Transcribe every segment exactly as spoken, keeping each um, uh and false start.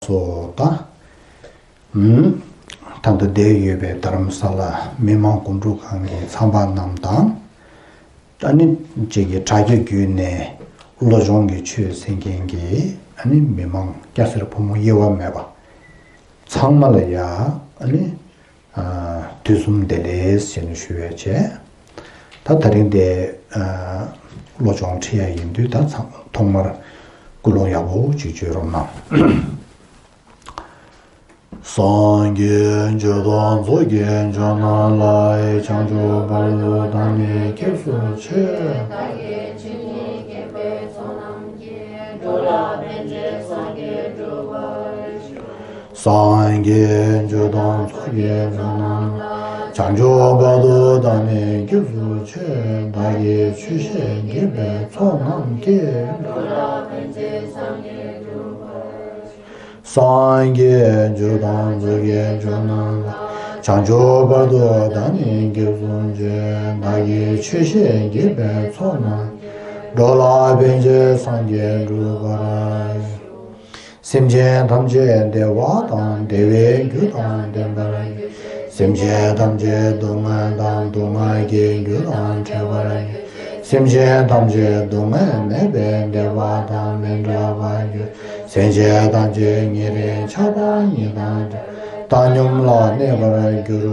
སོ་དང་། ད་ལྟ་བསྡད་ཡོད་པའི་རྡ་རམ་ས་ལ་མི་མང་སྒོམ་སྒྲུབ་ཁང་གི་ཚང་པ་རྣམས་དང་། ཨ་ནི་གཅིག་གི་དྲ་རྒྱ་བརྒྱུད་ནས་བློ་སྦྱོང་གི་ཆོས་གསན་མཁན་གྱི་ཨ་ནི་མི་མང་སྐྱ་སེར་ཕོ་མོ་དབྱེ་བ་མེད་པ་ཚང་མ་ལ་ཡ་ཨ་ནི་དུས་གསུམ་བདེ་ལེགས་ཞེས་ནས་ཞུ་ཡ་བྱས། ད་ད་རིང་དེ་བློ་སྦྱོང་ཁྲིད་ཡ་ཡིན་དུས་ད་ཚང་ཐོག་མར་ཀུན་སློང་ཡག་པོ་ཅིག་བཅོས་རོགས་གནང་། སངས་རྒྱས་ཆོས་དང་ཚོགས་ཀྱི་མཆོག་རྣམས་ལ། བྱང་ཆུབ་བར་དུ་བདག་ནི་སྐྱབས་སུ་མཆི། བདག་གིས་ཇི་སྙེད་བསྐྱེད་པའི་ཚོགས་རྣམས་ཀྱིས། འགྲོ་ལ་ཕན་ཕྱིར་སངས་རྒྱས་འགྲུབ་པར་ཤོག། སངས་རྒྱས་ཆོས་དང་ཚོགས་ཀྱི་མཆོག་རྣམས་ལ། བྱང་ཆུབ་བར་དུ་བདག་ནི་སྐྱབས་སུ་མཆི། བདག་གིས་ཆོས་བཤད་བགྱིས་པའི་ཚོགས་རྣམས་ཀྱིས། འགྲོ་ལ་ཕན་ཕྱིར་སངས་རྒྱས་འགྲུབ་པར་སངས་རྒྱས་ཆོས་དང་ཚོགས་ཀྱི་མཆོག་རྣམས་ལ། བྱང་ཆུབ་བར་དུ་བདག་ནི་སྐྱབས་སུ་མཆི། བདག་གིས་ཆོས་བཤད་བགྱིས་པའི་ཚོགས་རྣམས། འགྲོ་ལ་ཕན་ཕྱིར་སངས་རྒྱས་འགྲུབ་པར། སེམས་ཅན་ཐམས་ཅད་བདེ་བ་དང་བདེ་བའི་རྒྱུ་དང་ལྡན་པར་གྱུར། སེམས་ཅན་ཐམས་ཅད་སྡུག་བསྔལ་དང་སྡུག་བསྔལ་གྱི་རྒྱུ་དང་བྲལ་བར་གྱུར། སེམས་ཅན་ཐམས་ཅད་སྡུག་བསྔལ་མེད་པའི་བདེ་བ་དང་མི་འབྲལ་བར་གྱུར། སེམས་ཅན་ཐམས་ཅད་ཉེ་རིང་ཆགས་སྡང་གཉིས་དང་བྲལ་བའི་བཏང་སྙོམས་ལ་གནས་པར་གྱུར་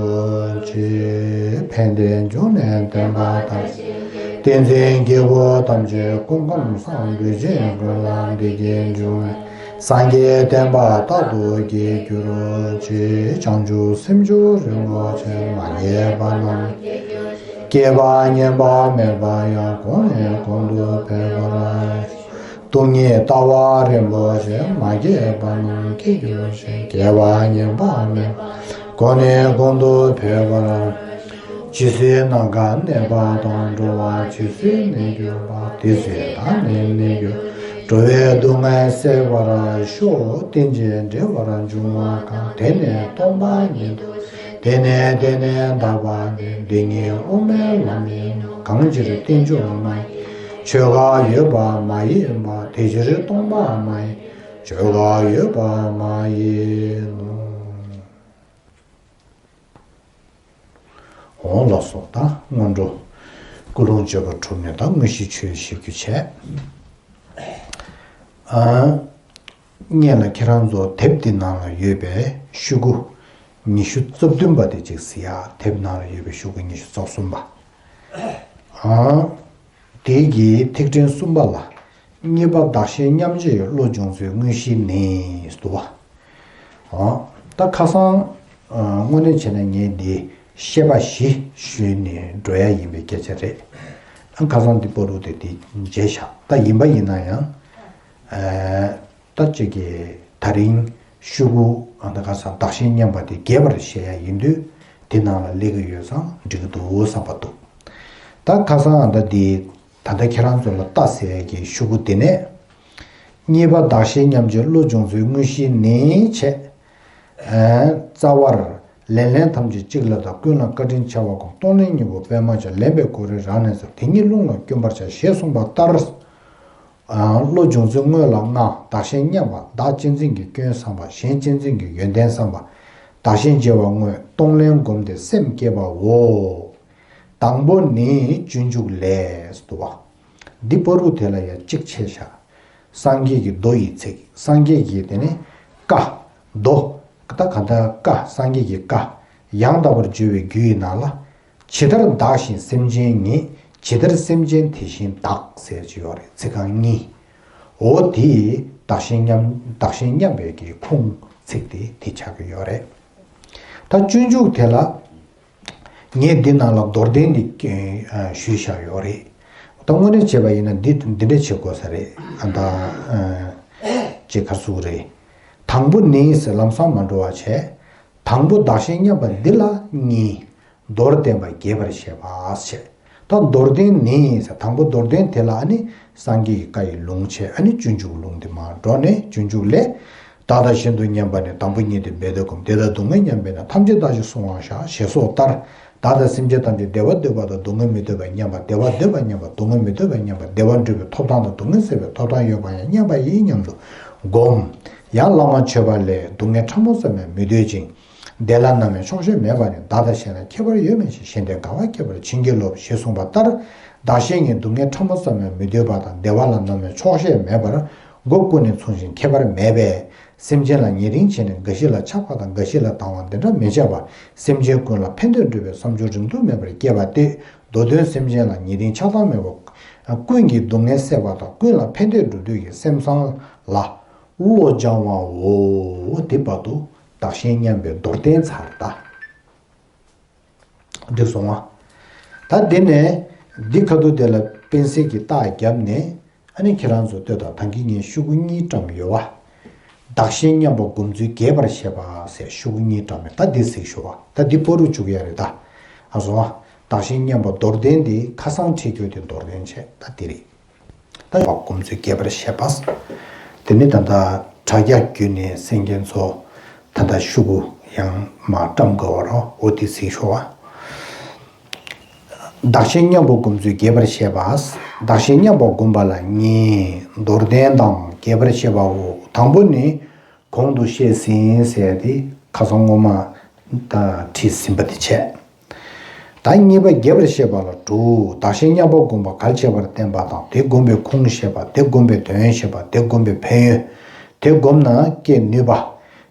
ཅིག། ཕན་བདེ་འབྱུང་གནས་བསྟན་པ་དར་ཞིང་རྒྱས། བསྟན་འཛིན་སྐྱེས་བུ་ཐམས་ཅད་སྐུ་ཁམས་བཟང་པོས་བྱིན་གྱིས་བརླབས། བདེ་སྐྱིད་འབྱུང་བའི་སངས་རྒྱས་བསྟན་པ་རྟག་ཏུ་རྒྱས་གྱུར་ཅིག། བྱང་ཆུབ་སེམས་མཆོག་རིན་པོ་ཆེ་མ་སྐྱེས་པ་རྣམས། སྐྱེས་པ་ཉམས་པ་མེད་པ་ཡང་། གོང་ནས་གོང་དུ་འཕེལ་བར། སྟོང་ཉིད་ལྟ་བ་རིན་པོ་ཆེ་མ་སྐྱེས་པ་རྣམས་སྐྱེ་གྱུར་ཅིག། སྐྱེས་པ་ཉམས་པ་མེད་པ་གོང་ནས་གོང་དུ་འཕེལ་བར། ཇི་སྲིད་ནམ་མཁའ་གནས་པ་དང་། འགྲོ་བ་ཇི་སྲིད་གནས་གྱུར་པ། དེ་སྲིད་བདག་ནི་གནས་གྱུར། འགྲོ་བའི་སྡུག་བསྔལ་སེལ་བར་ཤོག། རྟེན་ཅིང་འབྲེལ་བར་འབྱུང་བ་གང་། དེ་ནི་སྟོང་པ་ཉིད་དུ། དེ་ནས་དེ་ནས་འདའ་བ་ནི། འདི་ཉིད་དབུ་མའི་ལམ་ཡིན་ནོ། གང་ཕྱིར་རྟེན་འབྱུང་མ་ཡིན། ཆོས་འགའ་ཡོད་པ་མ་ཡིན་པ། དེ་ཕྱིར་སྟོང་པ་མ་ཡིན། ཆོས་འགའ་ཡོད་པ་མ་ཡིན་ནོ། འོང་ལགས་སོ། ད་སྔོན་འགྲོ་ཀུན་སློང་བཅོས་པ་གྲུབ་ནས་ད་དངོས་གཞིའི་ཆོས་བཤད་རྒྱུ་བྱས། ཨ། སྔོན་ལ་ཁྱེད་རང་ཚོ་དེབ་འདི་ནང་ལ་ཡོད་པའི་ཤོག་གུ་ཉི་ཤུ་རྩ་བདུན་པ་དེ་ཅིག་གཟིགས་ཡ། དེབ་ནང་ལ་ཡོད་པའི་ཤོག་གུ་ཉི་ཤུ་རྩ་གསུམ་པ། ཨ། དེ་གི་ཐིག་ཕྲེང་གསུམ་པ་ལ། གཉིས་པ་བདག་གཞན་མཉམ་བརྗེའི་བློ་སྦྱོང་ཚུལ་དངོས་གཞི་ནི་འདུག་བ། ཨ། ད་ཁ་སང་། ཨ། དངོས་གནས་བྱས་ན་ངས་འདི་བཤད་པ་བཞི་ཞུས་ནས་འགྲོ་ཡ་ཡིན་པའི་སྐད་ཆ་རེད། ཨ། ཁ་སང་འདི་པོ་རུ་དེ་དེ་མཇལ་བཞག། ད་ཡིན་པ་ཡིན་ན་ཡང་། ཨ། ད་ཅིག་གི་ད་རིང་ཤོག་གུ། ཨ། ད་ཁ་སང་བདག་གཞན་མཉམ་པ་དེ་རྒྱས་པར་བཤད་ཡ་ཡིན་དུས་དེ་ནང་ལ་སླེབས་ཀྱི་ཡོད་ཙང་འགྲིག་གི་འདུག་བསམ་པ་འདུག། ད་ཁ་སང་ཨ། ད་འདི། ད་ལྟ་ཁྱེད་རང་ཚོ་ལ་ལྟ་ཟེར་ཡ་གི་ཤོག་གུ་དེ་ནས། གཉིས་པ་བདག་གཞན་མཉམ་བརྗེའི་བློ་སྦྱོང་ཚུལ་དངོས་གཞི་ནི་བྱས། ཨ། རྩ་བར། ལེན་ལེན་ཐམས་ཅད་གཅིག་ལ་བལྟ། ཀུན་ལ་བཀའ་དྲིན་ཆེ་བ་སྒོམ། གཏོང་ལེན་གཉིས་པོ་པད་མ་ཆེ། ལེན་པའི་གོ་རིམ་རང་ནས་འཚོལ། དེ་ཉིད་རླུང་ལ་བསྐྱོན་པར་བྱ། ཞེས་གསུངས་པ་ལྟར། ཨ། བློ་སྦྱོང་ཚུལ་དངོས་ལ་ལྔ། བདག་གཞན་མཉམ་པ། བདག་གཅེས་འཛིན་གྱི་སྐྱོན་བསམ་པ། གཞན་གཅེས་འཛིན་གྱི་ཡོན་ཏན་བསམ་པ། བདག་གཞན་བརྗེ་བ་དངོས། གཏོང་ལེན་སྒོམ་སྟེ་སེམས་བསྐྱེད་པའོ། དང་པོ་ནི་སྤྱོད་འཇུག་ལས་སུ་འདུ་བ། འདི་པོ་རུ་དེ་ལ་ཡ་གཅིག་ཆད་བཞག། སངས་རྒྱས་ཀྱི་མདོ་ཡི་ཚིག། སངས་རྒྱས་ཀྱི་དེ་ནི་བཀའ། མདོ། ད་ག་ད་བཀའ། སངས་རྒྱས་ཀྱི་བཀའ། ཡང་དག་པར་བརྗོད་པའི་རྒྱུད་ཡི་ནང་ལ། ཇི་ལྟར་བདག་གཞན་སེམས་ཅན་ཉིད། ཇི་ལྟར་སེམས་ཅན་དེ་བཞིན་བདག་ཟེར་གྱི་ཡོད་རེད། ཚིག་རྐང་གཉིས། འོ་དེ་བདག་གཞན་མཉམ། བདག་གཞན་མཉམ་པའི་གི་ཁུངས་ཚིག་དེ་དེ་ཆགས་ཀྱི་ཡོད་རེད། ད་སྤྱོད་འཇུག་དེ་ལ། ངས་འདི་ནང་ལ་མདོར་བསྟན་འདི་ཞུས་བཞག་ཡོད་རེད། ད་དངོས་གནས་བྱས་པ་ཡིན་ན་འདི་འདི་འདྲ་བྱེད་དགོས་ས་རེད། ཨ། ད་ཅེས་ཁར་སུ་རེད། དང་པོ་ནི་ཟེར་ལམ་སང་མ་འགྲོ་བ་བྱས། དང་པོ་བདག་གཞན་མཉམ་པ་འདི་ལ་གཉིས། མདོར་བསྟན་པ་རྒྱས་པར་བཤད་པ་ཞེས། ད་མདོར་བསྟན་ནི་ཟེར། དང་པོ་མདོར་བསྟན་དེ་ལ་ཨ་ནི་སངས་རྒྱས་ཀྱི་བཀའ་ཡི་ལུང་བྱས། ཨ་ནི་སྤྱོད་འཇུག་ལུང་དེ་མར་འགྲོ་ནས་སྤྱོད་འཇུག་ལས། བདག་དང་གཞན་དུ་མཉམ་པ་ནི། དང་པོ་ཉིད་དེ་འབད་དེ་བསྒོམ། བདེ་དང་སྡུག་བསྔལ་མཉམ་པས་ན། ཐམས་ཅད་བདག་གཞན་བསྲུང་བར་བྱ། ཞེས་སོགས་ལྟར། བདག་དང་སེམས་ཅན་ཐམས་ཅད་བདེ་བ་འདོད་པ་དང་སྡུག་བསྔལ་མི་འདོད་པ་མཉམ་པ། བདེ་བ་འདོད་པ་མཉམ་པ། སྡུག་བསྔལ་མི་འདོད་པ་མཉམ་པ། བདེ་བ་འདོད་པའི་ཐོབ་ཐང་དང་སྡུག་བསྔལ་སེལ་བའི་ཐོབ་ཐང་ཡོད་པ་ཡང་མཉམ་པ་ཡིན་སྙམ་དུ་བསྒོམ། ཡང་བླ་མ་མཆོད་པ་ལས། སྡུག་བསྔལ་ཕྲ་མོ་ཙམ་ཡང་མི་འདོད་ཅིང་། བདེ་ལ་ནམ་ཡང་ཆོག་ཤེས་མེད་པ་ནི། བདག་དང་གཞན་ལ་ཁྱད་པར་ཡོད་མིན་ཞེས། གཞན་དོན་དགའ་བ་སྐྱེད་པར་བྱིན་གྱིས་རློབས། ཞེས་གསུངས་པ་ལྟར། བདག་གཞན་གྱི་སྡུག་བསྔལ་ཕྲ་མོ་ཙམ་ཡང་མི་འདོད་པ་དང་། བདེ་བ་ལ་ནམ་ཡང་ཆོག་ཤེས་མེད་པར། སྒོ་ཀུན་ནས་མཚུངས་ཤིང་ཁྱད་པར་མེད་པས། སེམས་ཅན་ལ་ཉེ་རིང་བྱས་ནས། འགའ་ཞིག་ལ་ཆགས་པ་དང་། འགའ་ཞིག་ལ་སྡང་བ་འདི་འདྲ་མི་བྱེད་པར། སེམས་ཅན་ཀུན་ལ་ཕན་བདེ་སྒྲུབ་པའི་བསམ་སྦྱོར་རིང་ཐུང་མེད་པར་བསྐྱེད་པ་སྟེ། མདོ་དོན་སེམས་ཅན་ལ་ཉེ་རིང་ཆགས་སྡང་མེད་པར། ཀུན་གྱི་སྡུག་བསྔལ་སེལ་བ་དང་། ཀུན་ལ་ཕན་བདེ་སྒྲུབ་འདོད་ཀྱི་སེམས་བཟང་ལ་བློ་སྦྱང་བའོ། འདི་བར་དུ་བདག་གཞན་མཉམ་པའི་མདོར་བསྟན་ཚར་ད། འགྲིག་སོང་ང་། ད་འདི་ནས་འདི་ཁ་ཐུག་དེ་ལ་དཔེ་གསལ་གྱི་རྟགས་བརྒྱབ་ནས། ཨ་ནི་ཁྱེད་རང་ཚོ་ལྟོས་དང་། ད་གིན་ངས་ཤོག་གུ་གཉིས་བཀྲམ་ཡོད་བ། བདག་གཞན་མཉམ་པ་སྒོམ་ཚུལ་རྒྱས་པར་བཤད་པ་ཟེར་ཤོག་གུ་གཉིས་བཀྲམ་ཡོད། ད་འདི་གཟིགས་ཤོག་བ། ད་འདི་སྤོ་རུ་བཅུག་ཡ་རེད་ད། ཨ་སོང་ང་། བདག་གཞན་མཉམ་པ་མདོར་བསྟན་འདི་ཁ་སང་ཁྲིད་རྒྱུ་དེ་མདོར་བསྟན་བྱས། ད་འདི་རེད། ད་ཡོད་པ་སྒོམ་ཚུལ་རྒྱས་པར་བཤད་པ། དེ་ནི་ད་ལྟ་དྲ་རྒྱ་བརྒྱུད་ནས་གསན་མཁན་ཚོ་ད་ལྟ་ཤོག་གུ་ཡང་མ་བཀྲམ་དགོས་པ་རོ། འོ་དེ་གཟིགས་ཤོག་བ། བདག་གཞན་མཉམ་པོ་སྒོམ་ཚུལ་རྒྱས་པར་བཤད་པ། བདག་གཞན་མཉམ་པོ་སྒོམ་པ་ལ་གཉིས། མདོར་བསྟན་དང་རྒྱས་པར་བཤད་པའོ། དང་པོ་ནི། གོང་དུ་བཤད་ཟིན་ཟེར་ཏེ་ཁ་སང་སྔོན་མ་ད་བྲིས་ཟིན་པ་དེ་བྱས། ད་གཉིས་པ་རྒྱས་པར་བཤད་པ་ལ་དྲུག། བདག་གཞན་མཉམ་པོ་སྒོམ་པ་གལ་ཆེ་བར་བསྟན་པ་དང་། དེ་སྒོམ་པའི་ཁུངས་བཤད་པ། དེ་སྒོམ་པའི་དོན་བཤད་པ། དེ་སྒོམ་པའི་ཕན་ཡོན། དེ་སྒོམ་ན་སྐྱེ་ནུས་པ།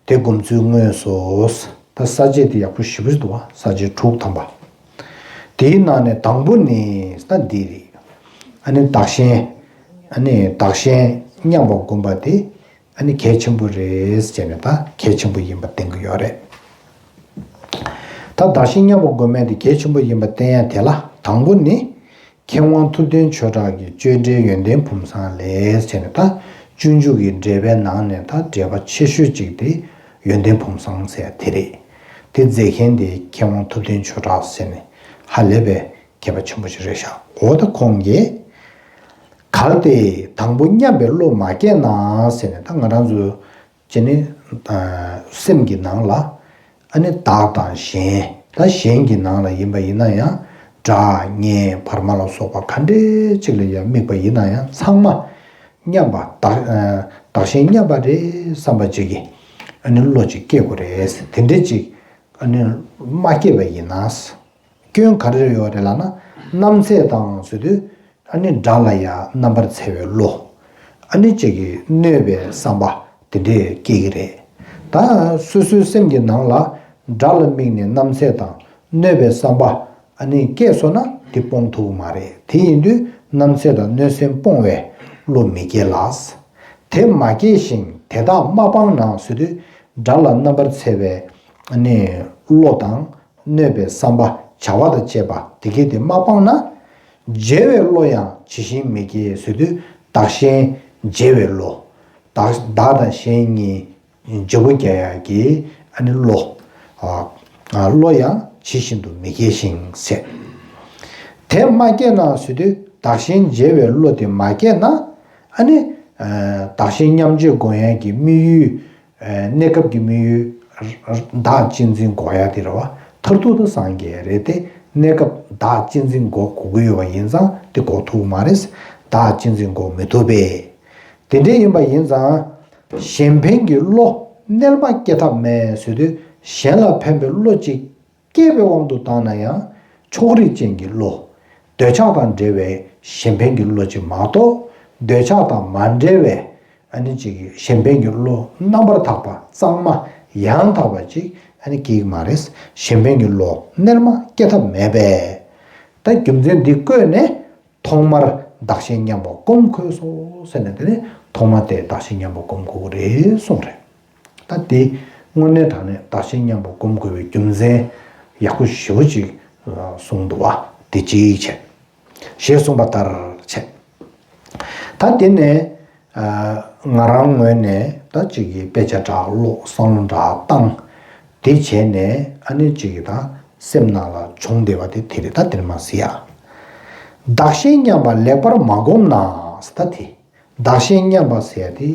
དེ་སྒོམ་ཚུལ་དངོས་སོ། ད་ས་བཅད་དེ་ཡག་པོ་ཞེ་པོ་ཞིག་འདུག་བ། ས་བཅད་དྲུག་ཐམ་པ། དེའི་ནང་ནས་དང་པོ་ནི་ད་འདི་རེད། ཨ་ནི་བདག་གཞན། ཨ་ནི་བདག་གཞན་མཉམ་པོ་སྒོམ་པ་དེ། ཨ་ནི་གལ་ཆེན་པོ་རེད་ཟེར་ནས། ད་གལ་ཆེན་པོ་ཡིན་པ་བསྟན་གྱི་ཡོད་རེད། ད་བདག་གཞན་མཉམ་པོ་སྒོམ་ཡ་དེ་གལ་ཆེན་པོ་ཡིན་པ་བསྟན་ཡ་དེ་ལ་དང་པོ་ནི། མཁས་དབང་ཐུབ་བསྟན་ཆོས་གྲགས་ཀྱི་སྤྱོད་འགྲེལ་ཡོན་ཏན་བུམ་བཟང་ལས་ཟེར་ནས། ད་སྤྱོད་འཇུག་གི་འགྲེལ་པའི་ནང་ནས་ད་འགྲེལ་པ་ཆེ་ཤོས་གཅིག་དེ་ཡོན་ཏན་བུམ་བཟང་ཟེར་དེ་རེད། དེ་མཛད་མཁན་དེ་མཁས་དབང་ཐུབ་བསྟན་ཆོས་གྲགས་ཟེར་ནས་ཧ་ལས་པའི་མཁས་པ་ཆེན་པོ་ཞིག་རེད་ཤག་འོ་ད་ཁོང་གིས། གལ་ཏེ་དང་པོ་མཉམ་པའི་བློ་མ་སྐྱེས་ན་ཟེར་ནས། ད་ང་རང་ཚོ་ཅི་ནི། ཨ། སེམས་ཀྱི་ནང་ལ་ཨ་ནི་བདག་དང་གཞན། ད་གཞན་གྱི་ནང་ལ་ཡིན་པ་ཡིན་ན་ཡང་། སྒྲ་བརྙན་བར་མ་ལ་སོགས་པ་ག་འདྲས་ཅིག་ལ་ཡང་དམིགས་པ་ཡིན་ན་ཡང་། ཚང་མ་མཉམ་པ། བདག་ཨ། བདག་གཞན་མཉམ་པ་རེད་བསམ་པ་ཅིག་གི་ཨ་ནི་བློ་ཅིག་སྐྱེ་དགོས་རེད། དེ་འདྲས་ཅིག་ཨ་ནི་མ་སྐྱེས་པ་ཡིན་ན། སྐྱོན་ག་རེ་ཡོད་རེད་ལབ་ན། རྣམ་བསལ་དང་ཟེར་དུས་ཨ་ནི་སྒྲ་ལ་ཡང་རྣམ་པར་འཚེ་བའི་བློ། ཨ་ནི་གཅིག་གིས་གནོད་པའི་བསམ་པ་དེ་འདྲས་སྐྱེ་གི་རེད། ད་སོ་སོའི་སེམས་ཀྱི་ནང་ལ་སྒྲ་ལ་དམིགས་ནས་རྣམ་བསལ་དང་གནོད་པའི་བསམ་པ་ཨ་ནི་སྐྱེས་སོང་ན་དེ་སྤོང་ཐུབ་ཀྱི་མ་རེད། དེ་ཡིན་དུས་རྣམ་བསལ་དང་གནོད་སེམས་སྤོང་བའི་བློ་མི་སྐྱེ་ལ། དེ་མ་སྐྱེས་ཤིང་དེ་དག་མ་སྤངས་ན་ཟེར་དུས། སྒྲ་ལ་རྣམ་པར་འཚེ་བའི་ཨ་ནི་བློ་དང་། གནོད་པའི་བསམ་པ། བྱ་བ་དང་བཅས་པ་དེ་གས་དེ་མ་སྤངས་ན། བརྗེ་བའི་བློ་ཡང་ཇི་བཞིན་མི་སྐྱེ་ཟེར་དུས། བདག་གཞན་བརྗེ་བའི་བློ། བདག་བདག་དང་གཞན་གཉིས་བརྗེ་པོ་རྒྱག་ཡག་གི་ཨ་ནི་བློ། ཨ། བློ་ཡང་ཇི་བཞིན་དུ་མི་སྐྱེ་ཞིང་ཟེར། དེ་མ་སྐྱེས་ན་ཟེར་དུས། བདག་གཞན་བརྗེ་བའི་བློ་དེ་མ་སྐྱེས་ན། ཨ་ནི། ཨ། བདག་གཞན་མཉམ་བརྗེ་སྒོམ་ཡག་གི་དམིགས་ཡུལ། ཨ། གནས་སྐབས་ཀྱི་དམིགས་ཡུལ། བདག་གཅེས་འཛིན་འགོག་ཡག་དེ་རེད་བ། མཐར་ཐུག་ཏུ་སངས་རྒྱས་རེད་དེ། གནས་སྐབས་བདག་གཅེས་འཛིན་འགོག་དགོས་ཀྱི་ཡོད་པ་ཡིན་ཙང་དེ་འགོག་ཐུབ་ཀྱི་མ་རེད། བདག་གཅེས་འཛིན་འགོག་མི་ཐུབ་པས། དེ་འདྲ་ཡིན་པ་ཡིན་ཙང་། གཞན་ཕན་གྱི་བློ་རྣལ་མ་སྐྱེ་ཐབས་མེད་ཟེར་དུས། གཞན་ལ་ཕན་པའི་བློ་གཅིག་སྐྱེས་པའི་དབང་དུ་བཏང་ན་ཡང་། ཕྱོགས་རིས་ཅན་གྱི་བློ། འདོད་ཆགས་དང་འབྲེལ་བའི་གཞན་ཕན་གྱི་བློ་གཅིག་མ་གཏོགས། འདོད་ཆགས་དང་མ་འབྲེལ་བའི་ཨ་ནི་གཅིག་གཞན་ཕན་གྱི་བློ་རྣམ་པར་དག་པ་གཙང་མ་ཡང་དག་པ་ཅིག་ཨ་ནི་སྐྱེ་གི་མ་རེད། གཞན་ཕན་གྱི་བློ་རྣལ་མ་སྐྱེ་ཐབས་མེད་པས། ད་རྒྱུ་མཚན་འདི་བཀོད་ནས། ཐོག་མར་བདག་གཞན་མཉམ་པ་སྒོམ་དགོས་སོ་ཟེར་ནས། དེ་ནས་ཐོག་མ་དེ་བདག་གཞན་མཉམ་པ་སྒོམ་དགོས་ཀྱི་རེད་གསུངས་རེད། ད་དེ་དངོས་གནས་དྲང་གནས་བདག་གཞན་མཉམ་པ་སྒོམ་དགོས་པའི་རྒྱུ་མཚན་ཡག་པོ་ཞེ་པོ་ཅིག་གསུངས་འདུག་བ། དེ་གཅིག་བྱས། ཞེས་གསུངས་པ་ལྟར་བྱས། ད་དེ་ནས་ང་རང་ངོས་ནས་ད་ཅིག་གི་དཔེ་ཆ་འདྲ་ཀློག་བསམ་བློ་འདྲ་བཏང་། དེ་བྱས་ནས་ཨ་ནི་ཅིག་གི་ད་སེམས་ནང་ལ་བྱུང་བསྡད་པ་དེ་དེ་རེད། ད་དེར་མ་ཟེར་ཡ། བདག་གཞན་མཉམ་པ་ལེགས་པར་མ་བསྒོམས་ན། ད་དེ། བདག་གཞན་མཉམ་པ་ཟེར་ཡ་དེ་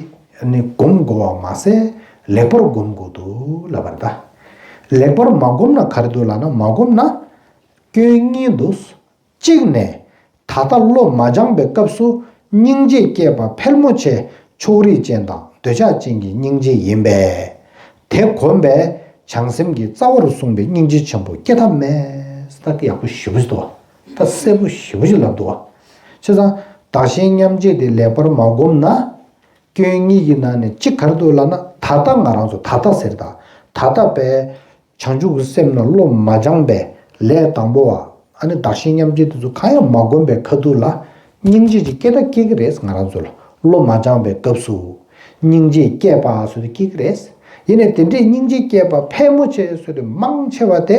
ནི་སྒོམ་དགོས་པ་མ་ཟད་ལེགས་པར་སྒོམ་དགོས་འདུག་ལབ་པ་རེད་ད། ལེགས་པར་མ་བསྒོམས་ན་ག་རེ་འདུག་ལབ་ན། མ་བསྒོམས་ན་སྐྱོན་གཉིས་འདུག་གཅིག་ནས། ད་ལྟ་བློ་མ་སྦྱངས་པའི་སྐབས་སུ་སྙིང་རྗེ་སྐྱེས་པ་ཕལ་མོ་ཆེ་ཕྱོགས་རིས་ཅན་དང་ འདོད་ཆགས་ཅན་གྱི་སྙིང་རྗེ་ཡིན་པས། དེ་གོམས་པས་བྱང་སེམས་ཀྱི་རྩ་བར་གསུངས་པའི་སྙིང་རྗེ་ཆེན་པོ་སྐྱེ་ཐབས་མེད། ད་དེ་ཡག་པོ་ཞེ་པོ་ཅིག་འདུག་ད་གསལ་པོ་ཞེ་པོ་ཅིག་ལབ་འདུག་བྱས་ཙང་བདག་གཞན་མཉམ་བརྗེ་དེ་ལེགས་པར་མ་བསྒོམས་ན། སྐྱོན་གཉིས་ཀྱི་ནང་ནས་གཅིག་ག་རེ་འདུག་ལབ་ན། ད་ལྟ་ང་རང་ཚོ་ད་ལྟ་ཟེར་ད། ད་ལྟ་བས། བྱང་ཆུབ་ཀྱི་སེམས་ལ་བློ་མ་སྦྱངས་པས་ལས་དང་པོ་བ། ཨ་ནི་བདག་གཞན་མཉམ་བརྗེ་དེ་ཚོ་གང་ཡང་མ་བསྒོམས་པའི་ཁ་ཐུག་ལ། སྙིང་རྗེ་ཅིག་སྐྱེ་ད་སྐྱེ་གི་རེད། ང་རང་ཚོ་ལ་བློ་མ་སྦྱངས་པའི་སྐབས་སུ། སྙིང་རྗེ་སྐྱེས་པ་ཟེར་དེ་སྐྱེ་གི་རེད། ཡིན་ནའི་དེ་འདྲའི་སྙིང་རྗེ་སྐྱེས་པ་ཕལ་མོ་ཆེ་ཟེར་དེ་མང་ཆེ་བ་དེ།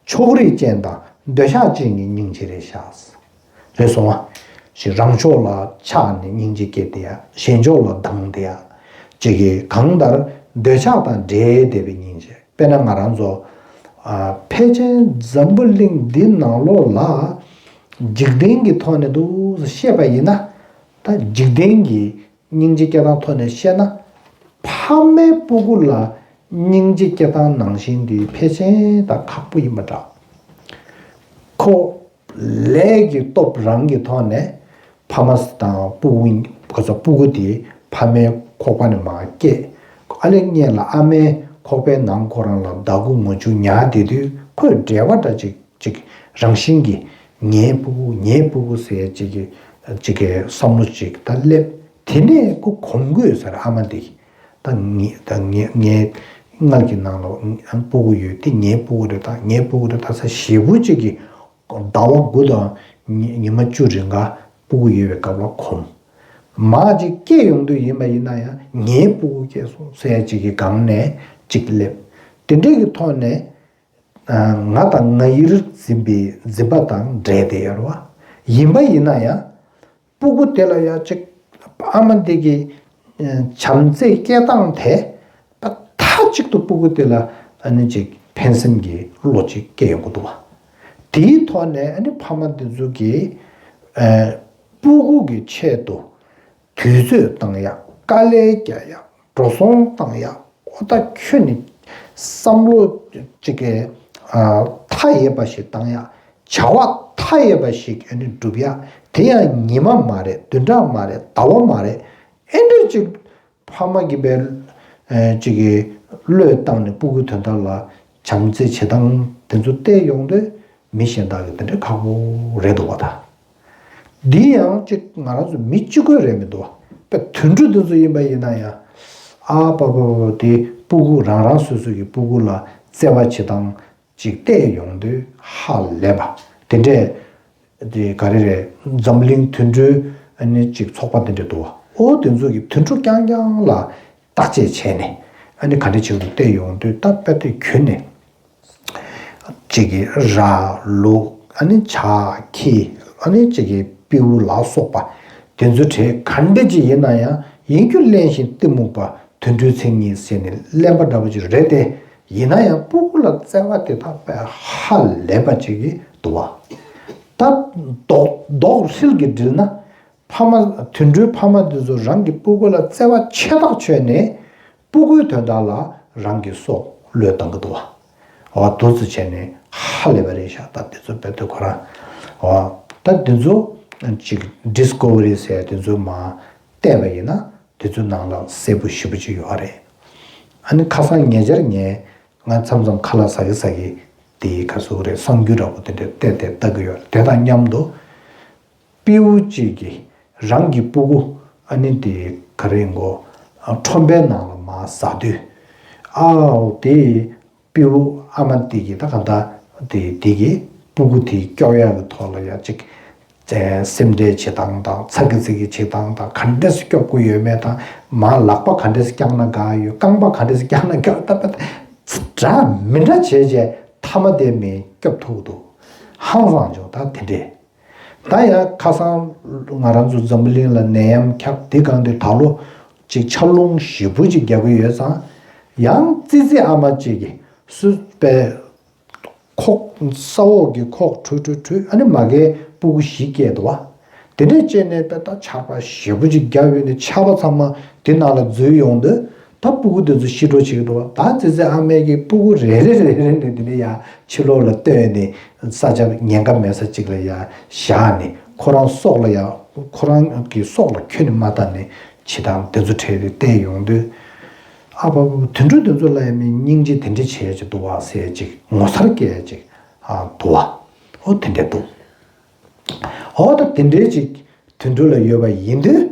ཕྱོགས་རིས་ཅན་དང་འདོད་ཆགས་ཅན་གྱི་སྙིང་རྗེ་རེད་ཤག་རེད་སོང་ང་། ཞིག་རང་ཕྱོགས་ལ་ཆགས་ནས་སྙིང་རྗེ་སྐྱེས་དེ་ཡ། གཞན་ཕྱོགས་ལ་སྡང་དེ་ཡ། ཅིག་གིས་གང་ལྟར་འདོད་ཆགས་དང་འདྲེས་བསྡད་པའི་སྙིང་རྗེ། དཔེར་ན་ང་རང་ཚོ། ཨ། ཕལ་ཆེར་འཛམ་བུ་གླིང་འདི་ནང་ལོགས་ལ། འཇིག་རྟེན་གྱི་ཐོག་ནས་འདུག་སེ་བཤད་པ་ཡིན་ན། ད་འཇིག་རྟེན་གྱི་སྙིང་རྗེ་སྐྱེ་སྟངས་ཐོག་ནས་བཤད་ན། ཕ་མའི་སྤུ་གུ་ལ་སྙིང་རྗེ་སྐྱེ་སྟངས་ནང་བཞིན་དེ་ཕལ་ཆེར་ད་ཁག་པོ་ཡིན་པ་འདྲ། ཁོ་ལས་ཀྱི་སྟོབས་རང་གི་ཐོག་ནས་ཕ་མ་དང་སྤུ་གུ། ག་ཚོད་སྤུ་གུ་དེ་ཕ་མའི་ཁོག་པ་ནས་མར་སྐྱེས། ཨ་ལས་སྔོན་ལ་ཨ་མའི་ཁོག་པའི་ནང་ཁོ་རང་ལ་ཟླ་དགུ་ངོ་བཅུ་ཉལ་བསྡད་དུས། ཁོས་འབྲེལ་བ་འདྲ་ཅིག་ཅིག་རང་བཞིན་གྱིས་ངའི་སྤུ་གུ། ངའི་སྤུ་གུ་ཟེར་ཅིག་གི་ཅིག་གི་བསམ་བློ་ཅིག་ད་སླེབས། དེ་ནས་ཁོ་གོམས་དགོས་ཟེར། ཨ་མ་འདི་གིས་ད་ངའི། ད་ངའི། ངའི་མངལ་གྱི་ནང་ལ་སྤུ་གུ་ཡོད། དེ་ངའི་སྤུ་གུ་རེད། ད་ངའི་སྤུ་གུ་རེད། ད་ས་ཞེ་པོ་ཅིག་གི་ཟླ་བ་དགུ་དང་ཉི་ཉི་མ་བཅུ་རིང་ག་སྤུ་གུ་ཡོད་པའི་སྐབས་ལ་གོམས། མར་ཅིག་སྐྱེས་ཡོང་དུས་ཡིན་པ་ཡིན་ན་ཡང་ངའི་སྤུ་གུ་སྐྱེས་སོང་ཟེར་ཅིག་གི་སྒང་ནས་ཅིག་སླེབས། དེ་འདྲའི་གི་ཐོག་ནས། ང་དང་ང་ཡིར་འཛིན་པའི་འཛིན་པ་དང་འདྲེས་ཏེ་ཡོད་རེད་བ། ཡིན་པ་ཡིན་ན་ཡང་། སྤུ་གུ་དེ་ལ་ཡང་ཅིག་ཨ་མ་འདི་གིས་བྱམས་བརྩེ་སྐྱེ་སྟངས་དེ། མཐའ་གཅིག་ཏུ་སྤུ་གུ་དེ་ལ་ཨ་ནི་ཅིག་ཕན་སེམས་ཀྱི་བློ་ཅིག་སྐྱེ་ཡོང་གི་འདུག་བ། དེའི་ཐོག་ནས་ཨ་ནི་ཕ་མ་འདི་ཚོ་གིས་སྤུ་གུ་གི་ཆེད་དུ། དུས་ཚོད་བཏང་ཡག་དཀའ་ལས་རྒྱག་ཡག་འགྲོ་སོང་བཏང་ཡག་འོ་ད་ཁྱོད་ནི་བསམ་བློ་ཅིག་གི་ཨ་མཐའ་ཡས་པ་ཞིག་བཏང་ཡག་བྱ་བ་མཐའ་ཡས་པ་ཞིག་ཨ་ནི་སྒྲུབ་ཡག་དེ་ཡང་ཉི་མ་མ་རེད། བདུན་ཕྲག་མ་རེད། ཟླ་བ་མ་རེད། ཨེ་འདྲ་ཅིག་ཕ་མ་གིས་པའི་ཨ་ཅིག་གི་བློས་བཏང་ནས་སྤུ་གུ་དོན་དག་ལ་བྱམས་བརྩེ་བྱེད་སྟངས་དེ་ཚོ་བལྟས་ཡོང་དུས། མི་གཞན་དག་གིས་དེ་འདྲ་ཁག་པོ་རེད་འདུག་བ་ད། འདི་ཡང་ཅིག་ང་རང་ཚོ་མི་གཅིག་པོའི་རེད་མི་འདུག་བ། དཔེ་དུད་འགྲོ་འདི་ཚོ་ཡིན་པ་ཡིན་ན་ཡང་། ཨ་པ་པ་པ་དེ་སྤུ་གུ་རང་རང་སོ་སོ་གི་སྤུ་གུ་ལ་བརྩེ་བ་བྱེད་སྟངས་ཅིག་བལྟས་ཡོང་དུས་ཧ་ལས་པ། དེ་འདྲས་དེ་ག་རེ་རེད། འཛམ་གླིང་དུད་འགྲོའི་ཨ་ནི་ཅིག་ཚོགས་པ་དེ་འདྲས་འདུག་བ། ཨོ་དེ་ཚོ་གི་དུད་འགྲོ་རྐྱང་རྐྱང་ལ་བརྟག་དཔྱད་བྱས་ནས་ཨ་ནི་ག་འདྲས་བྱེད་དགོས་བལྟས་ཡོང་དུས། ད་དཔེ་དེ་གྱོན་ནས། གཅིག་གིས་ར་ལུག་ཨ་ནི་བྱ་ཁྱི། ཨ་ནི་གཅིག་གིས་སྤྲེའུ་ལ་སོགས་པ་དེ་ཚོའི་གྲས་ག་འདྲ་ཅིག་ཡིན་ན་ཡང་། ཡིན་རྒྱུ་གླེན་ཞིང་གཏི་མུག་པ། དུད་འགྲོའི་མཚན་ཉིད་ཟེར་ནས་གླེན་པ་འདྲ་པོ་ཅིག་རེད་དེ། ཡིན་ན་ཡང་སྤུ་གུ་ལ་བརྩེ་བ་དེ་དག་དཔེ་ཧ་ལས་པ་ཅིག་གི་འདུག་བ། ད་མདོག་མདོག་ཧྲིལ་གྱིས་བསྒྲིལ་ན། ཕ་མ། དུད་འགྲོའི་ཕ་མ་འདི་ཚོ་རང་གི་སྤུ་གུ་ལ་བརྩེ་བ་ཆེ་ཐག་ཆོད་ནས་སྤུ་གུའི་དོན་དག་ལ་རང་གི་སྲོག་བློས་བཏང་གི་འདུག་བ། འོ་འདུག་སེ་བྱས་ནས་ཧ་ལས་པ་རེད་ཤག་ད་འདི་ཚོ་དཔེ་དེ་ཁོ་རང་། འོ་ད་འདི་ཚོ་ཅིག་ཌིས་ཁོ་བ་རི་ཟེར་དེ་ཚོ་མར་བལྟས་པ་ཡིན་ན་དེ་ཚོའི་ནང་ལ་གསལ་པོ་ཞེ་པོ་ཅིག་ཡོད་རེད། ཨ་ནི་ཁ་སང་ཉེ་ཆར་ངས་ང་མཚམས་མཚམས་ཁ་ལག་ཟ་གི་ཟ་གི་དེའི་ག་ཟེར་དགོས་རེད། གསར་འགྱུར་འདྲ་པོ་དེ་འདྲ་བལྟས་ཏེ་ལྟ་གི་ཡོད་རེད། དེ་དང་མཉམ་དུ། སྤྲེའུ་གཅིག་གིས་རང་གི་སྤུ་གུ་ཨ་ནི་དེ་ག་རེ་ཡིན་གོ། ཁྲོན་པའི་ནང་ལ་མར་ཟགས་དུས། ཨའོ་དེ་སྤྲེའུ་ཨ་མ་དེ་གིས་ད་ག་ད་དེ་དེ་གིས་སྤུ་གུ་དེ་སྐྱོབ་ཡག་གི་ཐོག་ལ་ཡ་ཅིག་སེམས་ཁྲལ་བྱེད་སྟངས་དང་། ཚ་གི་ཚི་གི་བྱེད་སྟངས་དང་། ག་འདྲས་སེ་སྐྱོབ་དགོས་ཡོད་མེད་དང་། མར་ལག་པ་ག་འདྲས་སེ་བརྐྱངས་ན་དགའ་ཡོད། རྐང་པ་ག་འདྲས་སེ་བརྐྱངས་ན་དགའ་ཡོད། ད་ད་འདྲ་མི་འདྲ་བྱས་རྗེས་མཐའ་མ་དེ་མི་སྐྱོབ་ཐུབ་འདུག་ཧང་སངས་བྱུང་། ད་དེ་འདྲས། ད་ཡང་ཁ་སང་ང་རང་ཚོ་འཛམ་བུ་གླིང་ལ་ནད་ཡམས་ཁྱབ་དེ་སྒང་དེ་ད་ལོ་ཅིག་ཆར་རླུང་ཞེ་པོ་ཅིག་རྒྱག་གི་ཡོད་ཙང་། ཡང་ཙི་ཙི་ཨ་མ་ཅིག་གིས་སུ་པའི་ཁོག་ས་འོག་གི་ཁོག་ཁྲུས་ཁྲུས་ཁྲུས། ཨ་ནི་མ་གིའི་སྤུ་གུ་བཞི་སྐྱེས་འདུག་བ། དེ་འདྲས་བྱས་ནས་པའི་ད་ཆར་པ་ཞེ་པོ་ཅིག་བརྒྱབ་ཡོད་ནས་ཆར་པ་ཚང་མ་དེ་ནང་ལ་འཛུལ་ཡོང་དུས། ད་སྤུ་གུ་དེ་ཚོ་ཤི་འགྲོ་བྱེད་ཀྱི་འདུག་བ། ད་ཙི་ཙི་ཨ་མས་ཀྱིས་སྤུ་གུ་རེ་རེ་རེ་རེ་ནས་དེ་ནས་ཡར་ཕྱི་ལོགས་ལ་བཏོན་ནས་ས་ཆ་ཉེན་ཁ་མེད་ས་ཅིག་ལ་ཡར་བཞག་ནས། ཁོ་རང་སྲོག་ལ་ཡར། ཁོ་རང་གི་སྲོག་ལ་ཁྱོན་ནས་མ་བལྟ་ནས་ བྱེད་སྟངས་དེ་ཚོ་གྲས་དེ་བལྟས་ཡོང་དུས། ཨ་པ་པ་དུད་འགྲོ་དེ་ཚོ་ལ་ཡང་མི་སྙིང་རྗེ་དེ་འདྲ་བྱེད་ཡ་ཅིག་འདུག་བ་ཟེར་ཡ་ཅིག་ངོ་མཚར་སྐྱེ་ཡ་ཅིག་ཨ་འདུག་བ། ཨོ་དེ་འདྲ་འདུག་ཨོ་ད་དེ་འདྲའི་ཅིག་དུད་འགྲོ་ལ་ཡོད་པ་ཡིན་དུས།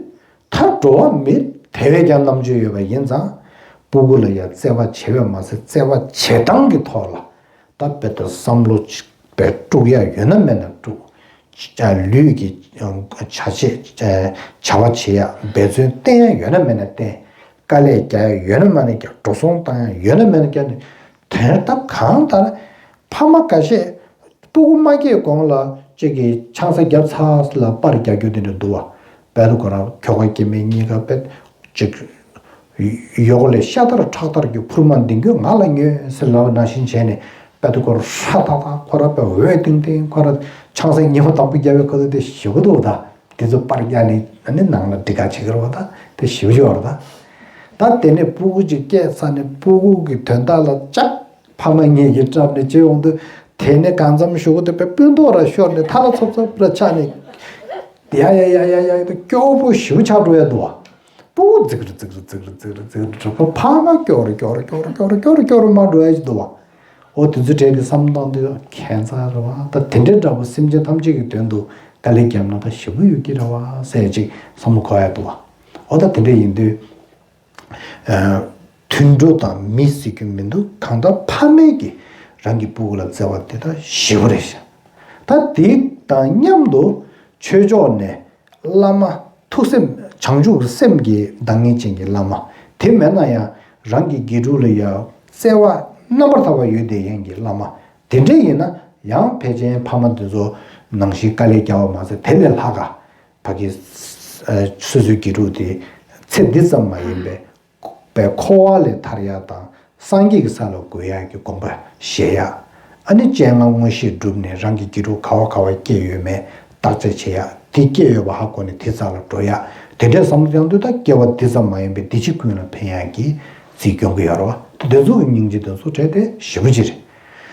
ད་འགྲོ་བ་མི་དེ་བས་ཀྱང་རྣམ་དཔྱོད་ཡོད་པ་ཡིན་ཙང་། སྤུ་གུ་ལ་ཡང་བརྩེ་བ་བྱེད་པས་མ་ཟད་བརྩེ་བ་བྱེད་སྟངས་ཀྱི་ཐོག་ལ། ད་དཔེ་ལྟར་བསམ་བློ་ཅིག་དཔེ་དཀྲུག་ཡ་ཡོད་ན་མེད་ན་དཀྲུག་ལུས་ཀྱི་བྱ་བྱེད་བྱ་བ་བྱེད་ཡ་འབད་བརྩོན་བསྟེན་ཡ་ཡོད་ན་མེད་ན་བསྟེན། དཀའ་ལས་རྒྱག་ཡ་ཡོད་ན་མེད་ན་རྒྱག་འགྲོ་སོང་བཏང་ཡ་ཡོད་ན་མེད་ན་རྒྱག་ནས། དོན་དག་གང་ལྟར། ཕ་མ་འགའ་ཤས་སྤུ་གུ་མ་སྐྱེས་གོང་ལ་ཅིག་གིས་ཆང་ས་བརྒྱབ་ཚར་ལ་པར་རྒྱག་རྒྱུ་དེ་འདྲ་འདུག་བ། བལ་དུ་ཁོ་རང་ཁྱོ་ག་སྐྱེ་དམན་གཉིས་ཀ་པད་ཅིག་ཡོག་ལས་ཤ་ཐར་ཁྲག་ཐར་གྱི་ཕུར་མ་འདིང་རྒྱུ་ང་ལ་ཉོས་ཟེར་ལབ་ནང་བཞིན་བྱས་ནས། བལ་དུ་ཁོ་རང་ཧྲ་ཐག་ཐག་ཁོ་རང་པད་འོད་ཐིང་ཐིང་ཁོ་རང་ཆང་ས་ཉི་མ་དང་པོ་བརྒྱབ་པའི་ཁོ་ཚོ་དེ་ཞེ་པོ་འདུག་ད། དེ་ཚོ་པར་རྒྱག་ནས་ཨ་ནི་ནང་ལ་འབྲི་ག་བྱེད་ཀྱི་རེད་བ། ད་དེ་ཞེ་པོ་ཅིག་ཡོད་རེད་ད། ད་དེ་ནས་སྤུ་གུ་ཅིག་སྐྱེས་ཚར་ནས་སྤུ་གུ་གི་དོན་དག་ལ་ཅག་ཕ་མ་གཉིས་ཀྱིས་བཀྲམ་ནས་བྱེད་ཡོང་དུས། དེ་ནས་གང་འཚམ་གཞུག་གུ་དེ་པའི་སྤུན་ཐོག་ར་ཤོར་ནས་ཐ་ལ་ཚོབ་ཚོབ་ར་ཆགས་ནས། ཡ་ཡ་ཡ་ཡ་ཡ་ཡ་སྐྱོ་པོ་ཞེ་པོ་ཆགས་འགྲོ་ཡ་འདུག་བ། སྤུ་གུ་ཛིག་རི་ཛིག་རི་ཛིག་རི་ཛིག་རི་ཛིག་རི་འགྲོ་པ་ཕ་མ་སྐྱོ་རུ་སྐྱོ་རུ་སྐྱོ་རུ་སྐྱོ་རུ་སྐྱོ་རུ་སྐྱོ་རུ་མ་འགྲོ་ཡ་ཅིག་འདུག་བ། འོ་དེ་ཚོ་གྲས་ཀྱི་བསམ་སྟངས་དེ་ཁྱད་མཚར་རེད་བ། ད་དེ་འདྲའི་འདྲ་པོ་སེམས་ཅན་ཐམས་ཅད་ཀྱི་དོན་དུ་དཀའ་ལས་བརྒྱབ་ན་ད་ཞེ་པོ་ཡོད་ཀྱི་རེད་བ་ཟེར་ཅིག་བསམ་བློ་འཁོར་ཡ་འདུག་བ། འོ་ད་དེ་འདྲ་ཡིན་དུས། དུད་འགྲོ་དང་མི་ཟེར་རྒྱུ་མི་འདུག་གང་ལྟར་ཕ་མས་ཀྱིས་རང་གི་སྤུ་གུ་ལ་བརྩེ་བ་དེ་ད་ཞེ་པོ་རེད་ཤག་ད་དེ་དང་མཉམ་དུ་ཆོས་ཕྱོགས་ནས་བླ་མ་ཐུགས་སེམས་བྱང་ཆུབ་སེམས་ཀྱི་བདག་ཉིད་ཅན་གྱི་བླ་མ་དེ་མེད་ན་ཡང་རང་གི་དགེ་ཕྲུག་ལ་ཡང་བརྩེ་བ་རྣམ་པར་དག་པ་ཡོད་བསྡད་མཁན་གྱི་བླ་མ་དེ་འདྲ་ཡིན་ན་ཡང་ཕལ་ཆེར་ཕ་མ་དེ་ཚོ་ནང་བཞིན་དཀའ་ལས་བརྒྱབ་པ་མ་ཟད་དེ་ལས་ལྷག་ག་ཕ་གི་སོ་སོའི་དགེ་ཕྲུག་དེ་ཚེ་འདི་ཙམ་མ་ཡིན་པའི་པའི་འཁོར་བ་ལས་ཐར་ཡག་དང་སངས་རྒྱས་ཀྱི་ས་ལ་འགོད་ཡག་གི་དགོངས་པ་བཞེས་ཡག་ཨ་ནི་སྤྱན་སྔ་མངོན་ཤེས་བསྒྲུབས་ནས་རང་གི་དགེ་ཕྲུག་ག་བ་ག་བ་སྐྱེས་ཡོད་མེད་བརྟག་དཔྱད་བྱེད་ཡག་དེ་སྐྱེས་ཡོད་པ་ཧ་གོ་ནས་དེ་རྩ་ལ་འགྲོ་ཡག་དེ་འདྲའི་བསམ་བློ་བཏང་དུས་ད་སྐྱེ་བ་འདི་ཙམ་མ་ཡིན་པའི་འདི་ཕྱི་ཀུན་ལ་ཕན་ཡག་གི་རྩིས་སྐྱོང་གི་ཡོད་རེད་བ། དེ་ཚོ་གི་སྙིང་རྗེ་དེ་ཚོ་གྲས་དེ་ཞེ་པོ་ཅིག་རེད།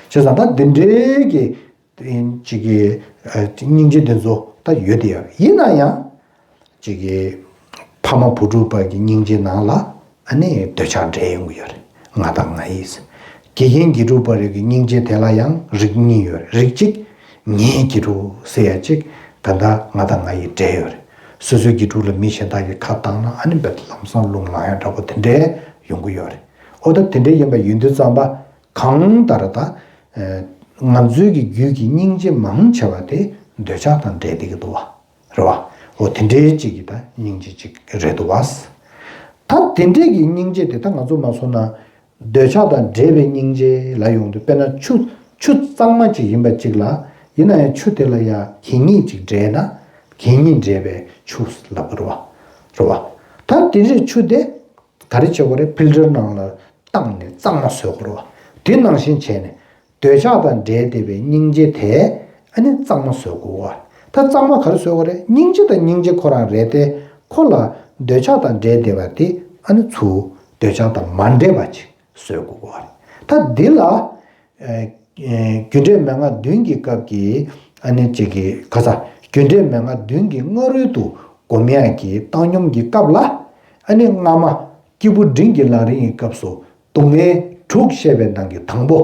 བྱས་ཙང་ད་འདི་འདྲའི་གི་ཅིག་གི་སྙིང་རྗེ་དེ་ཚོ་ད་ཡོད་དེ་ཡོད་ཡིན་ན་ཡང་། ཅིག་གི་ཕ་མ་བུ་ཕྲུག་བར་གྱི་སྙིང་རྗེ་ནང་ལ་ཨ་ནི་འདོད་ཆགས་འདྲེས་ཡོང་གི་ཡོད་རེད། ང་དང་ང་ཡིས། དགེ་རྒན་དགེ་ཕྲུག་བར་གྱི་སྙིང་རྗེ་དེ་ལ་ཡང་རིགས་གཉིས་ཡོད་རེད། རིགས་གཅིག་ངའི་དགེ་ཕྲུག་ཟེར་ཡ་གཅིག་ད་ལྟ་ང་དང་ང་ཡིས་འདྲེས་ཡོད་རེད། སོ་སོའི་དགེ་ཕྲུག་ལ་མི་གཞན་དག་གིས་ཁ་བཏང་ན་ཨ་ནི་རྦད་དེ་ལམ་སང་རླུང་ལངས་ཡ་འདྲ་པོ་དེ་འདྲས་ཡོང་གི་ཡོད་རེད། ཨོ་ད་དེ་འདྲས་ཡིན་པ་ཡིན་དུས་ཙམ་པ་གང་ལྟར་ད་ང་ཚོའི་གི་རྒྱུད་ཀྱི་སྙིང་རྗེ་མང་ཆེ་བ་དེ་འདོད་ཆགས་དང་འདྲེས་བསྡད་ཀྱི་འདུག་བ། རེད་བ། འོ་དེ་འདྲའི་གཅིག་གི་ད་སྙིང་རྗེ་གཅིག་རེད་འདུག་བ། ད་དེ་འདྲའི་གི་སྙིང་རྗེ་དེ་ད་ང་ཚོ་མ་སོང་ན། འདོད་ཆགས་དང་འདྲེས་པའི་སྙིང་རྗེ་ལ་ཡོང་དུས་དཔེར་ན་ཆུ་ཆུ་གཙང་མ་ཅིག་ཡིན་པ་ཅིག་ལ་ཡིན་ན་ཡང་ཆུ་དེ་ལ་ཡང་གད་སྙིགས་ཅིག་འདྲེས་ན་གད་སྙིགས་འདྲེས་པའི་ཆུ་ལབ་དགོས་རེད་བ། རེད་བ། ད་དེ་འདྲའི་ཆུ་དེ་ག་རེ་བྱེད་དགོས་རེད། ཕིལ་ཊར་ནང་ལ་བཏང་ནས་གཙང་མ་བཟོ་དགོས་རེད་བ། དེ་ནང་བཞིན་བྱས་ནས། འདོད་ཆགས་དང་འདྲེས་བསྡད་པའི་སྙིང་རྗེ་དེ་ཨ་ནི་གཙང་མ་བཟོ་དགོས་བ། ད་གཙང་མ་ག་རེ་བཟོ་དགོས་རེད། སྙིང་རྗེ་དང་སྙིང་རྗེ་ཁོ་རང་རེད་དེ། ཁོ་ལ་འདོད་ཆགས་དང་འདྲེས་བསྡད་པ་དེ་ཨ་ནི་ཚུར་འདོད་ཆགས་དང་མ་འདྲེས་པ་ཅིག་བཟོ་དགོས་བ་རེད། ད་འདི་ལ་ཨ་ཨ་རྒྱུ་འབྲས་མན་ངག་བདུན་གྱི་སྐབས་ཀྱི་ཨ་ནི་ཅིག་གི་ག་ས་རྒྱུ་འབྲས་མན་ངག་བདུན་གྱི་སྔ་རོལ་དུ་སྒོམ་ཡག་གི་བཏང་སྙོམས་ཀྱི་སྐབས་ལ་ཨ་ནི་སྔ་མ་སྐྱེས་བུ་འབྲིང་གི་ལམ་རིམ་གྱི་སྐབས་སུ། སྡུག་བསྔལ་དྲུག་བཤད་པའི་ནང་གི་དང་པོ་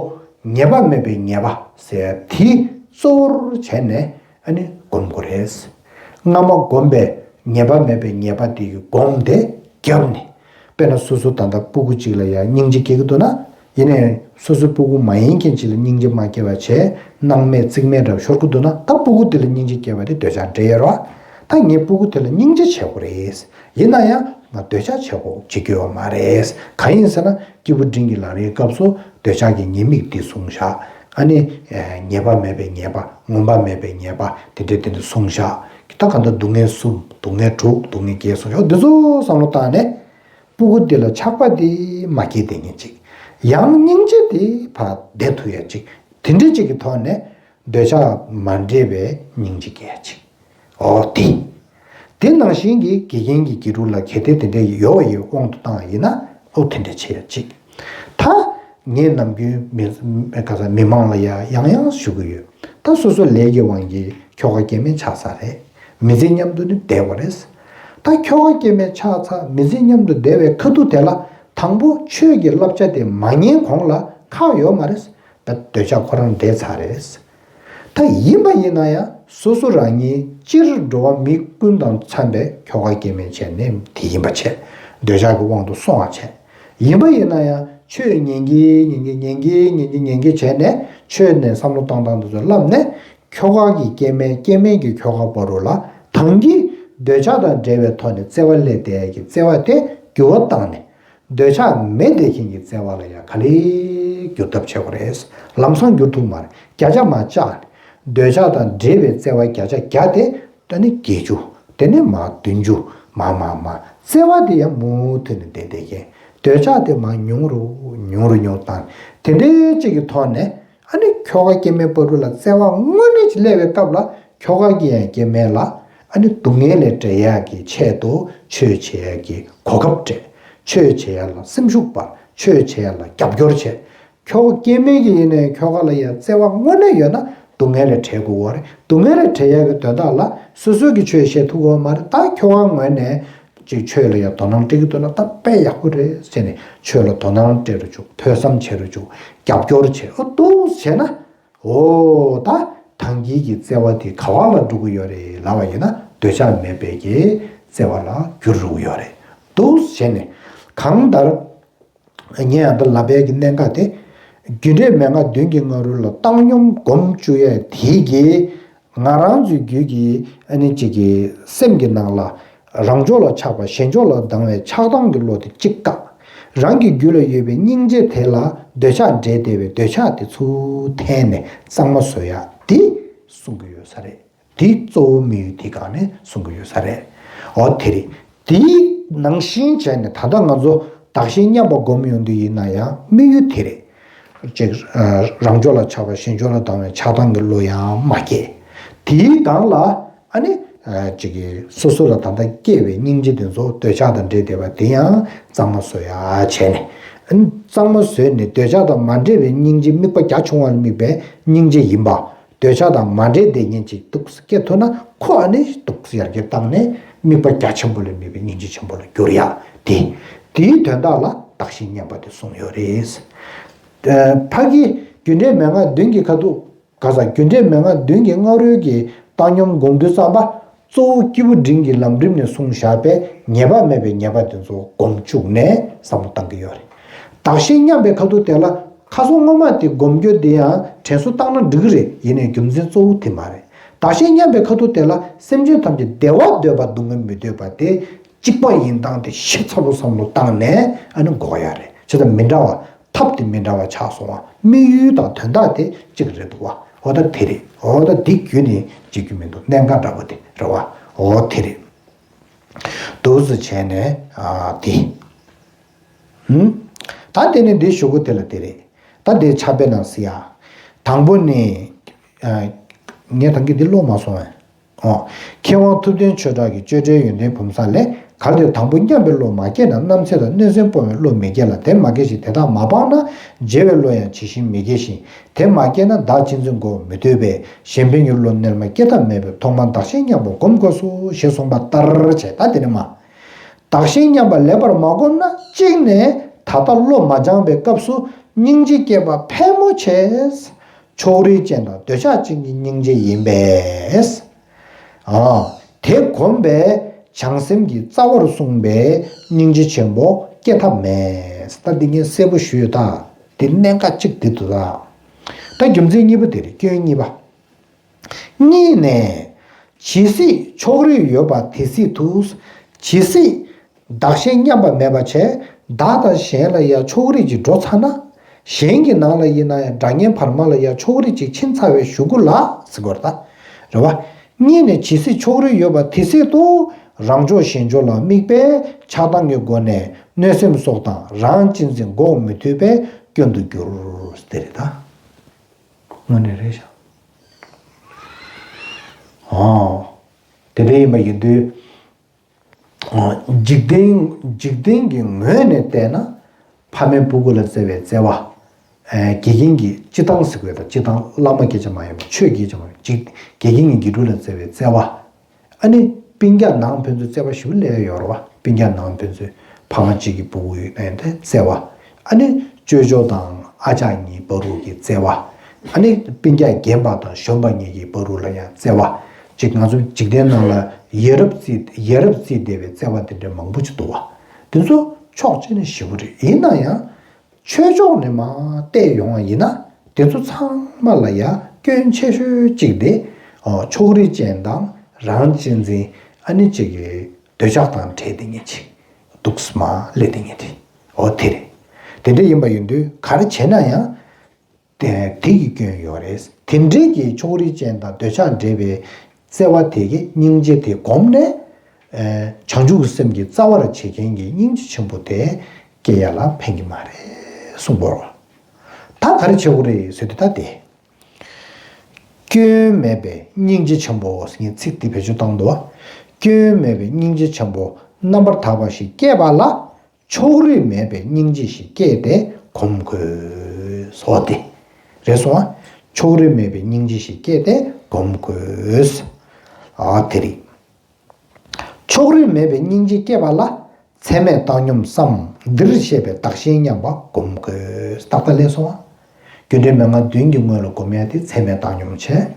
ཉེས་པ་མེད་པའི་ཉེས་པ་ཟེར་ཡ་དེ་གཙོ་བོར་བྱས་ནས་ཨ་ནི་སྒོམ་དགོས་རེད། སྔ་མ་བསྒོམས་པའི་ཉེས་པ་མེད་པའི་ཉེས་པ་དེ་གི་སྒོམ་དེ་བརྒྱབ་ནས། དཔེར་ན་སོ་སོ་ད་ལྟ་སྤུ་གུ་གཅིག་ལ་ཡང་སྙིང་རྗེ་སྐྱེ་གི་འདུག་ན། ཡིན་ནའི་སོ་སོའི་སྤུ་གུ་མ་ཡིན་མཁན་གཅིག་ལ་སྙིང་རྗེ་མ་སྐྱེ་བ་བྱས་སྣང་མེད་རྩིག་མེད་འདྲ་ཤོར་གི་འདུག་ན། ད་སྤུ་གུ་དེ་ལ་སྙིང་རྗེ་སྐྱེ་བ་དེ་འདོད་ཆགས་འདྲེས་ཡོད་རེད་བ། ད་ངས་སྤུ་གུ་དེ་ལ་སྙིང་རྗེ་བྱེད་དགོས་རེད། ཡིན་ན་ཡང་ང་འདོད་ཆགས་བྱེད་དགོས་བྱེད་རྒྱུ་ཡོད་མ་རེད། གང་ཡིན་ཟེར་ན་སྐྱེས་བུ་འབྲིང་གི་ལམ་རིམ་སྐབས་སུ་འདོད་ཆགས་ཀྱི་ཉེས་དམིགས་འདི་གསུངས་བཞག་ཨ་ནི་ཉེས་པ་མེད་པའི་ཉེས་པ་ངོམས་པ་མེད་པའི་ཉེས་པ་དེ་འདྲ་དེ་འདྲ་གསུངས་བཞག་ད་གང་ལྟར་སྡུག་བསྔལ་གསུམ་སྡུག་བསྔལ་དྲུག་སྡུག་བསྔལ་བརྒྱད་གསུངས་བཞག་འདི་ཚོ་བསམ་བློ་བཏང་ནས་སྤུ་གུ་འདི་ལ་ཆགས་པ་འདི་མ་སྐྱེས་བསྡད་མཁན་ཅིག་ཡང་སྙིང་རྗེ་འདི་ཕར་བསྡད་ཐུབ་ཡ་ཅིག་དེ་འདྲ་ཅིག་གི་ཐོག་ནས། འདོད་ཆགས་མ་འདྲེས་པའི་སྙིང་རྗེ་སྐྱེ་ཡ་ཅིག་འོ་དེ། དེ་ནང་བཞིན་གྱི་དགེ་རྒན་གྱི་དགེ་ཕྲུག་ལ་གལ་ཏེ་དེ་འདྲ་ཡོད་པ་ཡི་དབང་དུ་བཏང་བ་ཡིན་ན་འོ་དེ་འདྲ་བྱེད་ཡ་ཅིག་ད་ངས་ནམ་རྒྱུན་མི་ག་ས་མི་མང་ལ་ཡ་ཡང་ཡང་ཞུ་གི་ཡོད། ད་སོ་སོ་ལས་ཀྱི་དབང་གིས་ཁྱོ་ག་སྐྱེ་དམན་ཆགས་ས་རེད། མི་ཚེ་མཉམ་དུ་ནི་བསྡད་པ་རེད། ད་ཁྱོ་ག་སྐྱེ་དམན་ཆགས་ཚར་མི་ཚེ་མཉམ་དུ་བསྡད་པའི་ཁ་ཐུག་དེ་ལ། དང་པོ་ཆོས་ཀྱི་བསླབ་བྱ་དེ་མ་ཉན་གོང་ལ་ཁག་ཡོད་མ་རེད། ད་འདོད་ཆགས་ཁོ་རང་འདས་ཚར་རེད། ད་ཡིན་པ་ཡིན་ན་ཡང་སོ་སོ་རང་ཉིད་སྤྱིར་འགྲོ་བ་མི་ཀུན་དང་འཚམས་པའི་ཁྱོ་ག་སྐྱེ་དམན་བྱས་ནས་དེ་ཡིན་པ་བྱས། འདོད་ཆགས་ཀྱི་དབང་དུ་སོང་བ་བྱས། ཡིན་པ་ཡིན་ན་ཡང་ཆོས་ཉན་གྱིན་ཉན་གྱིན་ཉན་གྱིན་ཉན་གྱིན་ཉན་གྱིན་བྱས་ནས། ཆོས་ནས་བསམ་བློ་བཏང་སྟངས་དེ་ཚོ་བསླབས་ནས། ཁྱོ་ག་གི་སྐྱེ་དམན་སྐྱེ་དམན་གྱི་ཁྱོ་ག་བར་དུ་ལ་དང་གི་འདོད་ཆགས་དང་འབྲེལ་བའི་ཐོག་ནས་བརྩེ་བ་སླེབས་བསྡད་ཀྱི་བརྩེ་བ་དེ་འགྱུར་བ་བཏང་ནས། འདོད་ཆགས་མེད་བསྡད་མཁན་གྱི་བརྩེ་བ་ལ་ཡང་ག་ལེར་འགྱུར་ཐབས་བྱེད་དགོས་རེད། ལམ་སང་འགྱུར་ཐུབ་མ་རེད། བརྒྱ་ཆ་མར་བཅག་ནས། འདོད་ཆགས་དང་འབྲེལ་བའི་བརྩེ་བ་བརྒྱ་ཆ་བརྒྱ་དེ། ད་ནི་བརྒྱད་ཅུ། དེ་ནས་མར་བདུན་ཅུ། མར་མར་མར་བརྩེ་བ་དེ་ཡང་མུ་མཐུད་ནས་བསྡད་བསྡད་མཁན། འདོད་ཆགས་དེ་མར་ཉུང་རུ་ཉུང་རུ་ཉུང་བཏང་། དེ་འདྲའི་གཅིག་གི་ཐོག་ནས། ཨ་ནི་ཁྱོ་ག་སྐྱེ་དམན་བར་དུ་ལ་བརྩེ་བ་དངོས་གནས་ཅིག་སླེབས་པའི་སྐབས་ལ། ཁྱོ་ག་གི་ཡང་སྐྱེ་དམན་ལ་ཨ་ནི་སྡུག་བསྔལ་ལས་བྲལ་ཡག་གི་ཆེད་དུ་ཆོས་བྱེད་ཡག་གི་གོ་སྐབས་སྤྲད། ཆོས་བྱེད་ཡག་ལ་སེམས་ཤུགས་སྤར། ཆོས་བྱེད་ཡག་ལ་རྒྱབ་སྐྱོར་བྱས། ཁྱོ་ག་སྐྱེ་དམན་གྱི་ཡིན་ནའི་ཁྱོ་ག་ལ་ཡང་བརྩེ་བ་དངོས་གནས་ཡོད་ན། སྡུག་བསྔལ་ལས་བྲལ་དགོས་པ་རེད། སྡུག་བསྔལ་ལས་བྲལ་ཡག་གི་དོན་དག་ལ་སོ་སོ་གི་ཆོས་བཤད་ཐུབ་ཀྱི་ཡོད་མ་རེད། ད་ཁྱོ་ག་ངོས་ནས་ཅིག་ཆོས་ལ་ཡང་དོ་སྣང་སྤྲད་ཀྱི་འདུག་ན་ད་དཔེ་ཡག་པོ་རེད་ཟེར་ནས་ཆོས་ལ་དོ་སྣང་སྤྲད་རུ་བཅུག། ཐོས་བསམ་བྱེད་རུ་བཅུག། རྒྱབ་སྐྱོར་བྱེད། ཨོ་འདུག་བྱས་ན། འོ་ད་ཐང་གི་གི་བརྩེ་བ་དེ་ག་བ་ལ་འགྲོ་གི་ཡོད་རེད་ལབ་པ་ཡིན་ན། འདོད་ཆགས་མེད་པའི་གི་བརྩེ་བ་ལ་འགྱུར་རུ་ཡོད་རེད། འདུག་བྱས་ནས་གང་ལྟར། ངས་ཡང་ད་ལབ་པའི་གི་གནད་འགག་དེ། རྒྱུ་འབྲས་མན་ངག་བདུན་གྱི་སྔ་རོལ་ལ་བཏང་སྙོམས་སྒོམ་བཅུག་ཡས་དེ་གིས་ང་རང་ཚོའི་རྒྱུད་ཀྱི་ཨ་ནི་གཅིག་གི་སེམས་ཀྱི་ནང་ལ་རང་ཕྱོགས་ལ་ཆགས་པ་གཞན་ཕྱོགས་ལ་སྡང་བའི་ཆགས་སྡང་གི་བློ་དེ་གཅིག་བཀག། རང་གི་རྒྱུད་ལ་ཡོད་པའི་སྙིང་རྗེ་དེ་ལ་འདོད་ཆགས་འདྲེས་བསྡད་པའི་འདོད་ཆགས་དེ་ཚུར་འཐེན་ནས་གཙང་མ་བཟོ་ཡ་དེ་གསུང་གི་ཡོད་ས་རེད། དེ་གཙོ་བོ་དམིགས་ཡུལ་དེ་སྒང་ནས་གསུང་གི་ཡོད་ས་རེད། འོ་དེ་རེད། དེའི་ནང་བཞིན་བྱས་ནས་ད་ལྟ་ང་ཚོ་བདག་གཞན་མཉམ་པ་སྒོམ་ཡོང་དུས་ཡིན་ན་ཡང་དམིགས་ཡུལ་དེ་རེད། ཅིག་རང་ཕྱོགས་ལ་ཆགས་པ་གཞན་ཕྱོགས་ལ་སྡང་བའི་ཆགས་སྡང་གི་བློ་ཡང་མ་སྐྱེ། དེའི་སྒང་ལ་ཨ་ནི་ཅིག་གི་སོ་སོ་ལ་ད་ལྟ་སྐྱེ་བའི་སྙིང་རྗེ་དེ་ཚོ་འདོད་ཆགས་དང་འདྲེས་བསྡད་པ་དེ་ཡང་གཙང་མ་བཟོ་ཡ་བྱས་ནས། ཨ་ནི་གཙང་མ་བཟོས་ནས་འདོད་ཆགས་དང་མ་འདྲེས་པའི་སྙིང་རྗེ། དམིགས་པ་རྒྱ་ཆུང་བ་ལ་དམིགས་པའི་སྙིང་རྗེ་ཡིན་པ། འདོད་ཆགས་དང་མ་འདྲེས་བསྡད་མཁན་ཅིག་འདུག་སྐྱེ་ཐུབ་ན། ཁོ་ཨ་ནི་འདུག་ཡར་རྒྱས་བཏང་ནས་དམིགས་པ་རྒྱ་ཆེན་པོ་ལ་དམིགས་པའི་སྙིང་རྗེ་ཆེན་པོ་ལ་འགྱུར་ཡ་དེ། དེའི་དོན་དག་ལ་བདག་གཞན་མཉམ་པ་དེ་གསུངས་ཡོད་རེད། ཕ་གི་རྒྱུ་འབྲས་མན་ངག་བདུན་གྱི་ཁ་ཐུག་ག་ས་རྒྱུ་འབྲས་མན་ངག་བདུན་གྱི་སྔ་རོལ་གྱི་བཏང་སྙོམས་སྒོམ་དུས་ཙམ་པ། གཙོ་བོ་སྐྱེས་བུ་འབྲིང་གི་ལམ་རིམ་ནས་གསུངས་བཞག་པའི་ཉེས་པ་མེད་པའི་ཉེས་པ་དེ་ཚོ་སྒོམ་བཅུག་ནས་བསམ་བློ་བཏང་གི་ཡོད་རེད། བདག་གཞན་མཉམ་པའི་ཁ་ཐུག་དེ་ལ་ཁ་སང་སྔོན་མ་དེ་སྒོམ་རྒྱུ་དེ་ཡང་དྲན་གསོ་བཏང་ན་འགྲིག་གི་རེད། ཡིན་ནའི་རྒྱུ་མཚན་གཙོ་བོ་དེ་མ་རེད། བདག་གཞན་མཉམ་པའི་ཁ་ཐུག་དེ་ལ་སེམས་ཅན་ཐམས་ཅད་བདེ་བ་འདོད་པ་སྡུག་བསྔལ་མི་འདོད་པ་དེ་གཅིག་པ་ཡིན་སྟངས་དེ་ཞིབ་ཚགས་པོ་བསམ་བློ་བཏང་ནས་ཨ་ནི་འགོག་ཡ་རེད། བྱས་ཙང་མི་འདྲ་བ། ཐབས་དེ་མི་འདྲ་བ་ཆགས་སོང་བ། དམིགས་ཡུལ་དང་དོན་དག་དེ་གཅིག་རེད་འདུག་བ། འོ་ད་དེ་རེད། འོ་ད་འདི་བརྒྱུད་ནས་བྱེད་རྒྱུ་མི་འདུག་གནད་འགག་འདྲ་པོ་དེ་རེད་བ། འོ་དེ་རེད། འདུག་སེ་བྱས་ནས་ཨ་དེ། ཧུམ། ད་དེ་ནས་འདི་ཞུ་གི་དེ་ལ་དེ་རེད། ད་དེ་ཕྱག་དཔེ་ནང་གཟིགས་ཡ། དང་པོ་ནི། ཨ། ངས་ད་གིན་འདི་ཀློག་མ་སོང་ཨེ། ཨོ། མཁས་དབང་ཐུབ་བསྟན་ཆོས་གྲགས་ཀྱིས་སྤྱོད་འབྲས་ཡོན་ཏན་བུམ་གསལ་ལས། གལ་ཏེ་དང་པོ་མཉམ་པའི་བློ་མ་སྐྱེས་ན། རྣམ་འཚེ་དང་གནོད་སེམས་སྤོང་བའི་བློ་མི་སྐྱེ་ལ། དེ་མ་སྐྱེས་ཤིང་དེ་དག་མ་སྤངས་ན། བརྗེ་བའི་བློ་ཡང་ཇི་བཞིན་མི་སྐྱེ་ཞིང་། དེ་མ་སྐྱེས་ན་བདག་གཅེས་འཛིན་འགོག་མི་ཐུབ་པས། གཞན་ཕན་གྱི་བློ་རྣལ་མ་སྐྱེ་ཐབས་མེད་པས། ཐོག་མར་བདག་གཞན་མཉམ་པ་སྒོམ་དགོས་སོ། ཞེས་གསུངས་པ་ལྟར་བྱས། ད་དེ་ནས་མ། བདག་གཞན་མཉམ་པ་ལེགས་པར་མ་བསྒོམས་ན། གཅིག་ནས་ད་ལྟ་བློ་མ་སྦྱངས་པའི་སྐབས་སུ་སྙིང་རྗེ་སྐྱེས་པ་ཕལ་མོ་ཆེ། ཕྱོགས་རིས་ཅན་དང་འདོད་ཆགས་ཅན་གྱི་སྙིང་རྗེ་ཡིན་པས། ཨ། དེ་གོམས་པས་བྱང་སེམས་ཀྱི་རྩ་བར་གསུངས་པའི་སྙིང་རྗེ་ཆེན་པོ་སྐྱེ་ཐབས་མེད། ད་འདི་ངས་གསལ་པོ་ཞུས་ཡོད་ད། འདི་གནད་འགག་གཅིག་འདི་འདུག་ད། ད་རྒྱུ་མཚན་གཉིས་པ་དེ་རེད། སྐྱོན་གཉིས་པ། གཉིས་ནས། ཇི་སྲིད་ཕྱོགས་རིས་ཡོད་པ་དེ་སྲིད་དུ། ཇི་སྲིད་བདག་གཞན་མཉམ་པ་མེད་པ་བྱས། བདག་དང་གཞན་ལ་ཡང་ཕྱོགས་རིས་ཅིག་འགྲོ་ཚར་ན། གཞན་གྱི་ནང་ལ་ཡིན་ན་ཡང་དགྲ་གཉེན་བར་མ་ལ་ཡང་ཕྱོགས་རིས་ཅིག་ཕྱིན་ཚར་བའི་གཞུག་གུ་ལ་ཟེར་དགོས་རེད་ད། རེད་བ། གཉིས་ནས་ཇི་སྲིད་ཕྱོགས་རིས་ཡོད་པ་དེ་སྲིད་དུ། རང་ཕྱོགས་གཞན་ཕྱོགས་ལ་དམིགས་པས་ཆགས་སྡང་གི་སྒོ་ནས་གནོད་སེམས་སོགས་དང་རང་གཅེས་འཛིན་འགོག་མི་ཐུབ་པའི་སྐྱོན་དུ་འགྱུར། དེ་རེད་ད། དངོས་གནས་རེད་ཤག་ཨོ། དེ་འདྲ་ཡིན་པ་ཡིན་དུས། ཨོ། འཇིག་རྟེན་འཇིག་རྟེན་གྱི་ངོས་ནས་བལྟས་ན། ཕ་མས་སྤུ་གུ་ལ་བརྩེ་བའི་བརྩེ་བ། ཨེ། དགེ་རྒན་གྱི་སྤྱི་བཏང་ཟེར་དགོས་དང་། སྤྱི་བཏང་བླ་མ་སྐད་ཆ་མ་ཡིན་པ། ཆོས་སྐད་ཆ་མ་ཡིན་པ། འཇིག་དགེ་རྒན་གྱི་དགེ་ཕྲུག་ལ་བརྩེ་བའི་བརྩེ་བ། ཨ་ནི། སྤུན་ཀྱག་ནང་ཕན་ཚུན་བརྩེ་བ་ཞིག་སླེབས་ཡོད་རེད་བ། སྤུན་ཀྱག་ནང་ཕན་ཚུན་ཕ་མ་གཅིག་གི་ཕྲུ་གུ་ཡིན་ནའི་བརྩེ་བ། ཨ་ནི་ཅོ་ཅོ་དང་ཨ་ཅག་གཉིས་བར་དུ་གི་བརྩེ་བ། ཨ་ནི་སྤུན་ཀྱག་རྒན་པ་དང་གཞོན་པ་གཉིས་ཀྱི་བར་དུ་ལ་ཡང་བརྩེ་བ། ཅིག་ང་ཚོ་འཇིག་རྟེན་ནང་ལ་ཡ་རབས་བརྩིས་ཡ་རབས་བརྩིས་བསྡད་པའི་བརྩེ་བ་དེ་འདྲ་མང་པོ་ཅིག་འདུག་བ། དེ་ཚོ་ཕྱོགས་གཅིག་ནས་ཞེ་པོ་རེད། ཡིན་ན་ཡང་། ཆོས་ཕྱོགས་ནས་མར་བལྟས་ཡོང་བ་ཡིན་ན། དེ་ཚོ་ཚང་མ་ལ་ཡ་སྐྱོན་ཆེ་ཤོས་གཅིག་དེ། ཨོ། ཕྱོགས་རིས་ཅན་དང་རང་གཅེས་འཛིན། ཨ་ནི་གཅིག་གི་འདོད་ཆགས་དང་འདྲེས་བསྡད་མཁན་ཅིག་འདུག་སེ་མར་སླེབས་བསྡད་མཁན་དེ། ཨོ། དེ་རེད། དེ་འདྲ་ཡིན་པ་ཡིན་དུས་ག་རེ་བྱས་ན་ཡང་། དེ་དེ་གི་སྐྱོན་ཡོད་རེད། དེ་འདྲའི་གི་ཕྱོགས་རིས་ཅན་དང་འདོད་ཆགས་འདྲེས་པའི་བརྩེ་བ་དེ་གི་སྙིང་རྗེ་དེ་བསྒོམས་ནས། ཨེ། བྱང་ཆུབ་ཀྱི་སེམས་ཀྱི་རྩ་བར་བྱེད་མཁན་གྱི་སྙིང་རྗེ་ཆེན་པོ་དེ་སྐྱེ་ཡ་ལ་ཕན་གྱི་མ་རེད་གསུངས་པ་རེད། ད་ག་རེ་བྱེད་དགོས་རེད་ཟེར་དུས་ད་དེ། སྐྱོན་མེད་པའི་སྙིང་རྗེ་ཆེན་པོ་ཟེར་མཁན་ཚིག་དེ་བེད་སྤྱོད་བཏང་འདུག་བ། སྐྱོན་མེད་པའི་སྙིང་རྗེ་ཆེན་པོ་རྣམ་པར་དག་པ་ཞིག་སྐྱེས་པ་ལ། ཕྱོགས་རིས་མེད་པའི་སྙིང་རྗེ་ཞིག་སྐྱེས་ཏེ་གོམས་དགོས་སོ་སྟེ། རེད་སོང་ཨ། ཕྱོགས་རིས་མེད་པའི་སྙིང་རྗེ་ཞིག་སྐྱེས་ཏེ་གོམས་དགོས། ཨ། དེ་རེད། ཕྱོགས་རིས་མེད་པའི་སྙིང་རྗེ་སྐྱེས་པ་ལ། ཚད་མས་བཏང་སྙོམས་སམ། འདིར་བཤད་པའི་བདག་གཞན་མཉམ་པ་སྒོམ་དགོས། ཏག་ཏག་ལས་སོང་ཨ། རྒྱུ་འབྲས་མན་ངག་བདུན་གྱི་སྔོན་ལ་སྒོམ་ཡ་དེ་ཚད་མས་བཏང་སྙོམས་བྱས།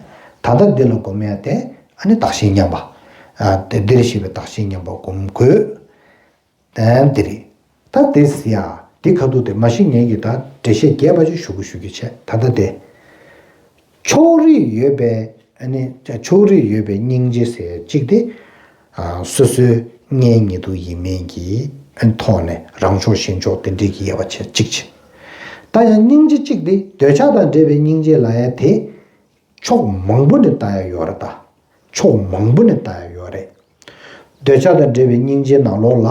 ད་ལྟ་འདི་ལ་སྒོམ་ཡ་དེ་ཨ་ནི་བདག་གཞན་མཉམ་པ། ཨ། དེ་འདིར་བཤད་པའི་བདག་གཞན་མཉམ་པ་སྒོམ་དགོས། ཨ། འདི་རེད། ད་དེ་ཟེར་ཡ། འདི་ཁ་ཐུག་དེ་མ་གཞི་ངས་ཀྱི་ད་འགྲེལ་བཤད་རྒྱས་པ་ཅིག་ཞུ་གི་ཞུ་གི་བྱས། ད་ལྟ་དེ། ཕྱོགས་རིས་ཡོད་པའི། ཨ་ནི་ཕྱོགས་རིས་ཡོད་པའི་སྙིང་རྗེ་ཟེར་གཅིག་དེ། ཨ། སོ་སོའི་གཉེན་ཉེ་དུ་ཡིན་མིན་གྱི་ཐོག་ནས་རང་ཕྱོགས་གཞན་ཕྱོགས་དེ་འདྲའི་གི་དབྱེ་བ་ཕྱེ་གཅིག་བྱས། ད་ཡང་སྙིང་རྗེ་གཅིག་དེ་འདོད་ཆགས་དང་འདྲེས་པའི་སྙིང་རྗེ་ལབ་ཡ་དེ། ཕྱོགས་མང་པོ་ནས་ལྟ་ཡ་ཡོད་རེད་ད། ཕྱོགས་མང་པོ་ནས་ལྟ་ཡ་ཡོད་རེད། འདོད་ཆགས་དང་འདྲེས་པའི་སྙིང་རྗེའི་ནང་ལོགས་ལ།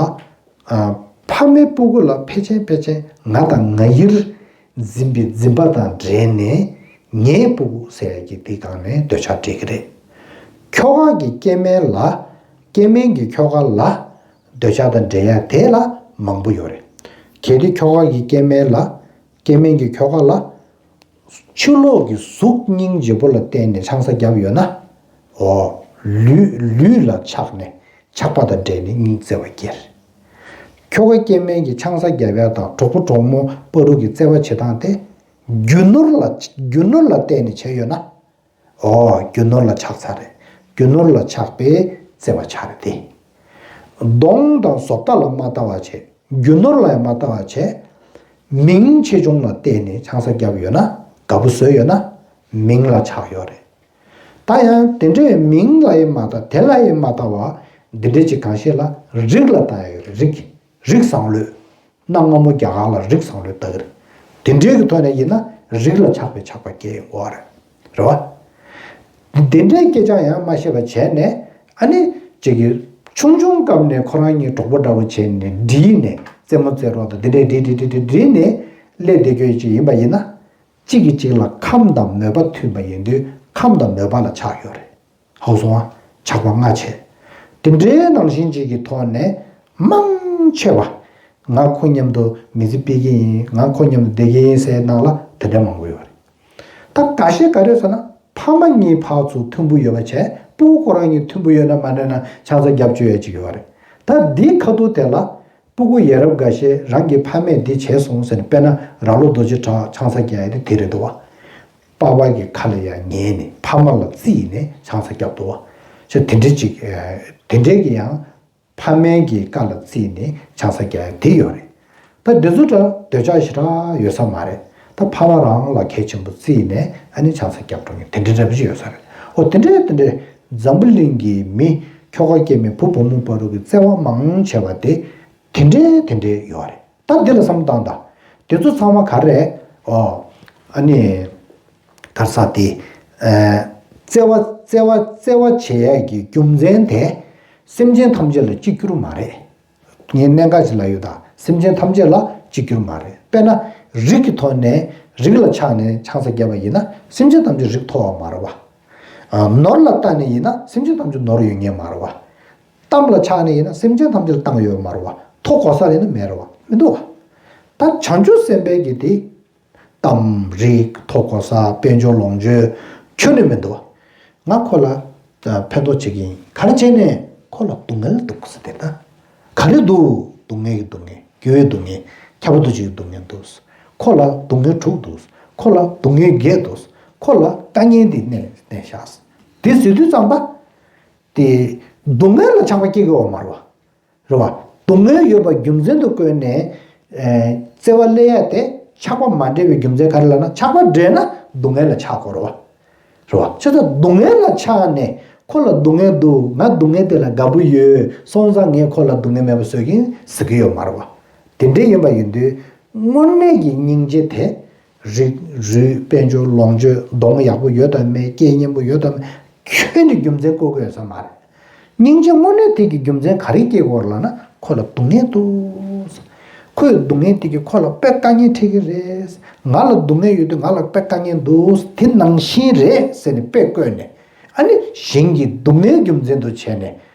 ཨ། ཕ་མའི་སྤུ་གུ་ལ་ཕལ་ཆེར་ཕལ་ཆེར་ང་དང་ང་ཡིར་འཛིན་པའི་འཛིན་པ་དང་འབྲེལ་ནས་ངའི་སྤུ་གུ་ཟེར་ཡ་གི་དེའི་སྒང་ནས་འདོད་ཆགས་འདྲེས་ཀྱི་རེད། ཁྱོ་ག་གི་སྐྱེ་དམན་ལ། སྐྱེ་དམན་གྱི་ཁྱོ་ག་ལ་འདོད་ཆགས་དང་འབྲེལ་ཡ་དེ་ལ་མང་པོ་ཡོད་རེད། གལ་ཏེ་ཁྱོ་ག་གི་སྐྱེ་དམན་ལ། སྐྱེ་དམན་གྱི་ཁྱོ་ག་ལ། ཕྱི་ལོགས་ཀྱི་གཟུགས་སྙིང་རྗེ་པོ་ལ་བརྟེན་ནས་ཆང་ས་བརྒྱབ་ཡོད་ན། འོ། ལུས་ལུས་ལ་ཆགས་ནས་ཆགས་པ་དང་འབྲེལ་ནས་སྙིང་བརྩེ་བ་སྐྱེ། ཁྱོ་ག་སྐྱེ་དམན་གྱི་ཆང་ས་བརྒྱབ་ཡ་དང་གྲོགས་པོ་གྲོགས་མོ་བར་དུ་གི་བརྩེ་བ་བྱེད་སྟངས་དེ། རྒྱུ་ནོར་ལ་རྒྱུ་ནོར་ལ་བརྟེན་ནས་བྱས་ཡོད་ན། འོ། རྒྱུ་ནོར་ལ་ཆགས་ཚར་རེད། རྒྱུ་ནོར་ལ་ཆགས་པའི་བརྩེ་བ་ཆགས་རེད་དེ། གདོང་དང་བཟོ་ལྟ་ལ་མ་ལྟ་བ་བྱས། རྒྱུ་ནོར་ལ་ཡང་མ་ལྟ་བ་བྱས། མིང་ཆེ་ཆུང་ལ་བལྟས་ནས་ཆང་ས་བརྒྱབ་ཡོད་ན། དགའ་པོ་བཟོས་ཡོད་ན། མིང་ལ་ཆགས་ཡོད་རེད། ད་ཡང་དེ་འདྲའི་མིང་ལ་ཡང་མ་ལྟ། དེ་ལ་ཡང་མ་ལྟ་བ། འདི་འདྲའི་ཅིག་གང་ཤེས་ལ་རིགས་ལ་ལྟ་ཡ་ཡོད་རེད། རིགས། རིགས་བཟང་ལོས། གནའ་སྔ་མོ་རྒྱ་གར་ལ་རིགས་བཟང་ལོས་ལྟ་གི་རེད། དེ་འདྲའི་གི་ཐོག་ནས་ཡིན་ན་རིགས་ལ་ཆགས་པའི་ཆགས་པ་སྐྱེ་ཡོང་གི་རེད། རེད་བ། དེ་འདྲའི་སྐད་ཆ་ཡང་མ་བཤད་པ་བྱས་ནས། ཨ་ནི་ཅིག་གི་ཆུང་ཆུང་སྐབས་ནས་ཁོ་རང་གཉིས་གྲོགས་པོ་འདྲ་བོ་བྱས་ནས་འགྲིག་ནས་རྩེད་མོ་རྩེ་རོགས་དང་དེ་འདྲའི་འགྲིག་འགྲིག་འགྲིག་འགྲིག་འགྲིག་ནས་སླེབས་བསྡད་རྒྱུ་ཅིག་ཡིན་པ་ཡིན་ན། གཅིག་གིས་གཅིག་ལ་ཁམས་དང་མོས་པ་མཐུན་པ་ཡིན་དུས་ཁམས་དང་མོས་པ་ལ་ཆགས་ཡོད་རེད། ཧ་གོ་སོང་ཨ། ཆགས་པ་ལྔ་བྱས། དེ་འདྲའི་ནང་བཞིན་ཅིག་གི་ཐོག་ནས་མང་ཆེ་བ། ང་ཁོ་མཉམ་དུ་མི་ཚེ་སྤེལ་གྱི་ཡིན། ང་ཁོ་མཉམ་དུ་བསྡད་ཀྱི་ཡིན་ཟེར་ནང་ལ་དེ་འདྲ་མང་པོ་ཡོད་རེད། ད་འགའ་ཤས་ག་རེ་ཟེར་ན། ཕ་མ་གཉིས་ཕར་ཚུར་མཐུན་པོ་ཡོད་པ་བྱས། སྤུ་གུ་ཁོ་རང་གཉིས་མཐུན་པོ་ཡོད་ན་མ་འདྲ་ན་ཆང་ས་རྒྱབ་བཅུག་ཡ་ཅིག་ཡོད་རེད། ད་འདིའི་ཁ་ཐུག་དེ་ལ། སྤུ་གུ་ཡ་རབས་འགའ་ཤས་རང་གི་ཕ་མས་འདི་བྱས་སོང་ཟེར་ནས། དཔེར་ན་ར་ལོ་རྡོ་རྗེ་གྲགས་ཆང་ས་རྒྱག་ཡ་དེ་དེ་རེད་འདུག་བ། པ་ཕ་གི་ཁ་ལ་ཡ་ཉན་ནས་ཕ་མ་ལ་བརྩིས་ནས་ཆང་ས་རྒྱབ་འདུག་བ། ཅེས་དེ་འདྲའི་ཅིག་དེ་འདྲའི་གི་ཡང་ཕ་མའི་གི་བཀའ་ལ་བརྩིས་ནས་ཆང་ས་རྒྱག་ཡ་དེ་ཡོད་རེད། ད་འདི་ཚོ་འདྲ་འདོད་ཆགས་ཞེ་དྲག་ཡོད་ས་མ་རེད། ད་ཕ་མ་རང་ལ་གལ་ཆེན་པོ་བརྩིས་ནས་ཨ་ནི་ཆང་ས་རྒྱབ་འགྲོ་མཁན་དེ་འདྲའི་འདྲ་པོ་ཅིག་ཡོད་ས་རེད། འོ། དེ་འདྲའི་དེ་འདྲའི་འཛམ་བུ་གླིང་གི་མི་ཁྱོ་ག་སྐྱེ་མེད་བུ་བུ་མོ་བར་དུ་གི་བརྩེ་བ་མང་ཆེ་བ་དེ་དེ་འདྲའི་དེ་འདྲའི་ཡོད་རེད། ད་འདི་ལ་བསམ་བློ་བཏང་དང་། དེ་ཚོ་ཚང་མ་ག་རེ་རེད། ཨོ། ཨ་ནི། ག་རེ་ཟེར་དེ། ཨ། བརྩེ་བ་བརྩེ་བ་བརྩེ་བ་བྱེད་ཡས་ཀྱི་རྒྱུ་མཚན་དེ། སེམས་ཅན་ཐམས་ཅད་ལ་གཅིག་གྱུར་མ་རེད། ངས་གནད་འགག་ཅིག་ལབ་ཡོད་ད། སེམས་ཅན་ཐམས་ཅད་ལ་གཅིག་གྱུར་མ་རེད། དཔེར་ན། རིགས་ཀྱི་ཐོག་ནས་རིགས་ལ་ཆགས་ནས་ཆང་ས་བརྒྱབ་པ་ཡིན་ན་སེམས་ཅན་ཐམས་ཅད་རིགས་མཐོ་བ་མ་རེད་བ། ཨ། ནོར་ལ་ལྟ་ནས་ཡིན་ན་སེམས་ཅན་ཐམས་ཅད་ནོར་ཡོད་མཁན་མ་རེད་བ། གཏམ་ལ་ཆགས་ནས་ཡིན་ན་སེམས་ཅན་ཐམས་ཅད་ལ་གཏམ་ཡོད་མ་རེད་བ། མཐོ་གོ་ས་ཡིན་ན་མེད་རེད་བ། མི་འདུག་བ། ད་བྱང་ཆུབ་སེམས་དཔའི་གི་དེ། གཏམ། རིགས། མཐོ་གོ་ས། དཔལ་འབྱོར་ལོངས་སྤྱོད། ཁྱོན་ནས་མི་འདུག་བ། ང་ཁོ་ལ་ཕན་ཐོགས་བྱེད་ཀྱི་ཡིན། ག་རེ་བྱས་ནས། ཁོ་ལ་སྡུག་བསྔལ་འདུག་ཟེར་དེ་ལྟ། ག་རེ་འདུག་སྡུག་བསྔལ་གྱི་སྡུག་བསྔལ། དགེ་བའི་སྡུག་བསྔལ། ཁྱབ་པ་འདུ་བྱེད་ཀྱི་སྡུག་བསྔལ་འདུག་ཁོ་ལ་སྡུག་བསྔལ་དྲུག་འདུག་ཁོ་ལ་སྡུག་བསྔལ་བརྒྱད་འདུག་ཁོ་ལ་དཀའ་ངལ་འདི་གནས་གནས་བཞག་དེ་ཟེར་དུས་ཙམ་པ། དེ་སྡུག་བསྔལ་ལ་ཆགས་པ་སྐྱེ་གི་ཡོད་མ་རེད་བ། རེད་བ། སྡུག་བསྔལ་ཡོད་པ་རྒྱུ་མཚན་དུ་བཀོད་ནས། ཨེ། བརྩེ་བ་སླེབས་ཡ་དེ་ཆགས་པ་མ་འདྲེས་པའི་རྒྱུ་མཚན་ག་རེ་ལབ་ན། ཆགས་པ་འདྲེས་ན་སྡུག་བསྔལ་ལ་ཆགས་དགོས་རེད་བ། རེད་བ། བྱས་ཙང་སྡུག་བསྔལ་ལ་ཆགས་ནས་ཁོ་ལ་སྡུག་བསྔལ་འདུག་ང་སྡུག་བསྔལ་དེ་ལ་དགའ་པོ་ཡོད་སོང་ཙང་ངས་ཁོ་ལ་སྡུག་བསྔལ་མེད་པ་བཟོ་གིན་ཟེར་གི་ཡོད་མ་རེད་བ། དེ་འདྲ་ཡིན་པ་ཡིན་དུས་དངོས་གནས་ཀྱི་སྙིང་རྗེ་དེ། རིགས་རུས་དཔལ་འབྱོར་ལོངས་སྤྱོད་གདོང་ཡག་པོ་ཡོད་དམ་མེད། སྐད་སྙན་པོ་ཡོད་དམ་མེད། ཁྱོན་ནས་རྒྱུ་མཚན་བཀོད་དགོས་ས་མ་རེད། སྙིང་རྗེ་དངོས་གནས་དེ་གི་རྒྱུ་མཚན་ག་རེ་སྐྱེ་དགོས་ལབ་ན། ཁོ་ལ་སྡུག་བསྔལ་འདུག་ཁོས་སྡུག་བསྔལ་དེ་གིས་ཁོ་ལ་དཔེ་དཀའ་ངལ་འཕྲད་ཀྱི་རེད། ང་ལ་སྡུག་བསྔལ་ཡོད་དུས་ང་ལ་དཔེ་དཀའ་ངལ་འདུག་དེ་ནང་བཞིན་རེད་ཟེར་ནས་དཔེ་བཀོད་ནས། ཨ་ནི་གཞན་གྱི་སྡུག་བསྔལ་རྒྱུ་མཚན་དུ་བྱས་ནས།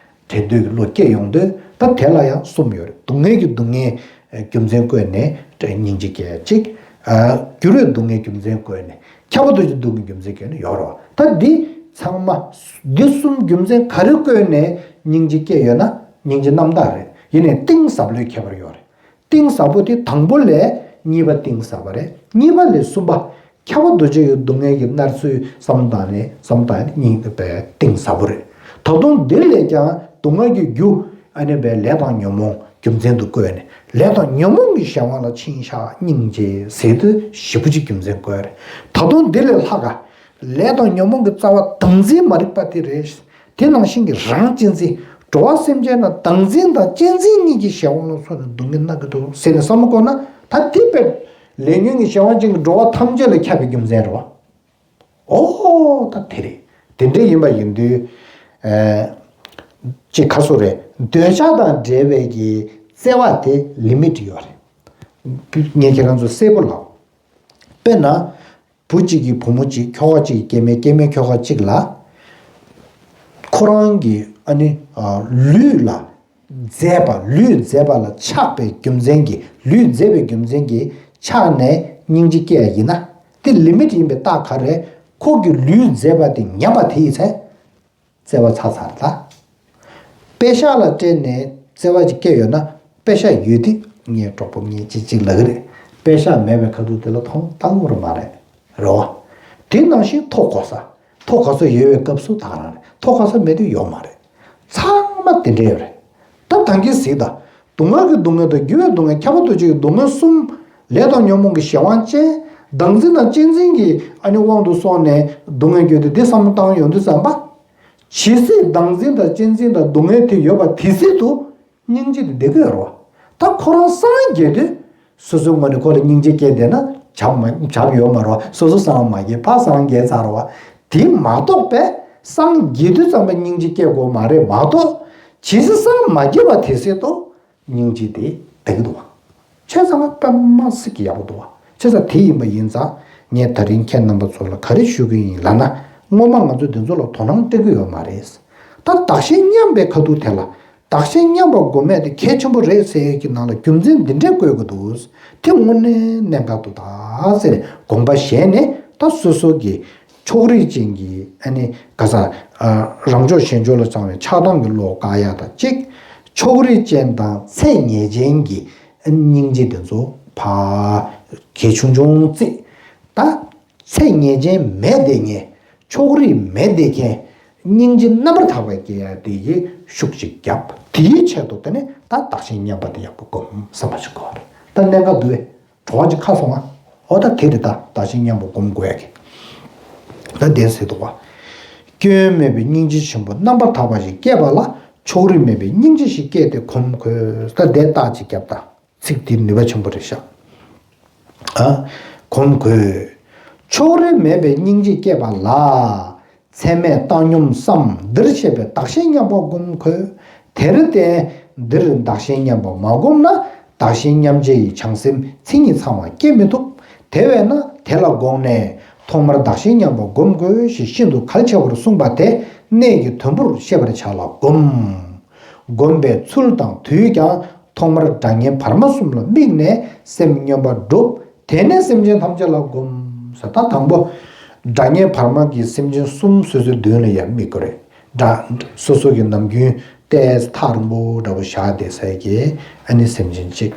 དྲན་འདོད་ཀྱི་བློ་སྐྱེ་ཡོང་དུས་ད་དེ་ལ་ཡང་གསུམ་ཡོད་རེད། སྡུག་བསྔལ་གྱི་སྡུག་བསྔལ་རྒྱུ་མཚན་བཀོད་ནས་སྙིང་རྗེ་སྐྱེ་ཡ་གཅིག་འགྱུར་བའི་སྡུག་བསྔལ་རྒྱུ་མཚན་བཀོད་ནས་ཁྱབ་པ་འདུ་བྱེད་སྡུག་བསྔལ་རྒྱུ་མཚན་བཀོད་ནས་ཡོད་རེད་བ། ད་འདི་ཚང་མ་འདི་གསུམ་རྒྱུ་མཚན་ག་རེ་བཀོད་ནས་སྙིང་རྗེ་སྐྱེ་ཡོད་ན། སྙིང་རྗེ་རྣམ་དག་རེད། ཡིན་ནའི་གཏིང་ཟབ་ལོས་ཁྱད་པར་ཡོད་རེད། གཏིང་ཟབ་པོ་དེ་དང་པོ་ལས་གཉིས་པ་གཏིང་ཟབ་པ་རེད། གཉིས་པ་ལས་གསུམ་པ། ཁྱབ་པ་འདུ་བྱེད་ཀྱི་སྡུག་བསྔལ་གྱི་མནར་ཚུལ་བསམ་བཏང་ནས་བསམ་བཏང་ནས་སྙིང་དེ་པའི་གཏིང་ཟབ་པོ་རེད། ད་དུང་འདི་ལས་ཀྱང་སྡུག་བསྔལ་གྱི་རྒྱུ་ཨ་ནི་པའི་ལས་དང་ཉོན་མོངས་རྒྱུ་མཚན་དུ་བཀོད་ནས་ལས་དང་ཉོན་མོངས་ཀྱི་གཞན་དབང་ལ་ཆིངས་བཞག་སྙིང་རྗེ་ཟེར་དུས་ཞེ་པོ་ཅིག་རྒྱུ་མཚན་བཀོད་རེད། ད་དུང་འདི་ལས་ལྷག་ག་ལས་དང་ཉོན་མོངས་ཀྱི་རྩ་བ་བདག་འཛིན་མ་རིག་པ་དེ་རེད། དེ་ནང་བཞིན་གྱི་རང་གཅེས་འཛིན། འགྲོ་བ་སེམས་ཅན་རྣམས་བདག་འཛིན་དང་གཅེས་འཛིན་གཉིས་ཀྱི་གཞན་དབང་ལ་སོགས་ནས་སྡུག་བསྔལ་མནར་གྱི་འདུག་ཟེར་ནས་བསམ་བློ་བསྐོར་ན། ད་དེ་དཔེ་ལས་ཉོན་གྱི་གཞན་དབང་ཅན་གྱི་འགྲོ་བ་ཐམས་ཅད་ལ་ཁྱབ་པའི་རྒྱུ་མཚན་རེད་བ། ཨོ་ད་དེ་རེད། དེ་འདྲ་ཡིན་པ་ཡིན་དུས། ཨེ། ཅིག་ག་སོ་རེད། འདོད་ཆགས་དང་འབྲེལ་བའི་གི་བརྩེ་བ་དེ་ལི་མིཊ་ཡོད་རེད། ངས་ཁྱེད་རང་ཚོ་གསལ་པོ་ལབ། དཔེར་ན། བུ་གཅིག་གིས་བུ་མོ་གཅིག་ཁྱོ་ག་གཅིག་གི་སྐྱེ་དམན་སྐྱེ་དམན་ཁྱོ་ག་གཅིག་ལ། ཁོ་རང་གི་ཨ་ནི་ལུས་ལ་མཛེས་པ་ལུས་མཛེས་པ་ལ་ཆགས་པའི་རྒྱུ་མཚན་གྱིས་ལུས་མཛེས་པའི་རྒྱུ་མཚན་གྱིས་ཆགས་ནས་སྙིང་རྗེ་སྐྱེ་ཡ་ཡིན་ན། དེ་ལི་མིཊ་ཡིན་པའི་རྟགས་ག་རེ། ཁོ་གི་ལུས་མཛེས་པ་དེ་ཉམས་པ་དེ་ཡིན་ཚེ། བརྩེ་བ་ཚ་ཚ་རེད་ད། པེ་ཤག་ལ་སྤྲད་ནས་བརྩེ་བ་ཅིག་སྐྱེ་ཡོད་ན། པེ་ཤག་ཡོད་དུས་ངའི་གྲོགས་པོ་ངའི་ཅིག་ཅིག་ལབ་ཀྱི་རེད། པེ་ཤག་མེད་པའི་ཁ་ཐུག་དེ་ལ་མཐོང་བཏང་གི་རེད་མ་རེད། རེད་བ། དེ་ནང་བཞིན་མཐོ་གོ་ས། མཐོ་གོ་ས་ཡོད་པའི་སྐབས་སུ་ད་ག་རང་རེད། མཐོ་གོ་ས་མེད་དུས་ཡོད་མ་རེད། ཚང་མ་དེ་འདྲ་ཡོད་རེད། ད་ད་གིན་གཟིགས་དང་། སྡུག་བསྔལ་གྱི་སྡུག་བསྔལ་དང་། འགྱུར་བའི་སྡུག་བསྔལ། ཁྱབ་པ་འདུ་བྱེད་ཀྱི་སྡུག་བསྔལ་གསུམ། ལས་དང་ཉོན་མོངས་ཀྱི་གཞན་དབང་ཅན། བདག་འཛིན་དང་གཅེས་འཛིན་གྱི་ཨ་ནི་དབང་དུ་སོང་ནས་སྡུག་བསྔལ་བརྒྱུད་དེ་འདི་བསམ་བློ་བཏང་ཡོང་དུས་ཙམ་པ། ཇི་སྲིད་བདག་འཛིན་དང་གཅེས་འཛིན་དང་སྡུག་བསྔལ་དེ་ཡོད་པ་དེ་སྲིད་དུ་སྙིང་རྗེ་དེ་བསྡད་ཀྱི་ཡོད་རེད་བ། ད་ཁོ་རང་སངས་རྒྱས་དུས་སོ་སོའི་ངོས་ནས་ཁོ་ལ་སྙིང་རྗེ་སྐྱེས་བསྡད་ན་བྱབ་མ་བྱབ་ཡོད་མ་རེད་བ། སོ་སོ་སངས་མ་རྒྱས་ཕར་སངས་རྒྱས་ཚར་རེད་བ། དེ་མ་གཏོགས་པས་སངས་རྒྱས་དུས་ཙམ་པ་སྙིང་རྗེ་སྐྱེ་དགོས་མ་རེད་མ་གཏོགས། ཇི་སྲིད་སངས་མ་རྒྱས་པ་དེ་སྲིད་དུ། སྙིང་རྗེ་དེ་བསྡད་ཀྱི་འདུག་བ། བྱས་ཙང་ང་དཔེ་མ་སྲིད་ཀྱི་ཡག་པོ་འདུག་བ། བྱས་ཙང་དེ་ཡིན་པ་ཡིན་ཙང་ངས་ད་རིང་ཁྱེད་རྣམ་པ་ཚོ་ལ་ག་རེ་ཞུ་གི་ཡིན་ལབ་ན། སྔོན་མ་ང་ཚོས་འདི་ཚོ་ལ་དོ་སྣང་སྤྲད་ཀྱི་ཡོད་མ་རེད། ད་བདག་གཞན་མཉམ་པའི་ཁ་ཐུག་དེ་ལ། བདག་གཞན་མཉམ་པ་སྒོམ་མེད་དེ་གལ་ཆེན་པོ་རེད་ཟེར་ཡས་ཀྱི་ནང་ལ་རྒྱུ་མཚན་འདི་འདྲས་བཀོད་ཀྱི་འདུག་དེ་དངོས་གནས་གནད་འགག་འདུག་ད་ཟེར་དགོངས་པ་བཞེས་ནས། ད་སོ་སོ་གི་ཕྱོགས་རིས་ཅན་གྱི་ཨ་ནི་ག་ས། ཨ། རང་ཕྱོགས་གཞན་ཕྱོགས་ལ་བཅངས་པའི་ཆགས་སྡང་གི་བློ་བཀག་ཡ་དང་གཅིག་ཕྱོགས་རིས་ཅན་དང་ཚད་ངེས་ཅན་གྱི་ཨ་ནི་སྙིང་རྗེ་དེ་ཚོ་ཕར་གལ་ཆུང་ཆུང་བརྩི། ད་ཚད་ངེས་ཅན་མེད་བསྡད་མཁན། ཕྱོགས་རིས་མེད་བསྡད་མཁན། སྙིང་རྗེ་རྣམ་པར་དག་པ་སྐྱེ་ཡ་དེ་གི་ཤུགས་ཅིག་བརྒྱབ། དེའི་ཆེད་དུ་དེ་ནི་ད་བདག་གཞན་མཉམ་པ་དེ་ཡག་པོ་སྒོམ་བསམ་པ་ཞིག་དགོས་རེད། ད་གནད་འགག་འདུག་བས། གྲོགས་ཅིག་ཁ་སོང་ང་། ཨོ་ད་དེ་རེད་ད། བདག་གཞན་མཉམ་པོ་སྒོམ་དགོས་ཡ་གི། ད་དེ་ཟེར་འདུག་བ། སྐྱོན་མེད་པའི་སྙིང་རྗེ་ཆེན་པོ་རྣམ་པར་དག་པ་ཞིག་སྐྱེས་པ་ལ། ཕྱོགས་རིས་མེད་པའི་སྙིང་རྗེ་ཞིག་སྐྱེས་ཏེ་གོམས་དགོས། ད་དེ་རྟགས་ཅིག་བརྒྱབ་ད། ཚིག་འདི་ནུས་པ་ཆེན་པོ་རེད་ཤག་ཨ། གོམས་དགོས། ཕྱོགས་རིས་མེད་པའི་སྙིང་རྗེ་སྐྱེས་པ་ལ། ཚད་མེད་བཏང་སྙོམས་སམ་འདིར་བཤད་པའི་བདག་གཞན་མཉམ་པོ་སྒོམ་དགོས། དེར་བརྟེན་འདིར་བདག་གཞན་མཉམ་པོ་མ་བསྒོམས་ན། བདག་གཞན་མཉམ་བརྗེ་ཡི་བྱང་སེམས་མཚན་ཉིད་ཚང་བ་སྐྱེ་མི་ཐུབ། དེ་བས་ན་དེ་ལ་དགོངས་ནས་ཐོག་མར་བདག་གཞན་མཉམ་པོ་སྒོམ་དགོས་ཞེས་ཤིན་ཏུ་གལ་ཆེ་བར་གསུངས་པ་དེ་གནད་ཀྱི་དོན་པོར་ཤེས་པར་བྱ་ལ་སྒོམ། སྒོམ་པའི་ཚུལ་དང་དུས་ཀྱང་ཐོག་མར་སྒྲ་སྙན་བར་མ་གསུམ་ལ་དམིགས་ནས་སེམས་སྙོམས་པར་སྒྲུབ། དེ་ནས་སེམས་ཅན་ཐམས་ཅད་ལ་སྒོམ། ཟེར་ད་དང་པོ། སྒྲ་སྙན་བར་མ་གི་སེམས་ཅན་གསུམ་སོ་སོའི་མདུན་ལ་ཡང་དམིགས་དགོས་རེད། སྒྲ། སོ་སོ་གི་ནམ་རྒྱུན་ ཏོག་ཙམ་ཐག་རིང་པོ་འདྲ་པོ་བཞག་བསྡད་ས་གི་ཨ་ནི་སེམས་ཅན་གཅིག་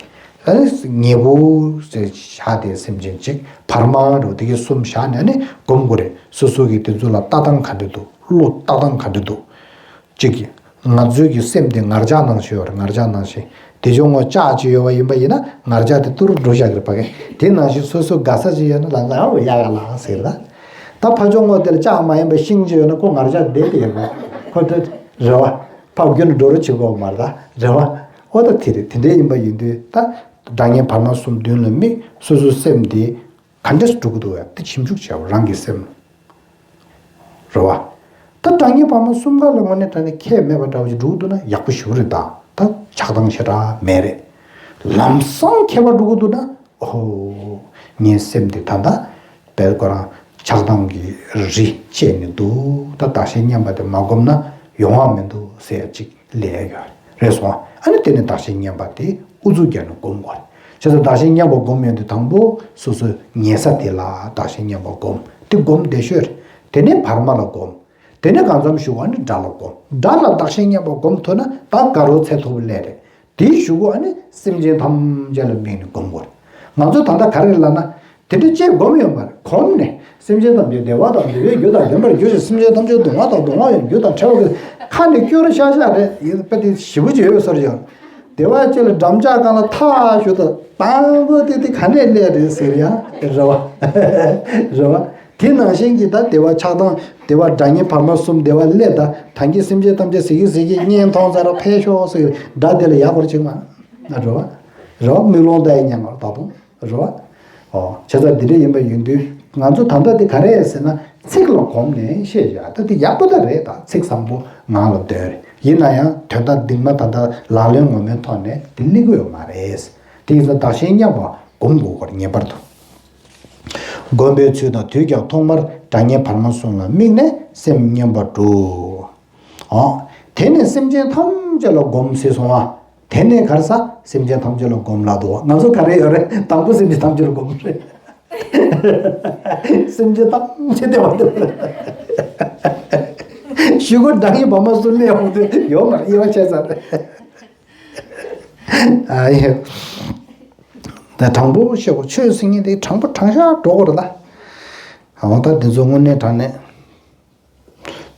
ཨ་ནི་ཉེ་པོ་ཟེར་བཞག་བསྡད་སེམས་ཅན་གཅིག་བར་མ་འདྲ་པོ་དེ་གི་གསུམ་བཞག་ནས་ཨ་ནི་སྒོམ་དགོས་རེད། སོ་སོ་གི་དེ་ཚོ་ལ་ལྟ་སྟངས་ག་འདྲ་འདུག་བློ་ལྟ་སྟངས་ག་འདྲ་འདུག་གཅིག་གིས། ང་ཚོའི་གི་སེམས་དེ་ངར་ལྕགས་ནང་བཞིན་ཡོད་རེད། ངར་ལྕགས་ནང་བཞིན། དེ་ཆུང་ངུ་ལྕགས་ཅིག་ཡོད་པ་ཡིན་པ་ཡིན་ན་ངར་ལྕགས་དེ་ཏུ་རུ་འགྲོ་བཞག་གི་རེད་པ་གས། དེ་ནང་བཞིན་སོ་སོ་དགའ་ས་ཅིག་ཡོད་ན་ལ་ལ་ཡ་ཡ་ལ་ཟེར་ད། ད་ཕ་ཆུང་ངུ་དེ་ལ་ལྕགས་མ་ཡིན་པ་ཤིང་ཅིག་ཡོད་ན་ཁོ་ངར་ལྕགས་བསྡད་དེ་ཡོད་པ་ཁོ་དེ་རེད་བ། ཕ་རྒྱུ་ནི་འགྲོ་རུ་བྱེད་དགོས་མ་རེད་ད་རེད་བ། ཨོ་ད་དེ་རེད། དེ་འདྲའི་ཡིན་པ་ཡིན་དུས་ད་དགྲ་གཉེན་བར་མ་གསུམ་མདུན་ལ་དམིགས། སོ་སོའི་སེམས་དེ་ག་འདྲས་སུ་འགྲོ་གི་འདུག་ཡ་དེ་ཞིབ་འཇུག་བྱའོ་རང་གི་སེམས། རེད་བ། ད་དགྲ་གཉེན་བར་མ་གསུམ་ཀ་ལ་དངོས་གནས་དྲང་གནས་ཁྱད་མེད་པ་འདྲ་བོ་ཞིག་འགྲོ་གི་འདུག་ན་ཡག་པོ་ཞེ་པོ་རེད་ད། ད་ཆགས་སྡང་ཞེ་དྲག་མེད་རེད། ལམ་སང་ཁྱད་པར་འགྲོ་གི་འདུག་ན་ཨོ་ཧོ། ངའི་སེམས་དེ་ད་ལྟ་དཔེ་ཁོ་རང་ཆགས་སྡང་གི་རི་བཅད་ནས་འདུག་ད་བདག་གཞན་མཉམ་པ་དེ་མ་བསྒོམས་ན་ཡོང་བ་མི་འདུག་ཟེར་ཡ་གཅིག་ལས་ཡ་ཡོད་རེད་སོང་། ཨ་ནི་དེ་ནས་བདག་གཞན་མཉམ་པ་དེ་ཨུ་ཚུགས་རྒྱག་ནས་སྒོམ་དགོས་རེད། བྱས་ཙང་བདག་གཞན་མཉམ་པ་སྒོམ་ཡོང་དུས་དང་པོ་སོ་སོའི་ཉལ་ས་དེ་ལ་བདག་གཞན་མཉམ་པ་སྒོམ། དེ་སྒོམ་བདེ་ཤོས་རེད། དེ་ནས་བར་མ་ལ་སྒོམ། དེ་ནས་གང་འཚམ་གཞུག་གུ་ཨ་ནི་དགྲ་ལ་སྒོམ། དགྲ་ལ་བདག་གཞན་མཉམ་པ་སྒོམ་ཐུབ་ན་ད་དགའ་རབ་ཚད་མཐོ་པོ་སླེབས་རེད། དེའི་གཞུག་གུ་ཨ་ནི་སེམས་ཅན་ཐམས་ཅད་ལ་དམིགས་ནས་སྒོམ་དགོས་རེད། ང་ཚོ་ད་ལྟ་ག་རེ་ལབ་ན། དེ་འདྲ་ཅིག་སྒོམ་ཡོད་པ་རེད། གོམས་ནས་སེམས་ཅན་ཐམས་ཅད་བདེ་བ་དང་བདེ་བའི་རྒྱུ་དང་ལྡན་པར་གྱུར་ཅིག་སེམས་ཅན་ཐམས་ཅད་སྡུག་བསྔལ་དང་སྡུག་བསྔལ་བའི་རྒྱུ་དང་བྲལ་བ་གི་ཁ་ནས་སྐྱོ་རུ་ཤག་ཤག་རེད། ཡིན་པ་དེ་ཞེ་པོ་ཅིག་ཡོད་ས་རེད་ཡང་། བདེ་བ་ཅིག་ལ་འགྲམ་ལྕག་སྒང་ལ་ཐག་ཞུ་དང་དང་པོ་དེ་དེ་ག་ནས་སླེབས་རེད་ཟེར་ཡང་རེད་བ། རེད་བ། དེ་ནང་བཞིན་གྱི་ད་བདེ་བ་ཆགས་སྡང་བདེ་བ་དགྲ་གཉེན་བར་མ་གསུམ་བདེ་བ་སླེབས་ད་ད་གིན་སེམས་ཅན་ཐམས་ཅད་ཟེར་གི་ཟེར་གི་གཉེན་མཐོང་ཚར་ར་ཕེབས་ཤོག་ཟེར་དགྲ་དེ་ལ་ཡག་པར་ཅིག་མ་རེད་བ། རེད་བ། མིག་ལོང་ལྟ་ཡི་ཉན་མ་རེད་ད་དུང་། རེད་བ། ཨོ། བྱས་ཙང་འདི་འདྲ་ཡིན་པ་ཡིན་དུས་ང་ཚོ་ད་ལྟ་འདི་ག་རེ་ཟེར་ན་ཚིག་ལ་གོམས་ནས་བཤད་བཞག་ད་འདི་ཡག་པོ་ད་རེད་ད་ཚིག་བཟང་པོ་ངག་ལ་འདོན་རེད། ཡིན་ན་ཡང་དོན་དག་འདི་མ་ད་ལྟ་ལག་ལེན་ངོ་མའི་ཐོག་ནས་འདི་སླེབས་ཀྱི་ཡོད་མ་རེད། དེ་ཡིན་ཙང་བདག་གཞན་མཉམ་པ་སྒོམ་དགོས་སྐོར་ངེས་པར་དུ། སྒོམ་པའི་ཚུལ་དང་དུས་ཀྱང་ཐོག་མར་དགྲ་གཉེན་བར་མ་གསུམ་ལ་དམིགས་ནས་སེམས་མཉམ་པར་བསྒྲུབ། ཨོ། དེ་ནས་སེམས་ཅན་ཐམས་ཅད་ལ་སྒོམ་ཟེར་སོང་ཨ། དེ་ནས་ག་རེ་ཟ། སེམས་ཅན་ཐམས་ཅད་ལ་སྒོམ་ལབ་འདུག་ང་ཚོ་ག་རེ་ཡོད་རེད། དང་པོ་སེམས་ཅན་ཐམས་ཅད་ལ་སྒོམ་རེད། སེམས་ཅན་ཐམས་ཅད་བདེ་བ་འདོད་རེད། གཞུག་གུ་དགྲ་གཉེན་བར་མ་གསུམ་ལ་ཡོང་དུས་ཡོད་མ་རེད། དབྱེ་བ་ཕྱེ་ཚར་རེད། ཨ་ཡེ། ད་དྲང་པོ་བཤད་གོ་ཆོས་ཟེར་མཁན་དེ་དྲང་པོ་དྲང་བཞག་འགྲོ་དགོས་རེད་ད། འོ་ད་འདི་ཚོ་དངོས་གནས་དྲང་གནས།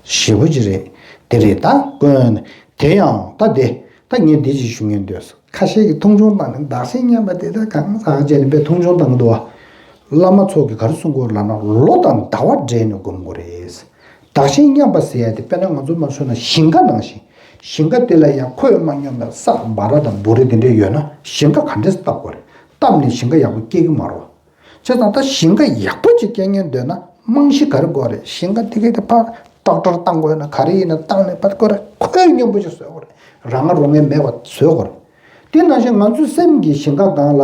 ཞེ་པོ་ཅིག་རེད། དེ་རེད་ད་དཀོན། དེ་ཡང་ད་དེ་ད་ངས་འདི་ཅིག་ཞུ་ངེས་འདོད། ཁ་ཤས་ཀྱིས་མཐོང་ཆུང་བཏང་ནས་བདག་གཞན་མཉམ་པ་དེ་ད་གང་ཟག་བཅས་ནས་དཔེ་མཐོང་ཆུང་བཏང་གི་འདུག་བ། བླ་མ་ཚོ་གིས་ག་རེ་གསུང་གི་ཡོད་ལབ་ན་ལོ་དང་ཟླ་བ་སྦྲེལ་ནས་སྒོམ་དགོས་རེད། བདག་གཞན་མཉམ་པ་ཟེར་ཡ་དེ་དཔེར་ན་ང་ཚོ་མ་མཚོན་ན་ཞིང་ཁ་ནང་བཞིན། ཞིང་ཁ་དེ་ལ་ཡང་ཁོས་མ་སྙོམས་པའི་ས་འབའ་ར་དང་འབུ་རི་དེ་འདྲས་ཡོད་ན་ཞིང་ཁ་ག་འདྲས་བཏབ་དགོས་རེད། བཏབ་ནས་ཞིང་ཁ་ཡག་པོ་སྐྱེ་གི་མ་རེད་བ། བྱས་ཙང་ད་ཞིང་ཁ་ཡག་པོ་ཅིག་སྐྱེ་ཉེན་འདོད་ན་རྨང་གཞི་ག་རེ་དགོས་རེད། ཞིང་ཁ་དེ་གའི་དེ་ཕར་ཏོག་ཏོག་བཏང་དགོས་ན་ག་རེ་ཡིན་ན་བཏང་ནས་ཕར་དགོས་རེད། ཁོད་སྙོམས་པོ་ཅིག་བཟོ་དགོས་རེད། རང་ང་རང་ངེས་མེད་པ་བཟོ་དགོས་རེད། དེ་ནང་བཞིན་ང་ཚོའི་སེམས་ཀྱི་ཞིང་ཁ་སྒང་ལ་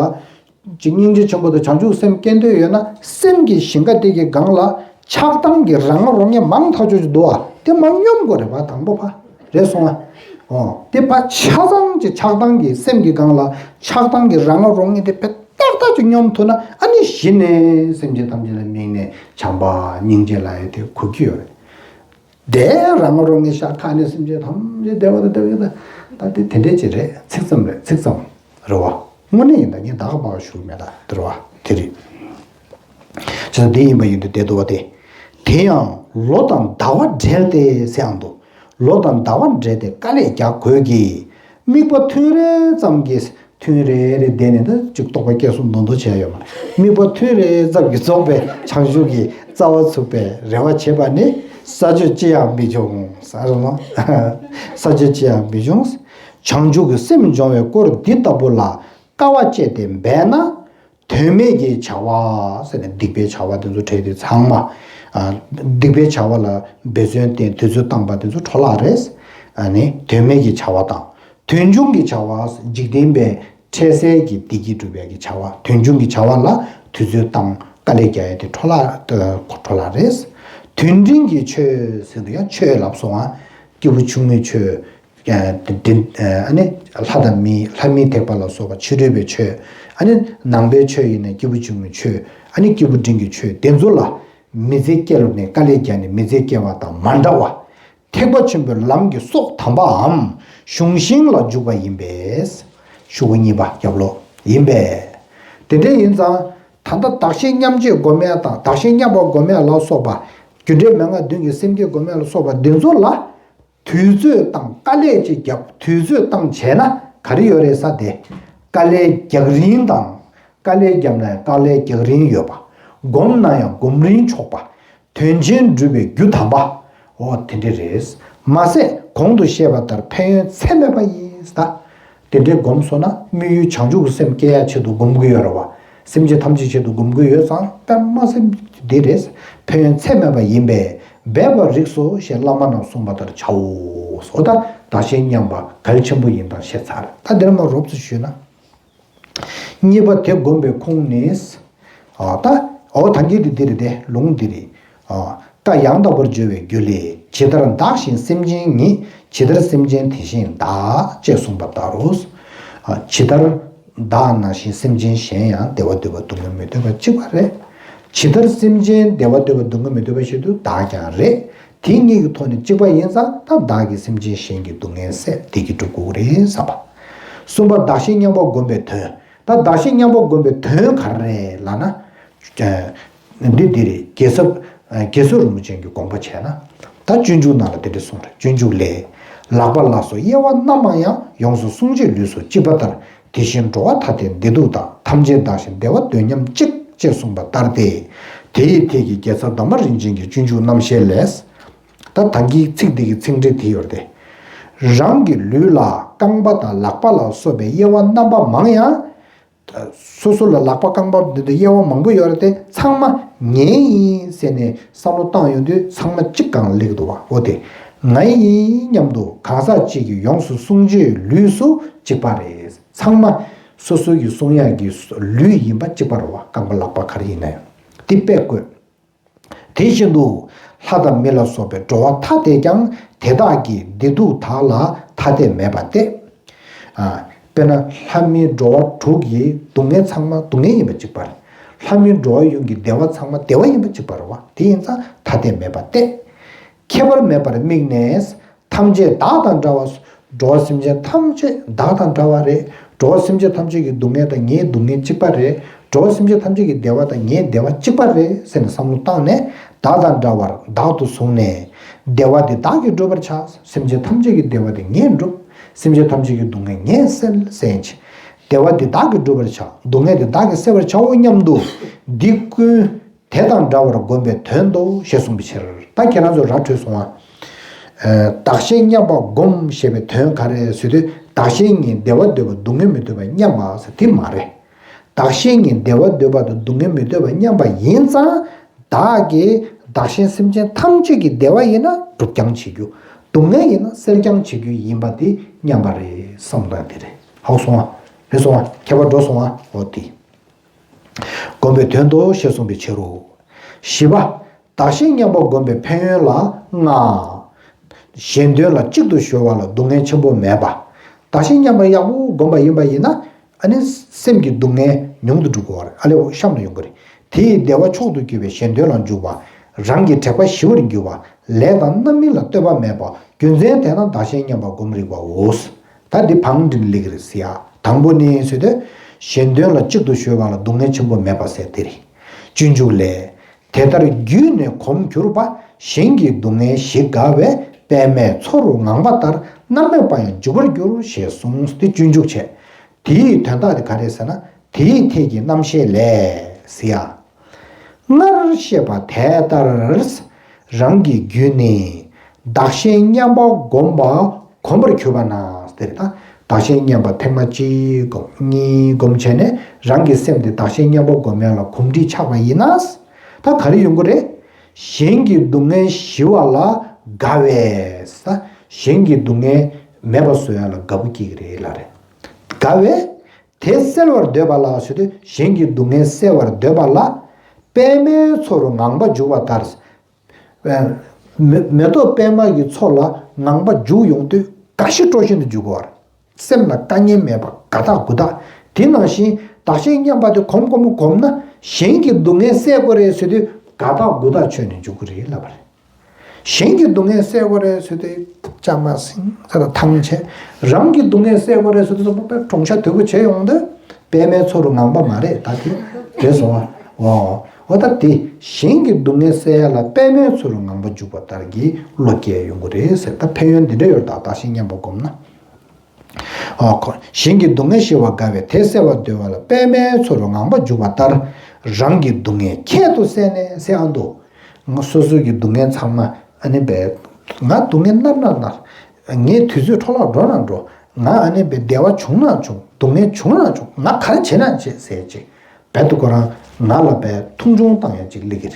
ཅིག་སྙིང་རྗེ་ཆེན་པོ་དང་བྱང་ཆུབ་སེམས་སྐྱེ་འདོད་ཡོད་ན་སེམས་ཀྱི་ཞིང་ཁ་དེ་གའི་སྒང་ལ་ཆགས་སྡང་གི་རང་ང་རང་ངེས་མང་ཐག་ཆོད་ཅིག་འདུག་ཨ། དེ་མར་སྙོམས་དགོས་རེད་བ། དང་པོ་ཕ་རེད་སོང་ཨ། ཨོ་དེ་ཕ་ཆ་ཚང་ཅིག་ཆགས་སྡང་གི་སེམས་ཀྱི་སྒང་ལ་ཆགས་སྡང་གི་རང་ང་རང་ངེས་དེ་ཕེ་ཏག་ཏག་ཅིག་སྙོམས་ཐུབ་ན་ཨ་ནི་གཞི་ནས་སེམས་ཅན་ཐམས་ཅད་ལ་དམིགས་ནས་བྱམས་པ་སྙིང་རྗེ་ལབ་ཡ་དེ་གོ་གི་ཡོད་རེད། དེ་རང་ང་རང་ངེས་ཤ་ཁ་ནས་སེམས་ཅན་ཐམས་ཅད་བདེ་བ་དང་བདེ་བ་ཡོད་ད་ད་དེ་དེ་འདྲས་ཅིག་རེད། ཚིག་ཙམ་རེད། ཚིག་ཙམ་རེད་བ། དངོས་གནས་ཡིན་ད་ངས་ད་ག་པར་ཞུ་གི་མེད་ད་དེ་རེད་བ། དེ་རེད། བྱས་ཙང་དེ་ཡིན་པ་ཡིན་དུས་བདེ་འདུག་བ་དེ། དེ་ཡང་ལོ་དང་ཟླ་བ་སྦྲེལ་ཏེ་ཟེར་ཡང་འདུག་ལོ་དང་ཟླ་བ་སྦྲེལ་ཏེ་དཀའ་ལས་རྒྱག་དགོས་ཀྱི། དམིགས་པ་ཐུན་རེ་ཙམ་གྱིས་ཐུན་རེ་རེ་བསྡད་ནས་ད་ཅིག་རྟོགས་པ་སྐྱེ་གསུམ་མདོ་མདོ་བྱས་ཡོད་མ་རེད། དམིགས་པ་ཐུན་རེ་ཙམ་གྱིས་རྫོགས་པའི་བྱང་ཆུབ་ཀྱི་རྩ་བ་ཚུགས་པའི་རེ་བ་བྱེད་པ་ནི་ས་ཆོད་ཅི་ཡང་མི་འབྱུང་ས་རེད་ལ། ས་ཆོད་ཅི་ཡང་མི་འབྱུང་། བྱང་ཆུབ་ཀྱི་སེམས་སྦྱོང་བའི་སྐོར་འདི་ལྟ་བུ་ལ་དཀའ་བ་སྤྱད་དེ་འབད་ན། དོན་མེད་ཀྱི་བྱ་བ་ཟེར་ནས་སྡིག་པའི་བྱ་བ་དེ་ཚོ་བྲལ་དུས་ཚང་མ། ཨ། སྡིག་པའི་བྱ་བ་ལ་འབད་བརྩོན་བསྟེན་དུས་ཚོད་བཏང་པ་དེ་ཚོ་འཕྲོ་བརླག་རེད། ཨ་ནི་དོན་མེད་ཀྱི་བྱ་བ་དང་། དོན་ཆུང་གི་བྱ་བ་འཇིག་རྟེན་པའི་འཕྲལ་སེལ་གྱི་བདེ་སྐྱིད་སྒྲུབ་ཡ་གི་བྱ་བ་དོན་ཆུང་གི་བྱ་བ་ལ་དུས་ཚོད་བཏང་དཀའ་ལས་རྒྱག་ཡ་དེ་འཕྲོ་བརླག་འཕྲོ་བརླག་རེད། དོན་འབྲིང་གི་ཆོས་ཟེར་དུས་ཡང་ཆོས་ལབ་སོང་ཨ། སྐྱེས་བུ་ཆུང་ངུའི་ཆོས། ཨ་ནི་ལྷ་དང་མི་ལྷ་མིའི་ཐེག་པ་ལ་སོགས་པ་ཆོས་སྒྲུབ་པའི་ཆོས། ཨ་ནི་ནང་པའི་ཆོས་ཡིན་ན་སྐྱེས་བུ་ཆུང་ངུའི་ཆོས། ཨ་ནི་སྐྱེས་བུ་འབྲིང་གི་ཆོས་དེ་ཚོ་ལ་མི་ཚེ་སྐྱེལ་ལོ་ནས་དཀའ་ལས་བརྒྱབ་ནས་མི་ཚེ་སྐྱེལ་བ་དང་མ་འདྲ་བ། ཐེག་པ་ཆེན་པོའི་ལམ་གྱི་སྲོག་དམ་པའམ་གཞུང་ཤིང་ལ་འཇུག་པ་ཡིན་པས། ཤོག་གུ་གཉིས་པ་རྒྱབ་ལོགས་ཡིན་པས། དེ་འདྲ་ཡིན་ཙང་། ད་ལྟ་བདག་གཞན་མཉམ་བརྗེ་སྒོམ་ཡ་དང་བདག་གཞན་མཉམ་པ་སྒོམ་ཡ་ལ་སོགས་པ། རྒྱུ་འབྲས་མན་ངག་བདུན་གྱི་སེམས་བསྐྱེད་སྒོམ་ཡ་ལ་སོགས་པ་འདི་ཚོ་ལ། དུས་ཚོད་བཏང་དཀའ་ལས་ཅིག་བརྒྱབ་དུས་ཚོད་བཏང་བྱས་ན་ག་རེ་ཡོད་རེད་ས་དེ། དཀའ་ལས་རྒྱག་རིན་དང་། དཀའ་ལས་བརྒྱབ་ན་ཡང་དཀའ་ལས་རྒྱག་རིན་ཡོད་པ། སྒོམ་ན་ཡང་སྒོམ་རིན་ཆོག་པ། དོན་ཆེན་སྒྲུབ་པའི་རྒྱུ་དམ་པ། འོ་དེ་འདྲ་རེད། མ་ཟད་གོང་དུ་བཤད་པ་ལྟར་ཕན་ཡོན་ཚད་མེད་པ་ཡིན་ད། དེ་འདྲའི་སྒོམ་སོང་ན་དམིགས་ཡུལ་བྱང་ཆུབ་ཀྱི་སེམས་སྐྱེ་ཡ་ཆེད་དུ་སྒོམ་གྱི་ཡོད་རེད་བ། སེམས་ཅན་ཐམས་ཅད་ཆེད་དུ་སྒོམ་གྱི་ཡོད་ཙང་དཔེ་མ་སེམས་འདི་རེད། ཕན་ཡོན་ཚད་མེད་པ་ཡིན་པས་འབད་པར་རིགས་སོ་ཞེས་བླ་མ་རྣམས་གསུངས་པ་ལྟར་བྱའོ། འོ་ད་བདག་གཞན་མཉམ་པ་གལ་ཆེན་པོ་ཡིན་དང་བཤད་ཚར། ད་འདིར་མ་རོབ་ཙམ་ཞུས་ན། གཉིས་པ་དེ་བསྒོམས་པའི་ཁུངས་ནི། ཨ་ད། འོ་ད་གིན་དེ་འདི་རེད་དེ་ལུང་འདི་རེད། ཨ་བཀའ་ཡང་དག་པར་བརྗོད་པའི་རྒྱུད་ལས། ཇི་ལྟར་བདག་གཞན་སེམས་ཅན་ཉིད། ཇི་ལྟར་སེམས་ཅན་དེ་བཞིན་བདག་ཅེས་གསུངས་པ་ལྟར་རོ། ཨ་ཇི་ལྟར་བདག་ནང་བཞིན་སེམས་ཅན་གཞན་ཡང་བདེ་བ་འདོད་པ་སྡུག་བསྔལ་མི་འདོད་པ་གཅིག་པ་རེད། ཇི་ལྟར་སེམས་ཅན་བདེ་བ་འདོད་པ་སྡུག་བསྔལ་མི་འདོད་པ་ཞིག་ཏུ་བདག་ཀྱང་རེད། དེ་གཉིས་ཀྱི་ཐོག་ནས་གཅིག་པ་ཡིན་ཙང་ད་བདག་གིས་སེམས་ཅན་གཞན་གྱི་སྡུག་བསྔལ་སེལ་བདེ་སྐྱིད་སྒྲུབ་དགོས་རེད་བསམ་པ། གསུམ་པ་བདག་གཞན་མཉམ་པ་བསྒོམ་པའི་དོན། ད་བདག་གཞན་མཉམ་པ་བསྒོམ་པའི་དོན་ག་རེ་རེད་ལབ་ན། འདི་འདི་རེད། རྒྱལ་ཚབ་རྒྱལ་ཚབ་རིན་པོ་ཆེ་གི་དགོངས་པ་བྱས་ན། ད་སྤྱོད་འཇུག་ནང་ལ་དེ་འདྲ་གསུངས་རེད། སྤྱོད་འཇུག་ལས། ལག་པ་ལ་སོགས་དབྱེ་བ་རྣམ་མང་ཡང་། ཡོངས་སུ་བསྲུང་བྱའི་ལུས་སུ་གཅིག་པ་ལྟར། དེ་བཞིན་འགྲོ་བ་ཐ་དད་བདེ་སྡུག་དག་ཐམས་ཅད་བདག་གཞན་བདེ་བ་འདོད་མཉམ་གཅིག་ཅེས་གསུངས་པ་ལྟར་ཏེ། དེ་ཡི་ཐད་ཀྱི་རྒྱལ་ཚབ་དར་མ་རིན་ཆེན་གྱི་སྤྱོད་འཇུག་རྣམ་བཤད་ལས། ད་ད་གིན་ཚིག་འདི་གི་ཚིག་འགྲེལ་དེ་ཡོད་དེ། རང་གི་ལུས་ལ་རྐང་པ་དང་ལག་པ་ལ་སོགས་པའི་དབྱེ་བ་རྣམ་པ་མང་ཡང་། སོ་སོ་ལ་ལག་པ་རྐང་པ་འདི་འདྲ་དབྱེ་བ་མང་པོ་ཡོད་རེད་དེ་ཚང་མ་ངའི་ཡིན་ཟེར་ནས་བསམ་བློ་བཏང་ཡོང་དུས་ཚང་མ་གཅིག་གང་སླེབས་འདུག་བ། འོ་དེ་ང་ཡིན་སྙམ་དུ་གང་ཟག་གཅིག་གིས་ཡོངས་སུ་བསྲུང་བྱའི་ལུས་སུ་གཅིག་པ་རེད། ཚང་མ་སོ་སོ་ཡིས་བསྲུང་ཡག་གི་ལུས་ཡིན་པ་གཅིག་པ་རེད་བ། རྐང་པ་ལག་པ་ག་རེ་ཡིན་ན་ཡང་དེ་དཔེ་བཀོད། དེ་བཞིན་དུ་ལྷ་དང་མི་ལ་སོགས་པའི་འགྲོ་བ་ཐ་དད་ཀྱང་དེ་དག་གི་བདེ་སྡུག་དག་ལ་ཐ་དད་མེད་པ་སྟེ། ཨ། དཔེར་ན་ལྷ་མི་འགྲོ་བ་དྲུག་གི་སྡུག་བསྔལ་ཚང་མ་སྡུག་བསྔལ་ཡིན་པ་གཅིག་པ་རེད། ལྷ་མི་འགྲོ་བ་ཡོངས་ཀྱི་བདེ་བ་ཚང་མ་བདེ་བ་ཡིན་པ་གཅིག་པ་རེད་བ། དེ་ཡིན་ཙང་ཐ་དད་མེད་པ་སྟེ། ཁྱད་པར་མེད་པར་དམིགས་ནས། ཐམས་ཅད་བདག་དང་འདྲ་བ། འགྲོ་བ་སེམས་ཅན་ཐམས་ཅད་བདག་དང་འདྲ་བ་རེད། འགྲོ་བ་སེམས་ཅན་ཐམས་ཅད་ཀྱི་སྡུག་བསྔལ་དང་ངའི་སྡུག་བསྔལ་གཅིག་པ་རེད། འགྲོ་བ་སེམས་ཅན་ཐམས་ཅད་ཀྱི་བདེ་བ་དང་ངའི་བདེ་བ་གཅིག་པ་རེད་ཟེར་ནས་བསམ་བློ་བཏང་ནས་བདག་དང་འདྲ་བར་བདག་ཏུ་བཟུང་ནས། བདེ་བ་འདི་བདག་གིས་སྒྲུབ་པར་བྱ། སེམས་ཅན་ཐམས་ཅད་ཀྱི་བདེ་བ་དེ་ངས་སྒྲུབ། སེམས་ཅན་ཐམས་ཅད་ཀྱི་སྡུག་བསྔལ་ངས་སེལ་ཟེར་ཡིན་ཕྱིར། བདེ་བ་འདི་བདག་གིས་སྒྲུབ་པར་བྱ། སྡུག་བསྔལ་འདི་བདག་གིས་སེལ་བར་བྱའོ་སྙམ་དུ་འདི་ཀུན། དེ་དང་འདྲ་བར་བསྒོམ་པའི་དོན་ཏོ་ཞེས་གསུངས་པའི་ཕྱིར། ད་ཁྱེད་རང་ཚོ་ར་འཕྲོད་སོང་ང་། བདག་གཞན་མཉམ་པ་བསྒོམ་ཞེས་པའི་དོན་ག་རེ་ཟེར་དུས་བདག་གཞན་གཉིས་བདེ་བ་འདོད་པ་སྡུག་བསྔལ་མི་འདོད་པ་མཉམ་པ་ཟེར་དེ་མ་རེད། བདག་གཞན་གཉིས་བདེ་བ་འདོད་པ་དང་སྡུག་བསྔལ་མི་འདོད་པ་མཉམ་པ་ཡིན་ཙང་བདག་གིས་བདག་གཞན་སེམས་ཅན་ཐམས་ཅད་ཀྱི་བདེ་བ་ཡིན་ན་སྒྲུབ་རྐྱང་བྱེད་རྒྱུ། སྡུག་བསྔལ་ཡིན་ན་སེལ་རྐྱང་བྱེད་རྒྱུ་ཡིན་པ་དེ་མཉམ་པ་རེད་བསམ་སྟངས་དེ་རེད། ཧ་གོ་སོང་ང་། རེད་སོང་ང་། ཁྱད་པར་འགྲོ་སོང་ང་། འོ་དེ། བསྒོམ་པའི་དོན་ཏོ་ཞེས་གསུངས་པའི་ཕྱིར་རོ། བཞི་པ། བདག་གཞན་མཉམ་པ་བསྒོམ་པའི་ཕན་ཡོན་ལ་ལྔ། གཞན་དོན་ལ་གཅིག་ཏུ་གཞོལ་བ་ལ་སྡུག་བསྔལ་ཆེན་པོ་མེད་པ། བདག་གཞན་མཉམ་པ་ཡག་པོ་བསྒོམ་པ་ཡིན་པ་ཡིན་ན་ཨ་ནི་སེམས་ཀྱི་སྡུག་བསྔལ་ཉུང་དུ་འགྲོ་གི་རེད། ཨ་ལེ་འོ་གཤམ་དུ་ཡོང་གི་རེད། དེ་ཡི་བདེ་བ་མཆོག་ཏུ་གྱུར་པའི་གཞན་དོན་ལ་འཇུག་པ། རང་གི་དྲེགས་པ་ཞི་བར་འགྱུར་བ། ལས་དང་རྣམ་སྨིན་ལ་ལྟོས་པ་མེད་པ། རྒྱུ་མཚན་དེས་ན་བདག་གཞན་མཉམ་པ་བསྒོམ་རིགས་པའོ། ད་འདི་བང་སྒྲིག་ལེགས་རེད་ཟེར་ཡ། དང་པོ་ནི་ཟེར་དུས། གཞན་དོན་ལ་གཅིག་ཏུ་གཞོལ་བ་ལ་སྡུག་བསྔལ་ཆེན་པོ་མེད་པ་ཟེར་དེ་རེད། སྤྱོད་འཇུག་ལས། དེ་ལྟར་བརྒྱུད་ནས་གོམས་གྱུར་པ། གཞན་གྱི་སྡུག་བསྔལ་ཞི་དགའ་བས། པདྨའི་མཚོ་རུ་ངང་པ་ལྟར། མནར་མེད་པ་ཡང་འཇུག་པར་འགྱུར། ཞེས་གསུངས་ཏེ་སྤྱོད་འཇུག་བྱས། དེའི་དོན་དག་དེ་ག་རེ་ཟེར་ན། དེའི་ཐད་ཀྱི་རྣམ་བཤད་ལས་ཟེར་ཡ། སྔར་བཤད་པ་དེ་ལྟར། རང་གི་རྒྱུད་ནི་བདག་གཞན་མཉམ་པ་བསྒོམ་པ་གོམས་པར་གྱུར་པ་ན། དེ་རེད་ད། བདག་གཞན་མཉམ་པ་ཐེངས་མ་གཅིག་བསྒོམ་གཉིས་བསྒོམ་བྱས་ནས་རང་གི་སེམས་དེ་བདག་གཞན་མཉམ་པ་བསྒོམ་ཡ་ལ་གོམས་འདྲིས་ཆགས་པ་ཡིན་ན། ད་ག་རེ་ཡོང་གི་རེད། གཞན་གྱི་སྡུག་བསྔལ་ཞི་བ་ལ་དགའ་བས། གཞན་གྱི་སྡུག་བསྔལ་མེད་པ་བཟོ་ཡ་ལ་དགའ་པོ་སྐྱེ་གི་རེད་ལབ་རེད། དགའ་བས། དེ་སེལ་བར་འདོད་པ་ལ་ཟེར་དུས་གཞན་གྱི་སྡུག་བསྔལ་སེལ་བར་འདོད་པ་ལ། པདྨའི་མཚོ་རུ་ངང་པ་འཇུག་པ་ལྟར། མེ་མེ་ཏོག་པདྨ་གི་མཚོ་ལ་ངང་པ་འཇུག་ཡོང་དུས་དགའ་ཞིང་སྤྲོ་བཞིན་དུ་འཇུག་གོ། སེམས་ལ་དཀའ་ངལ་མེད་པ་དགའ་ཐག་མགུ་ཐག་དེ་ནང་བཞིན་བདག་གཞན་མཉམ་པ་དེ་གོམས་གོམས་གོམས་ན་གཞན་གྱི་སྡུག་བསྔལ་སེལ་དགོས་རེད་ཟེར་དུས་དགའ་ཐག་མགུ་ཐག་ཆོད་ནས་འཇུག་གི་རེད་ལབ་པ་རེད། གཞན་གྱི་སྡུག་བསྔལ་སེལ་དགོས་རེད་ཟེར་དུས་ལྕང་མ་སིང་ས་ལ་ཐང་ཆད། རང་གི་སྡུག་བསྔལ་སེལ་དགོས་རེད་ཟེར་དུས་ཚོད་པ་གྲུང་ཤ་དོད་པོ་བྱས་ཡོང་དུས་པད་མའི་ཚོ་རུ་ངང་པ་མ་རེད་ད་དེ་རེད་སོང་བ། འོ་འོ་ད་དེ་གཞན་གྱི་སྡུག་བསྔལ་སེལ་ཡ་ལ་པད་མའི་ཚོ་རུ་ངང་པ་འཇུག་པ་ལྟར་གྱི་བློ་སྐྱེ་ཡོང་གི་རེད་ཟེར། ད་ཕན་ཡོན་འདི་འདྲ་ཡོད་ད་བདག་གཞན་མཉམ་པར་བསྒོམས་ན། འོ་ཁོ་གཞན་གྱི་སྡུག་བསྔལ་ཞི་བར་དགའ་བས་དེ་སེལ་བར་འདོད་པ་ལ་པད་མའི་ཚོ་རུ་ངང་པ་འཇུག་པ་ལྟར་རང་གི་སྡུག་བསྔལ་ཁྱད་དུ་བསད་ནས་ཟེར་ཨ་འདུག་ང་སོ་སོའི་གི་སྡུག་བསྔལ་ཚང་མ་ཨ་ནི་བས་ང་སྡུག་བསྔལ་མནར་ན་མནར། ངའི་དུས་ཚོད་འཕྲོ་བརླག་འགྲོ་ན་འགྲོ། ང་ཨ་ནི་བས་བདེ་བ་བྱུང་ན་བྱུང་སྡུག་བསྔལ་བྱུང་ན་བྱུང་ང་ག་རེ་བྱེད་ན་བྱེད་ཟེར་ཅིག་བས་དུ་ཁོ་རང་ང་ལ་བས་མཐོང་ཆུང་བཏང་ཡ་ཅིག་སླེབས་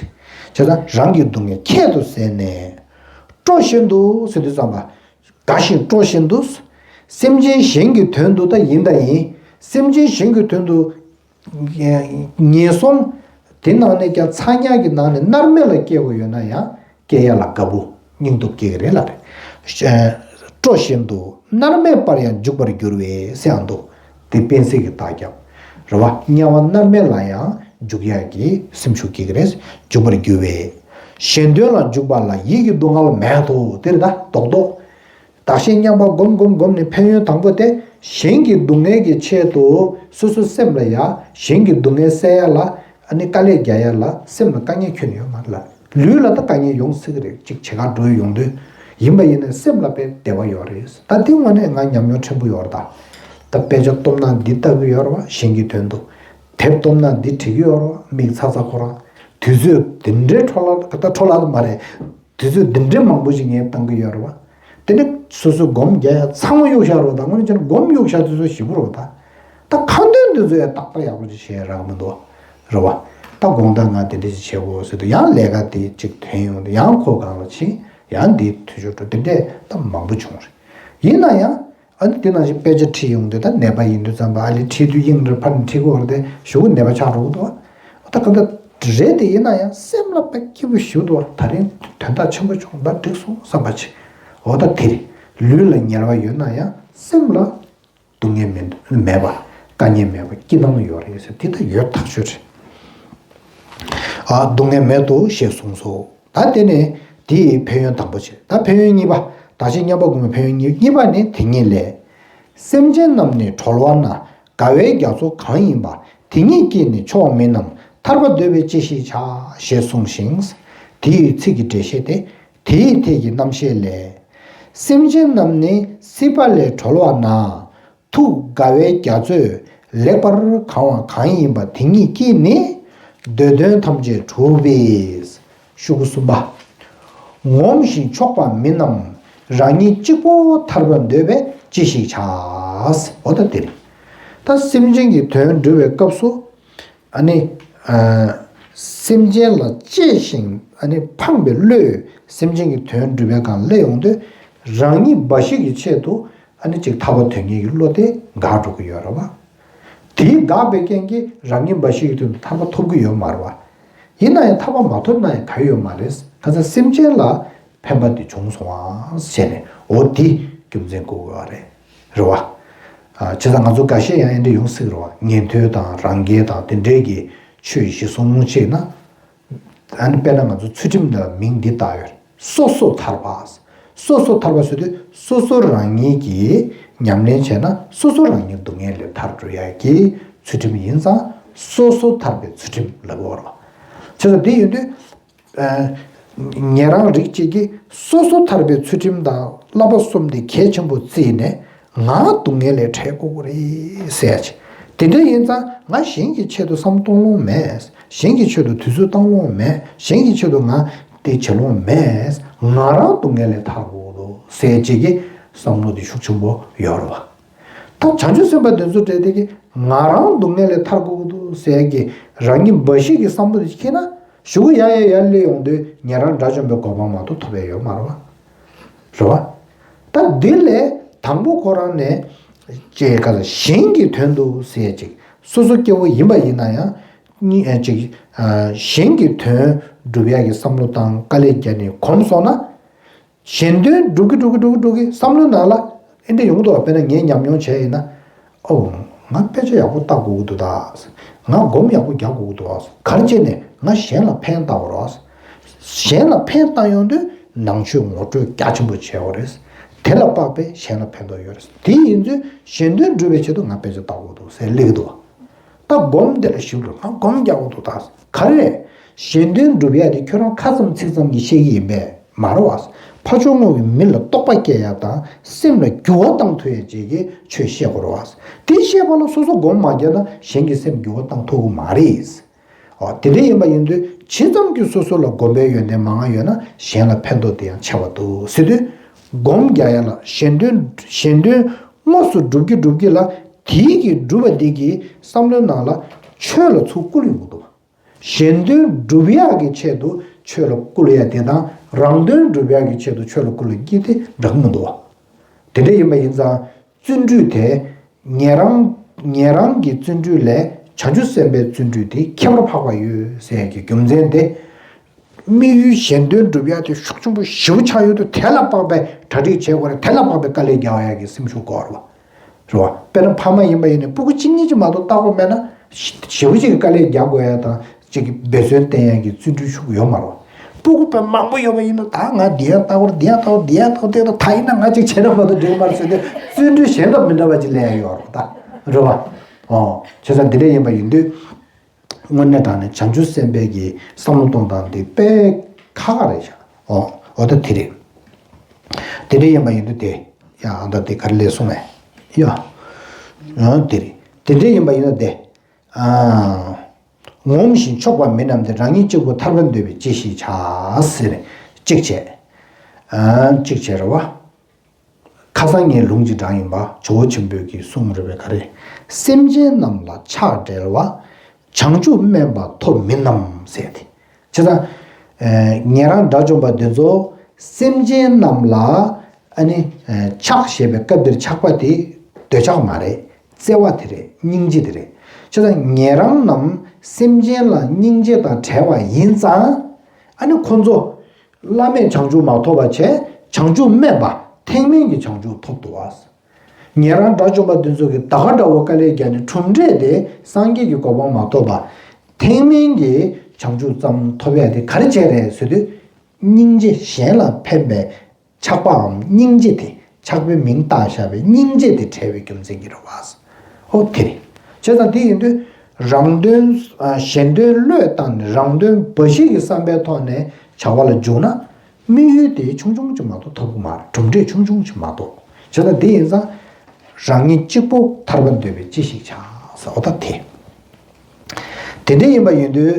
ཀྱི་རེད། བྱས་ཙང་རང་གི་སྡུག་བསྔལ་ཁྱད་དུ་བསད་ནས་སྤྲོ་བཞིན་དུ་ཟེར་དུས་ཙམ་པ། དགའ་ཞིང་སྤྲོ་བཞིན་དུ། སེམས་ཅན་གཞན་གྱི་དོན་དུ་ད་ཡིན་ད་ཡིན། སེམས་ཅན་གཞན་གྱི་དོན་དུ་ངན་སོང་དེ་ནང་ནས་ཀྱང་ཚ་དམྱལ་གྱི་ནང་ནས་མནར་མེད་ལ་སྐྱེ་དགོས་ཡོད་ན་ཡང་སྐྱེ་ཡ་ལ་དགའ་པོ་སྙིང་སྟོབས་སྐྱེ་གི་རེད་ལ་རེད། སྤྲོ་བཞིན་དུ་མནར་མེད་པར་ཡང་འཇུག་པར་འགྱུར་བས་ཟེར་ཡང་འདུག་དེ་དཔེ་སྲིད་ཀྱི་རྟགས་ཀྱང་རེད་བ། དམྱལ་བ་མནར་མེད་ལ་ཡང་འཇུག་ཡག་གི་སེམས་ཤུགས་སྐྱེ་གི་རེད། འཇུག་པར་འགྱུར་བས། གཞན་དོན་ལ་འཇུག་པ་ལ་ཡིད་ཀྱི་སྡུག་བསྔལ་མེད་དོ། དེ་རེད་ད་རྡོག་རྡོག་བདག་གཞན་མཉམ་པར་བསྒོམ་བསྒོམ་བསྒོམ་ནས་ཕན་ཡོན་དང་པོ་དེ་གཞན་གྱི་སྡུག་བསྔལ་གྱི་ཆེད་དུ་སོ་སོའི་སེམས་ལ་ཡ་གཞན་གྱི་སྡུག་བསྔལ་སེལ་ཡ་ལ་ཨ་ནི་དཀའ་ལས་རྒྱག་ཡ་ལ་སེམས་ལ་དཀའ་ངལ་ཁྱོན་ནས་ཡོད་མ་རེད་ལ། ལུས་ལ་ད་དཀའ་ངལ་ཡོང་སྲིད་ཀྱི་རེད། ཅིག་བྱེད་ག་འགྲོ་ཡོང་དུས་ཡིན་པ་ཡིན་ན་སེམས་ལ་དཔེ་བདེ་བ་ཡོད་རེད། ད་དེ་དངོས་གནས་ང་ཉམས་མྱོང་ཕྲན་བུ་ཡོད་རེད་ད། ད་དཔེ་ཆ་སྟོབས་ན་འདི་ལྟ་གི་ཡོད་རེད་བ། གཞན་གྱི་དོན་དུ་དེབ་སྟོབས་ན་འདི་བྲིས་གི་ཡོད་རེད་བ། མིག་ཚ་ཚ་ཁོ་རང་དུས་ཚོད་འདི་འདྲའི་འཕྲོ་བརླག་ད་འཕྲོ་བརླག་མ་རེད། དུས་ཚོད་འདི་འདྲའི་མང་པོ་ཞིག་ངས་བཏང་གི་ཡོད་རེད་བ། དེ་ནས་སོ་སོའི་སྒོམ་རྒྱག་ཡ་ཚང་མ་གཡུག་བཞག་རོགས་དང་། དངོས་གནས་བྱས་ན་སྒོམ་གཡུག་བཞག་དུས་ཚོད་ཞེ་པོ་རེད་བ་ད། ད་ཁ་འདོན་དུས་ཚོད་ཡ་ཏག་ཏག་ཡག་པོ་ཅིག་བྱས་རག་མི་འདུག་རེད་བ། ད་དགོང་དག་ང་དེ་འདྲ་ཞིག་བྱེད་དགོས་ཟེར་དུས་ཡང་ལས་ཀ་དེ་ཅིག་དོན་ཡོང་དུས་ཡང་ཁོ་གང་ལ་ཕྱིན་ཡང་འདི་དུས་ཚོད་འགྲོ་དེ་འདྲས་ད་མང་པོ་བྱུང་རེད། ཡིན་ན་ཡང་། ཨ་ནི་དེ་ནང་བཞིན་དཔེ་ཆ་ཁྲིད་ཡོང་དུས་ད་ནད་པ་ཡིན་དུས་ཙམ་པ་ཨ་ལི་ཁྲིད་དུས་དབྱིངས་རེ་ཕར་ནས་ཁྲིད་དགོས་རེད་དེ་གཞུག་གུ་ནད་པ་ཆགས་འགྲོ་གི་འདུག་ཨ་ད་ག་འདྲ་རེད་དེ་ཡིན་ན་ཡང་སེམས་ལ་དཔེ་སྐྱིད་པོ་ཞིག་འདུག་ད་རིང་དོན་དག་ཆེན་པོ་བྱུང་ད་འགྲིག་སོང་བསམ་པ་ཅིག་འོ་ད་དེ་རེད། ལུས་ལ་ཉལ་བ་ཡོད་ན་ཡང་སེམས་ལ་སྡུག་བསྔལ་མེད་མེད་པ་དཀའ་ངལ་མེད་པ་སྐྱིད་སྣང་ཡོད་རེད་ཟེར་དེ་ད་ཡོད་ཐག་ཆོད་རེད། ཨ་སྡུག་བསྔལ་མེད་དོ་ཞེས་གསུངས་སོ། ད་དེ་ནས་དེའི་ཕན་ཡོན་དང་པོ་བྱས། ད་ཕན་ཡོན་གཉིས་པ། བདག་གཞན་མཉམ་པར་བསྒོམ་པའི་ཕན་ཡོན་གཉིས་གཉིས་པ་ནི་དེ་ཉིད་ལས། སེམས་ཅན་རྣམས་ནི་གྲོལ་བ་ན། དགའ་བའི་རྒྱ་མཚོ་གང་ཡིན་པ། དེ་ཉིད་ཀྱིས་ནི་ཆོག་མིན་ནམ། ཐར་པ་འདོད་པས་ཅི་ཞིག་བྱ། ཞེས་གསུངས་ཤིང་། དེའི་ཚིག་གི་འགྲེལ་བཤད་དེ། དེའི་ཐད་ཀྱི་རྣམ་བཤད་ལས། སེམས་ཅན་རྣམས་ནི་སྲིད་པ་ལས་གྲོལ་བ་ན། ཐུགས་དགའ་བའི་རྒྱ་མཚོས་ལེགས་པར་གང་བ་གང་ཡིན་པ་དེ་ཉིད་ཀྱིས་ནི་འདོད་དོན་ཐམས་ཅད་གྲུབ་པས། ཤོག་གུ་གསུམ་པ། ངོམས་ཤིང་ཆོག་པ་མིན་ནམ། རང་ཉིད་གཅིག་པོ་ཐར་པ་འདོད་པས་ཅི་ཞིག་བྱ། འོ་ད་དེ་རེད། ད་སེམས་ཅན་གྱི་དོན་སྒྲུབ་པའི་སྐབས་སུ། ཨ་ནི། ཨ། སེམས་ཅན་ལ་གཅེས་ཤིང་ཨ་ནི་ཕངས་པའི་བློས་སེམས་ཅན་གྱི་དོན་སྒྲུབ་པའི་སྒང་སླེབས་ཡོང་དུས་རང་ཉིད་འབའ་ཞིག་གི་ཆེད་དུ་ཨ་ནི་ཅིག་ཐར་པ་དོན་གཉེར་གྱི་བློ་དེ་འགག་འགྲོ་གི་ཡོད་རེད་བ། དེའི་འགག་པའི་རྐྱེན་གྱིས་རང་ཉིད་འབའ་ཞིག་གི་དོན་དུ་ཐར་པ་ཐོབ་ཀྱི་ཡོད་མ་རེད་བ། ཡིན་ན་ཡང་ཐར་པ་མ་ཐོབ་ན་ཡང་ག་ཡོད་མ་རེད། ཁ་སང་སེམས་ཅན་ལ། ཕན་པ་དེ་བྱུང་སོང་ཨ་ཟེར་ནས་འོ་དེ་རྒྱུ་མཚན་བཀོད་དགོས་པ་རེད། རེད་བ། ཨ། བྱས་ཙང་ང་ཚོ་འགའ་ཤས་ཡང་ཨེ་འདྲ་ཡོང་སྲིད་རེད་བ། ཉན་ཐོས་དང་རང་རྒྱལ་དང་དེ་འདྲའི་གི་ཆོས་གཞི་བཟུང་བྱས་ན། ཨ་ནི་དཔེར་ན་ང་ཚོ་ཚུལ་ཁྲིམས་ལ་མིང་འདི་བཏགས་ཡོད། སོ་སོ་ཐར་པ། སོ་སོ་ཐར་པ་ཟེར་དུས་སོ་སོ་རང་ཉིད་ཀྱིས་ཉམས་ལེན་བྱས་ན་སོ་སོ་རང་ཉིད་སྡུག་བསྔལ་ལས་ཐར་འགྲོ་ཡ་གི་ཚུལ་ཁྲིམས་ཡིན་ཙང་སོ་སོ་ཐར་པའི་ཚུལ་ཁྲིམས་ལབ་དགོས་རེད་བ། བྱས་ཙང་དེ་ཡིན་དུས། ཨ། ཉན་རང་རིགས་གཅིག་གིས་སོ་སོ་ཐར་པའི་ཚུལ་ཁྲིམས་དང་བསླབ་པ་གསུམ་དེ་གལ་ཆེན་པོ་བརྩིས་ནས་ང་སྡུག་བསྔལ་ལས་བྲལ་དགོས་ཀྱི་རེད་ཟེར་ཡ་ཅིག་དེ་འདྲ་ཡིན་ཙང་ང་གཞན་གྱི་ཆེད་དུ་བསམ་བློ་གཏོང་ལོང་མེད། གཞན་གྱི་ཆེད་དུ་དུས་ཚོད་བཏང་ལོང་མེད། གཞན་གྱི་ཆེད་དུ་ང་དེ་བྱེད་ལོང་མེད། ང་རང་སྡུག་བསྔལ་ལས་ཐར་དགོས་འདུག་ཟེར་ཡ་ཅིག་གི་བསམ་བློ་དེ་ཤུགས་ཆེན་པོ་ཡོད་རེད་བ། ད་བྱང་ཆུབ་སེམས་དཔའ་དེ་ཚོ་འདྲ་དེ་གི་ང་རང་སྡུག་བསྔལ་ལས་ཐར་དགོས་ཀྱི་འདུག་ཟེར་གི་རང་ཉིད་འབའ་ཞིག་གི་བསམ་བློ་དེ་ཁྱེར་ན་གཞུག་གུ་ཡར་ཡར་ཡར་སླེབས་ཡོང་དུས་ཉན་རང་དགྲ་བཅོམ་པའི་གོ་འཕང་མ་གཏོགས་ཐོབ་པ་ཡོད་མ་རེད་བ། རེད་བ། ད་འདི་ལས་དང་པོ་ཁོ་རང་ནས་ཅེས་ག་ལ་གཞན་གྱི་དོན་དུ་ཟེར་ཅིག་སོ་སོ་སྐྱེ་བོ་ཡིན་པ་ཡིན་ན་ཡང་གཉིས་ཅིག་གཞན་གྱི་དོན་སྒྲུབ་ཡག་གི་བསམ་བློ་བཏང་དཀའ་ལས་བརྒྱབ་ནས་གོམས་སོང་ན། གཞན་དོན་སྒྲུབ་ཀྱི་འགྲོ་གི་འགྲོ་གི་འགྲོ་གི་བསམ་བློའི་ནང་ལ་ཨེ་འདྲ་ཡོང་གི་འདུག་དཔེར་ན་ངས་ཉམས་མྱོང་བྱས་ཡིན་ན། ཨོ། ང་དཔེ་ཆ་ཡག་པོ་ལྟ་དགོས་ཀྱི་འདུག་ད། ང་སྒོམ་ཡག་པོ་རྒྱག་དགོས་ཀྱི་འདུག་ག་རེ་བྱས་ནས་ང་གཞན་ལ་ཕན་བཏགས་དགོས་རེད། གཞན་ལ་ཕན་བཏགས་ཡོང་དུས་ ནང་ཆོས་ངོ་སྤྲོད་རྒྱ་ཆེན་པོ་བྱས་ཡོད་རེད། དེ་ལ་དཔག་པའི་གཞན་ལ་ཕན་ཐོགས་ཡོད་རེད། དེ་ཡིན་ཚུལ་གཞན་དོན་སྒྲུབ་པའི་ཆེད་དུ་ང་དཔེ་ཆ་ལྟ་དགོས་འདུག་ཟེར་སླེབས་ཀྱི་འདུག་ད་སྒོམ་འདི་ལ་ཞིབ་ཏུ་ང་སྒོམ་རྒྱག་དགོས་འདུག་ད་ག་རེ་རེད། གཞན་དོན་སྒྲུབ་ཡ་དེ་ཁྱོད་རང་ཁ་ཙམ་ཚིག་ཙམ་གྱིས་ཤེས་ཀྱི་ཡིན་པས་མ་རེད་བ། ཕར་ཕྱོགས་ངོས་ཀྱི་མི་ལ་རྟོགས་པ་སྐྱེ་ཡ་དང་སེམས་ལ་འགྱུར་བ་བཏང་ཐུབ་ཡ་བཅས་ཀྱི་ཆོས་བཤད་དགོས་རེད་བ། དེ་བཤད་པ་ལ་སོ་སོ་སྒོམ་མ་བརྒྱབ་ན་གཞན་གྱི་སེམས་འགྱུར་བ་བཏང་ཐུབ་ཀྱི་མ་རེད། ཨོ། དེ་འདྲ་ཡིན་པ་ཡིན་དུས་ཇི་ཙམ་གྱིས་སོ་སོ་ལ་སྒོམ་པའི་ཡོན་ཏན་མང་ང་ཡོད་ན་གཞན་ལ་ཕན་ཐོགས་དེ་ཡང་ཆེ་བ་འདུག་ཟེར་དུས། སྒོམ་རྒྱག་ཡ་ལ་གཞན་དོན་གཞན་དོན་དངོས་སུ་སྒྲུབ་ཀྱི་སྒྲུབ་ཀྱི་ལ་དེའི་གི་སྒྲུབ་པ་འདི་གི་བསམ་བློའི་ནང་ལ་ཆོས་ལ་ཚུར་བསྐུལ་ཡོང་གི་འདུག་གཞན་དོན་སྒྲུབ་ཡག་གི་ཆེད་དུ་ཆོས་ལ་བསྐུལ་ཡ་དེ་དང་རང་དོན་སྒྲུབ་ཡག་གི་ཆེད་དུ་ཆོས་ལ་བསྐུལ་ཡ་གཉིས་དེ་འདྲ་གི་མི་འདུག་དེ་འདྲ་ཡིན་པ་ཡིན་ཙང་། བརྩོན་འགྲུས་དེ། ཉན་རང་ཉན་རང་གི་བརྩོན་འགྲུས་ལས་བྱང་ཆུབ་སེམས་དཔའི་བརྩོན་འགྲུས་དེ་ཁྱད་པར་འཕགས་པ་ཡོད་ཟེར་ཡག་གི་རྒྱུ་མཚན་དེ། དམིགས་ཡུལ་གཞན་དོན་སྒྲུབ་ཡག་དེ་ཤུགས་ཆེན་པོ་ཞེ་པོ་ཆགས་ཡོད་དུས་དེ་ལ་དཔག་པའི་གྲ་སྒྲིག་བྱེད་དགོས་རེད། དེ་ལ་དཔག་པའི་དཀའ་ལས་རྒྱག་ཡག་གི་སེམས་ཤུགས་དགོས་རེད་བ། རེད་བ། དཔེར་ན་ཕ་མ་ཡིན་པ་ཡིན་ནའི་སྤུ་གུ་གཅིག་གཉིས་ཅིག་མ་གཏོགས་བལྟ་དགོས་མེད་ན། ཞེ་པོ་ཅིག་གི་དཀའ་ལས་རྒྱག་དགོས་ཡག་དང་། གཅིག་གི་འབད་བརྩོན་བསྟེན་ཡག་གི་བརྩོན་འགྲུས་ཤུགས་ཡོད་མ་རེད། སྤུ་གུ་དཔེ་མང་པོ་ཡོད་པ་ཡིན་ན་ད་ང་འདི་ཡང་ལྟ་བར་འདི་ཡང་ལྟ་བར་འདི་ཡང་ལྟ་བར་དེ་ད་ད་ཡིན་ན་ང་གཅིག་བྱས་ན་མ་གཏོགས་འགྲིག་མ་རེད་ཟེར་ཏེ་བརྩོན་འགྲུས་གཞན་དང་མི་འདྲ་བ་ཅིག་སླེབས་ཡག་ཡོད་རེད་ད། རེད་བ། ཨོ། བྱས་ཙང་འདི་འདྲ་ཡིན་པ་ཡིན་དུས། དངོས་གནས་དྲང་གནས་བྱང་ཆུབ་སེམས་དཔའ་གི་བསམ་བློ་གཏོང་སྟངས་འདི་དཔེ་ཁག་ཁག་རེད་ཤག་ཨོ། ཨོ་ད་དེ་རེད། དེ་འདྲ་ཡིན་པ་ཡིན་དུས་དེ། ཡ་ཨ་ད་དེ་ག་རེ་ལས་གསུངས་མེད། ཡ། ཨ་དེ་རེད། དེ་འདྲ་ཡིན་པ་ཡིན་ན་དེ། ཨ། ངོམས་ཤིང་ཆོག་པ་མིན་ནམ་སྟེ། རང་ཉིད་གཅིག་པུ་ཐར་པར་འདོད་པས་ཅི་ཞིག་བྱ། ཟེར་གཅིག་བྱས། ཨ་གཅིག་བྱས་རེད་བ། ཁ་སང་ངས་ལུང་གཅིག་དྲངས་ཡིན་པ། ཇོ་བོ་ཆེན་པོས་ཀྱིས་གསུངས་རེད་པས་ག་རེ། སེམས་ཅན་རྣམས་ལ་ཆགས་བྲལ་བ། བྱང་ཆུབ་སྨོན་པ་ཐོབ་མིན་ནམ་ཟེར་ཏེ། བྱས་ཙང་། ཨ་ཉན་རང་དགྲ་བཅོམ་པ་འདི་ཚོ་སེམས་ཅན་རྣམས་ལ། ཨ་ནི། ཆགས་ཞེས་པའི་སྐབས་འདིར་ཆགས་པ་དེ་འདོད་ཆགས་མ་རེད། བརྩེ་བ་དེ་རེད། སྙིང་རྗེ་དེ་རེད། བྱས་ཙང་ཉན་རང་རྣམས་སེམས་ཅན་ལ་སྙིང་རྗེ་དང་བྲལ་བ་ཡིན་ཙང་། ཨ་ནི་ཁོ་ཚོ། བླ་མེད་བྱང་ཆུབ་མ་ཐོབ་པ་བྱས་བྱང་ཆུབ་སྨོན་པ་ཐེག་དམན་གྱི་བྱང་ཆུབ་ཐོབ་འདུག་བ། ཉན་རང་དགྲ་བཅོམ་པ་འདི་ཚོ་གིས་ད་ག་འདྲ་བོ་དཀའ་ལས་བརྒྱབ་ནས་གྲུབ་འབྲས་དེ་སངས་རྒྱས་ཀྱི་གོ་འཕང་མ་ཐོབ་པ། ཐེག་དམན་གྱི་བྱང་ཆུབ་ཙམ་ཐོབ་ཡ་དེ་ག་རེ་བྱས་རེད་ཟེར་དུས། སྙིང་རྗེ་གཞན་ལ་ཕན་པའི་ཆགས་པའམ་སྙིང་རྗེ་དེ་ཆགས་པའི་མིང་བཏགས་བཞག་པའི་སྙིང་རྗེ་དེ་བྲལ་བའི་རྒྱུ་མཚན་གྱིས་རེད་བ། ཨོ་དེ་རེད། བྱས་ཙང་དེ་ཡིན་དུས་རང་དོན་གཞན་དོན་བློས་བཏང་ནས་རང་དོན་འབའ་ཞིག་གི་བསམ་པའི་ཐོག་ནས་བྱ་བ་ལ་འཇུག་ན་དམིགས་ཡུལ་དེ་ཆུང་ཆུང་ཅིག་མ་གཏོགས་ཐོབ་ཀྱི་མ་རེད། གྲུབ་འབྲས་ཆུང་ཆུང་ཅིག་མ་གཏོགས། བྱས་ཙང་དེ་ཡིན་ཙང་རང་ཉིད་གཅིག་པུ་ཐར་པར་འདོད་པས་ཅི་ཞིག་བྱ། ཟེར་ཨོ་ད་དེ། དེ་འདྲ་ཡིན་པ་ཡིན་དུས།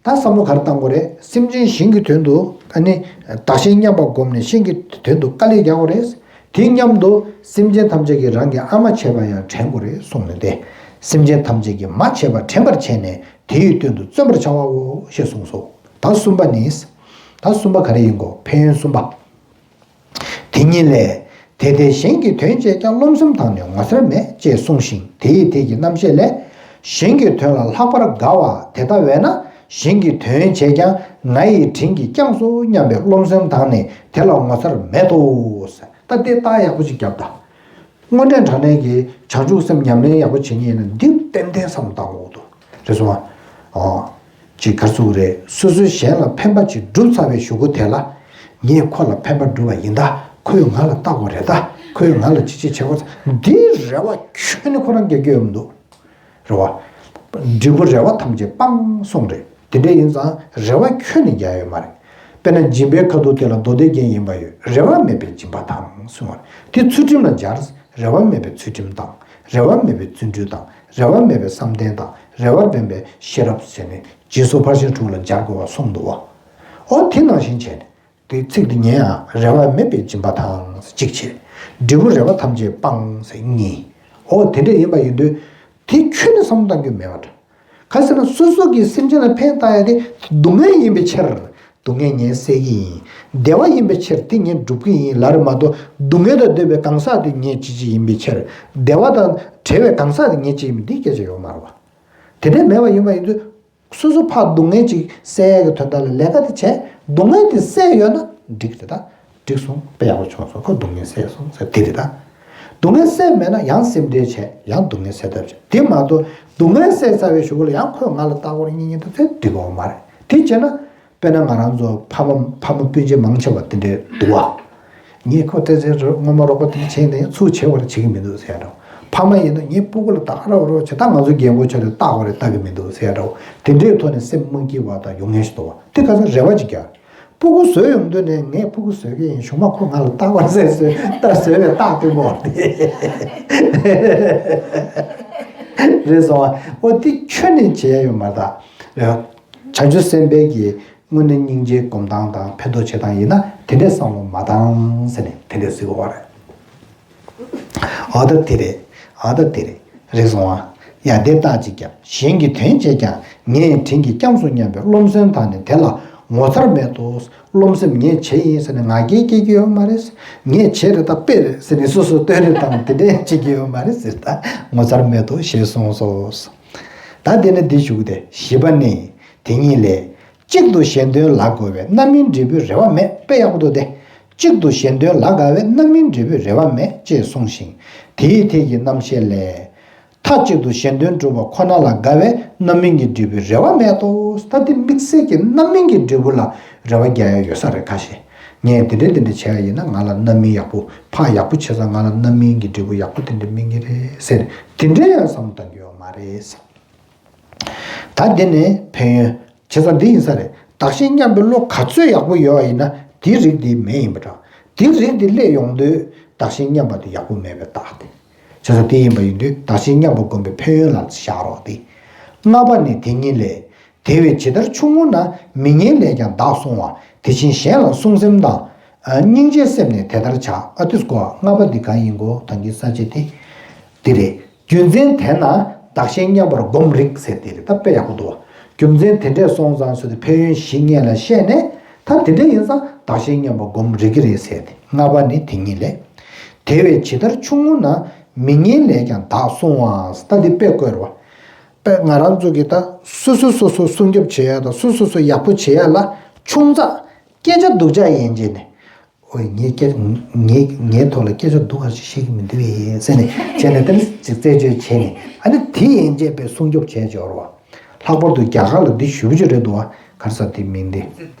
ད་བསམ་བློ་ག་རེ་བཏང་དགོས་རེད། སེམས་ཅན་གཞན་གྱི་དོན་དུ་ཨ་ནི་བདག་གཞན་མཉམ་པར་བསྒོམས་ནས་གཞན་གྱི་དོན་དུ་དཀའ་ལས་རྒྱག་དགོས་རེད། དེའི་མཉམ་དུ་སེམས་ཅན་ཐམས་ཅད་ཀྱིས་རང་གི་ཨ་མ་བྱས་པ་ཡང་དྲན་དགོས་རེད་གསུངས་ནས་ཏེ། སེམས་ཅན་ཐམས་ཅད་ཀྱིས་མ་བྱས་པ་དྲན་པར་བྱས་ནས་དེ་ཡི་དོན་དུ་བརྩོན་པར་བྱ་བའོ་ཞེས་གསུངས་སོ། ད་གསུམ་པ་ནི། ད་གསུམ་པ་ག་རེ་ཡིན་གོ། ཕན་ཡོན་གསུམ་པ། དེ་ཉིད་ལས། དེ་ལྟའི་གཞན་གྱི་དོན་བྱེད་ཀྱང་། རློམ་སེམས་དང་ནི་ངོ་མཚར་མེད། ཅེས་གསུངས་ཤིང་དེ་ཡི་དེ་གི་རྣམ་བཤད་ལས། གཞན་གྱི་དོན་ལ་ལྷག་པར་དགའ་བ་དེ་ལྟ་བས་ན། གཞན་གྱི་དོན་བྱེད་ཀྱང་ང་ཡི་དྲིན་གྱིས་བསྐྱངས་སོ་སྙམ་པའི་རློམ་སེམས་དང་ནི་དེ་ལ་ངོ་མཚར་མེད་དོ། ད་དེ་རྟགས་ཡག་པོ་ཅིག་རྒྱབ་དང་། དངོས་འབྲེལ་དྲང་གནས་ཀྱི་བྱང་ཆུབ་སེམས་ཉམས་ལེན་ཡག་པོ་བྱེད་མཁན་ཡིན་ན་འདི་ཏན་ཏན་བསམ་བློ་བཏང་དགོས་འདུག་རེད་སོང་ཨ། ཅིག་ག་ཚོད་རེད། སོ་སོས་གཞན་ལ་ཕན་པ་ཅིག་བསྒྲུབས་ཚར་བའི་གཞུག་གུ་དེ་ལ། ངས་ཁོ་ལ་ཕན་པ་བསྒྲུབས་པ་ཡིན་ད། ཁོས་ང་ལ་བལྟ་དགོས་རེད་ད། ཁོས་ང་ལ་ཅི་ཅི་བྱེད་དགོས། འདིའི་རེ་བ་ཁྱོན་ནས་ཁོ་རང་རྒྱག་རྒྱུ་ཡོད་མི་འདུག་རེད་བ། འབྲས་བུ་རེ་བ་ཐམས་ཅད་སྤངས་གསུངས་རེད། དེ་འདྲ་ཡིན་ཙང་རེ་བ་ཁྱོན་ནས་རྒྱག་ཡོད་མ་རེད། དཔེར་ན་སྦྱིན་པའི་ཁ་དོག་དེ་ལ་མདོ་སྡེ་རྒྱན་ཡིན་པ་ཡོད། རེ་བ་མེད་པའི་སྦྱིན་པ་དང་གསུངས་པ་རེད། དེ་ཚུལ་ཁྲིམས་ལ་སྦྱར། རེ་བ་མེད་པའི་ཚུལ་ཁྲིམས་དང་། རེ་བ་མེད་པའི་བརྩོན་འགྲུས་དང་། རེ་བ་མེད་པའི་བསམ་གཏན་དང་། རེ་བ་མེད་པའི་ཤེས་རབ་ཟེར་ནས་རྗེས་སུ་ཕར་ཕྱིན་དྲུག་ལ་སྦྱར་དགོས་པ་གསུངས་འདུག་བ། འོ་དེ་ནང་བཞིན་བྱས་ནས། དེ་ཚིག་འདི་ཉན་ཨ། རེ་བ་མེད་པའི་སྦྱིན་པ་དང་གཅིག་བྱས། འབྲས་བུ་རེ་བ་ཐམས་ཅད་སྤངས་ཟེར་གཉིས། འོ་དེ་འདྲ་ཡིན་པ་ཡིན་དུས། དེ་ཁྱོན་ནས་བསམ་བློ་གཏང་རྒྱུ་མེད་པ་འདྲ། ག་ཟེར་ན་སོ་སོ་གིས་སེམས་ཅན་ལ་ཕན་བཏགས་ཡ་དེ་སྡུག་བསྔལ་ཡིན་པའི་ཕྱིར། སྡུག་བསྔལ་ངས་སེལ་གྱི་ཡིན། བདེ་བ་ཡིན་པའི་ཕྱིར་དེ་ངས་སྒྲུབ་ཀྱི་ཡིན་ལབ་རེད་མ་གཏོགས་སྡུག་བསྔལ་དང་བསྡོས་པའི་གང་ཟག་དེ་ངས་ཅི་ཅི་ཡིན་པའི་ཕྱིར། བདེ་བ་དང་བྲལ་བའི་གང་ཟག་དེ་ངས་ཅི་ཡིན་པའི་འདི་སྐད་ཆ་ཡོད་མ་རེད་བ། དེ་འདྲ་མེད་པ་ཡིན་པ་ཡིན་དུས། སོ་སོ་ཕར་སྡུག་བསྔལ་ཅིག་སེལ་ཡག་གི་དོན་དག་ལ་ལས་ཀ་དེ་བྱས། སྡུག་བསྔལ་དེ་སེལ་ཡོད་ན་འགྲིག་རེད་ད། འགྲིག་སོང་། དཔེ་ཡག་པོ་བྱུང་སོང་། ཁོ་སྡུག་བསྔལ་སེལ་སོང་ཟེར་དེ་རེད་ད། སྡུག་བསྔལ་སེལ་མེད་ན་ཡང་སེམས་ཁྲལ་བྱས། ཡང་སྡུག་བསྔལ་སེལ་ཐབས་བྱས། དེ་མ་གཏོགས་སྡུག་བསྔལ་སེལ་ཚར་བའི་གཞུག་གུ་ལ་ཡང་ཁོས་ང་ལ་ལྟ་སྐོར་གཉིས་གཉིས་དང་ཚེ་འགྲིག་གི་ཡོད་མ་རེད། དེ་བྱས་ན། དཔེར་ན་ང་རང་ཚོ་ཕ་མ་ཕ་མ་སྤུན་མཆེད་མང་ཆེ་བ་དེ་འདྲས་འདུག་བ། ངས་ཁོ་ཏོག་ཙམ་སྔོན་མ་རོགས་པ་དེ་འདྲ་བྱས་ནས་ཚུར་བྱེད་པར་བྱེད་ཀྱི་མི་འདུག་ཟེར་ཡ་འདྲ་བོ། ཕ་མ་ཡིན་ན་ངའི་སྤུ་གུ་ལ་ད་ག་ར་རོགས་བྱེད། ད་ང་ཚོ་རྒན་གོག་ཆ་དེ་ལྟ་དགོས་རེད་ལྟ་གི་མི་འདུག་ཟེར་ཡ་འདྲ་བོ། དེ་འདྲའི་ཐོག་ནས་སེམས་མ་སྐྱིད་པ་དང་ཡོང་མཁན་ཞིག་འདུག་བ། དེ་ག་ཚོད་རེ་བ་ཅིག་རྒྱག་སྤུ་གུ་བཟོས་ཡོང་དུས་ནས་ངས་སྤུ་གུ་བཟོས་ཀྱི་ཡིན། གཞུག་མ་ཁོ་ང་ལ་རྟག་པར་ཟེར་བཟོས་ལྟ་བཟོས་པའི་རྟགས་སྟོན་པོ་དེ་རེད་སོང་བ། འོ་དེ་ཁྱོན་ནས་བྱས་ཡོད་མ་རེད་ད། བྱང་ཆུབ་སེམས་དཔའི་གི་དངོས་གནས་སྙིང་རྗེའི་སྒོམ་སྟངས་དང་ཕན་ཐོགས་བྱེད་སྟངས་ཡིན་ན་དེ་འདྲའི་བསམ་བློ་མ་བཏང་ཟེར་ནས་དེ་འདྲའི་ཟེར་གི་ཡོད་རེད། ཨ་ད་དེ་རེད། ཨ་ད་དེ་རེད། རེད་སོང་ཨ། ཡ་དེ་རྟགས་གཅིག་ཀྱང་གཞན་གྱི་དོན་བྱས་ཀྱང་ངས་དྲིན་གྱིས་བསྐྱངས་སོ་སྙམ་པའི་རློམ་སེམས་དང་ནི་དེ་ལ་ངོ་མཚར་མེད་དོ། རློམ་སེམས་ངས་བྱས་ཡིན་ཟེར་ནས་ང་རྒྱལ་སྐྱེ་གི་ཡོད་མ་རེད། ངས་བྱས་རེད་ད་དཔེ་རེད་ཟེར་ནས་སོ་སོ་སྟོན་རེ་དང་དེ་འདྲས་བྱེད་ཀྱི་ཡོད་མ་རེད་ཟེར། ད་ངོ་མཚར་མེད་དོ་ཞེས་གསུངས་སོ། ད་དེ་ནས་འདི་ཞུ་གི་དེ་བཞི་པ་ནི། དེ་ཉིད་ལས། གཅིག་ཏུ་གཞན་དོན་ལ་དགའ་བས་རྣམ་སྨིན་འབྲས་བུའི་རེ་བ་མེད། དཔེ་ཡག་པོ་འདུག་སྟེ། གཅིག་ཏུ་གཞན་དོན་ལ་དགའ་བས་རྣམ་སྨིན་འབྲས་བུའི་རེ་བ་མེད་ཅེས་གསུངས་ཤིང་། དེའི་ཐད་ཀྱི་རྣམ་བཤད་ལས། མཐའ་གཅིག་ཏུ་གཞན་དོན་སྒྲུབ་པ་ཁོ་ན་ལ་དགའ་བས་རྣམ་སྨིན་གྱི་འབྲས་བུའི་རེ་བ་མེད་དོ། ད་དེ་དམིགས་བསལ་གྱི་རྣམ་སྨིན་གྱི་འབྲས་བུ་ལ་རེ་བ་རྒྱག་ཡ་ཡོད་ས་རེད་ཁ་ཤས། ངས་དེ་འདྲ་དེ་འདྲ་བྱས་པ་ཡིན་ན་ང་ལ་རྣམ་སྨིན་ཡག་པོ་ཕར་ཡག་པོ་བྱས་ཙང་ང་ལ་རྣམ་སྨིན་གྱི་འབྲས་བུ་ཡག་པོ་དེ་འདྲ་སྨིན་གྱི་རེད་ཟེར་དེ་འདྲ་ཡང་བསམ་བློ་གཏོང་གི་ཡོད་མ་རེད། ད་འདི་ནས་ཕན་ཡོན། བྱས་ཙང་འདི་ཡིན་ས་རེད། བདག་གཞན་མཉམ་པའི་བློ་ག་ཚོད་ཡག་པོ་ཡོད་པ་ཡིན་ན་དེའི་རིགས་དེ་མེད་ཡིན་པ་འདྲ། དེའི་རིགས་དེ་སླེབས་ཡོང་དུས་བདག་གཞན་མཉམ་པ་དེ་ཡག་པོ་མེད་པའི་རྟགས་དེ། བྱས་ཙང་དེ་ཡིན་པ་ཡིན་དུས་བདག་གཞན་མཉམ་པ་སྒོམ་པའི་ཕན་ཡོན་ལ་བཞག་རོགས་ཏེ། ལྔ་པ་ནི་དེ་ཉིད་ལས། དེ་བས་ཇི་ལྟར་ཆུང་ངུ་ན་མི་ངན་ལས་ཀྱང་བདག་བསྲུང་བ། དེ་བཞིན་གཞན་ལ་བསྲུང་སེམས་དང་། སྙིང་རྗེའི་སེམས་ནི་དེ་ལྟར་བྱ། ཨ་དུས་གོ་ལྔ་པ་འདི་གང་ཡིན་གོ་ད་གིན་ས་བཅད་དེ། འདི་རེད། རྒྱུ་མཚན་དེས་ན་བདག་གཞན་མཉམ་པར་སྒོམ་རིགས་ཟེར་དེ་རེད། ད་དཔེ་ཡག་པོ་འདུག་བ། རྒྱུ་མཚན་དེ་འདྲས་སོང་ཙང་ཟེར་ཏེ་ཕན་ཡོན་བཞི་སྔོན་ལ་བཤད་ནས་ད་དེ་འདྲས་ཡིན་ཙང་བདག་གཞན་མཉམ་པར་སྒོམ་རིགས་ཀྱི་རེད་ཟེར་ཏེ་ལྔ་པ་ནི་དེ་ཉིད་ལས། དེ་བས་ཇི་ལྟར་ཆུང་ངུ་ན་མི་ངན་ལས་ཀྱང་བདག་བསྲུང་བ། ད་འདི་དཔེ་བཀོད་རེད་བ། དཔེ་ང་རང་ཚོ་གི་ད་སོ་སོ་སོ་སོ་སྲུང་སྐྱོབ་བྱེད་ཡ་དང་སོ་སོ་སོ་ཡག་པོ་བྱེད་ཡ་ལ་ཆུང་ཙག་སྐད་ཆ་སྡུག་ཅག་ཡན་ཆད་ནས། ཨོ་ངའི་སྐད་ངའི་ངའི་ཐོག་ལ་སྐད་ཆ་སྡུག་ག་ཞིག་བཤད་ཀྱི་མི་འདུག་ཟེར་ནས་བྱས་ནས་དེ་ནས་ཅིག་རྩད་གཅོད་བྱས་ནས་ཨ་ནི་དེ་ཡན་ཆད་པའི་སྲུང་སྐྱོབ་བྱས་འབྱོར་བ། ལྷག་པར་དུ་རྒྱ་གར་ལ་འདི་ཞུ་རྒྱུ་རེད་འདུག་བ། ག་རེ་ཟེར་དེ་མིང་དེ།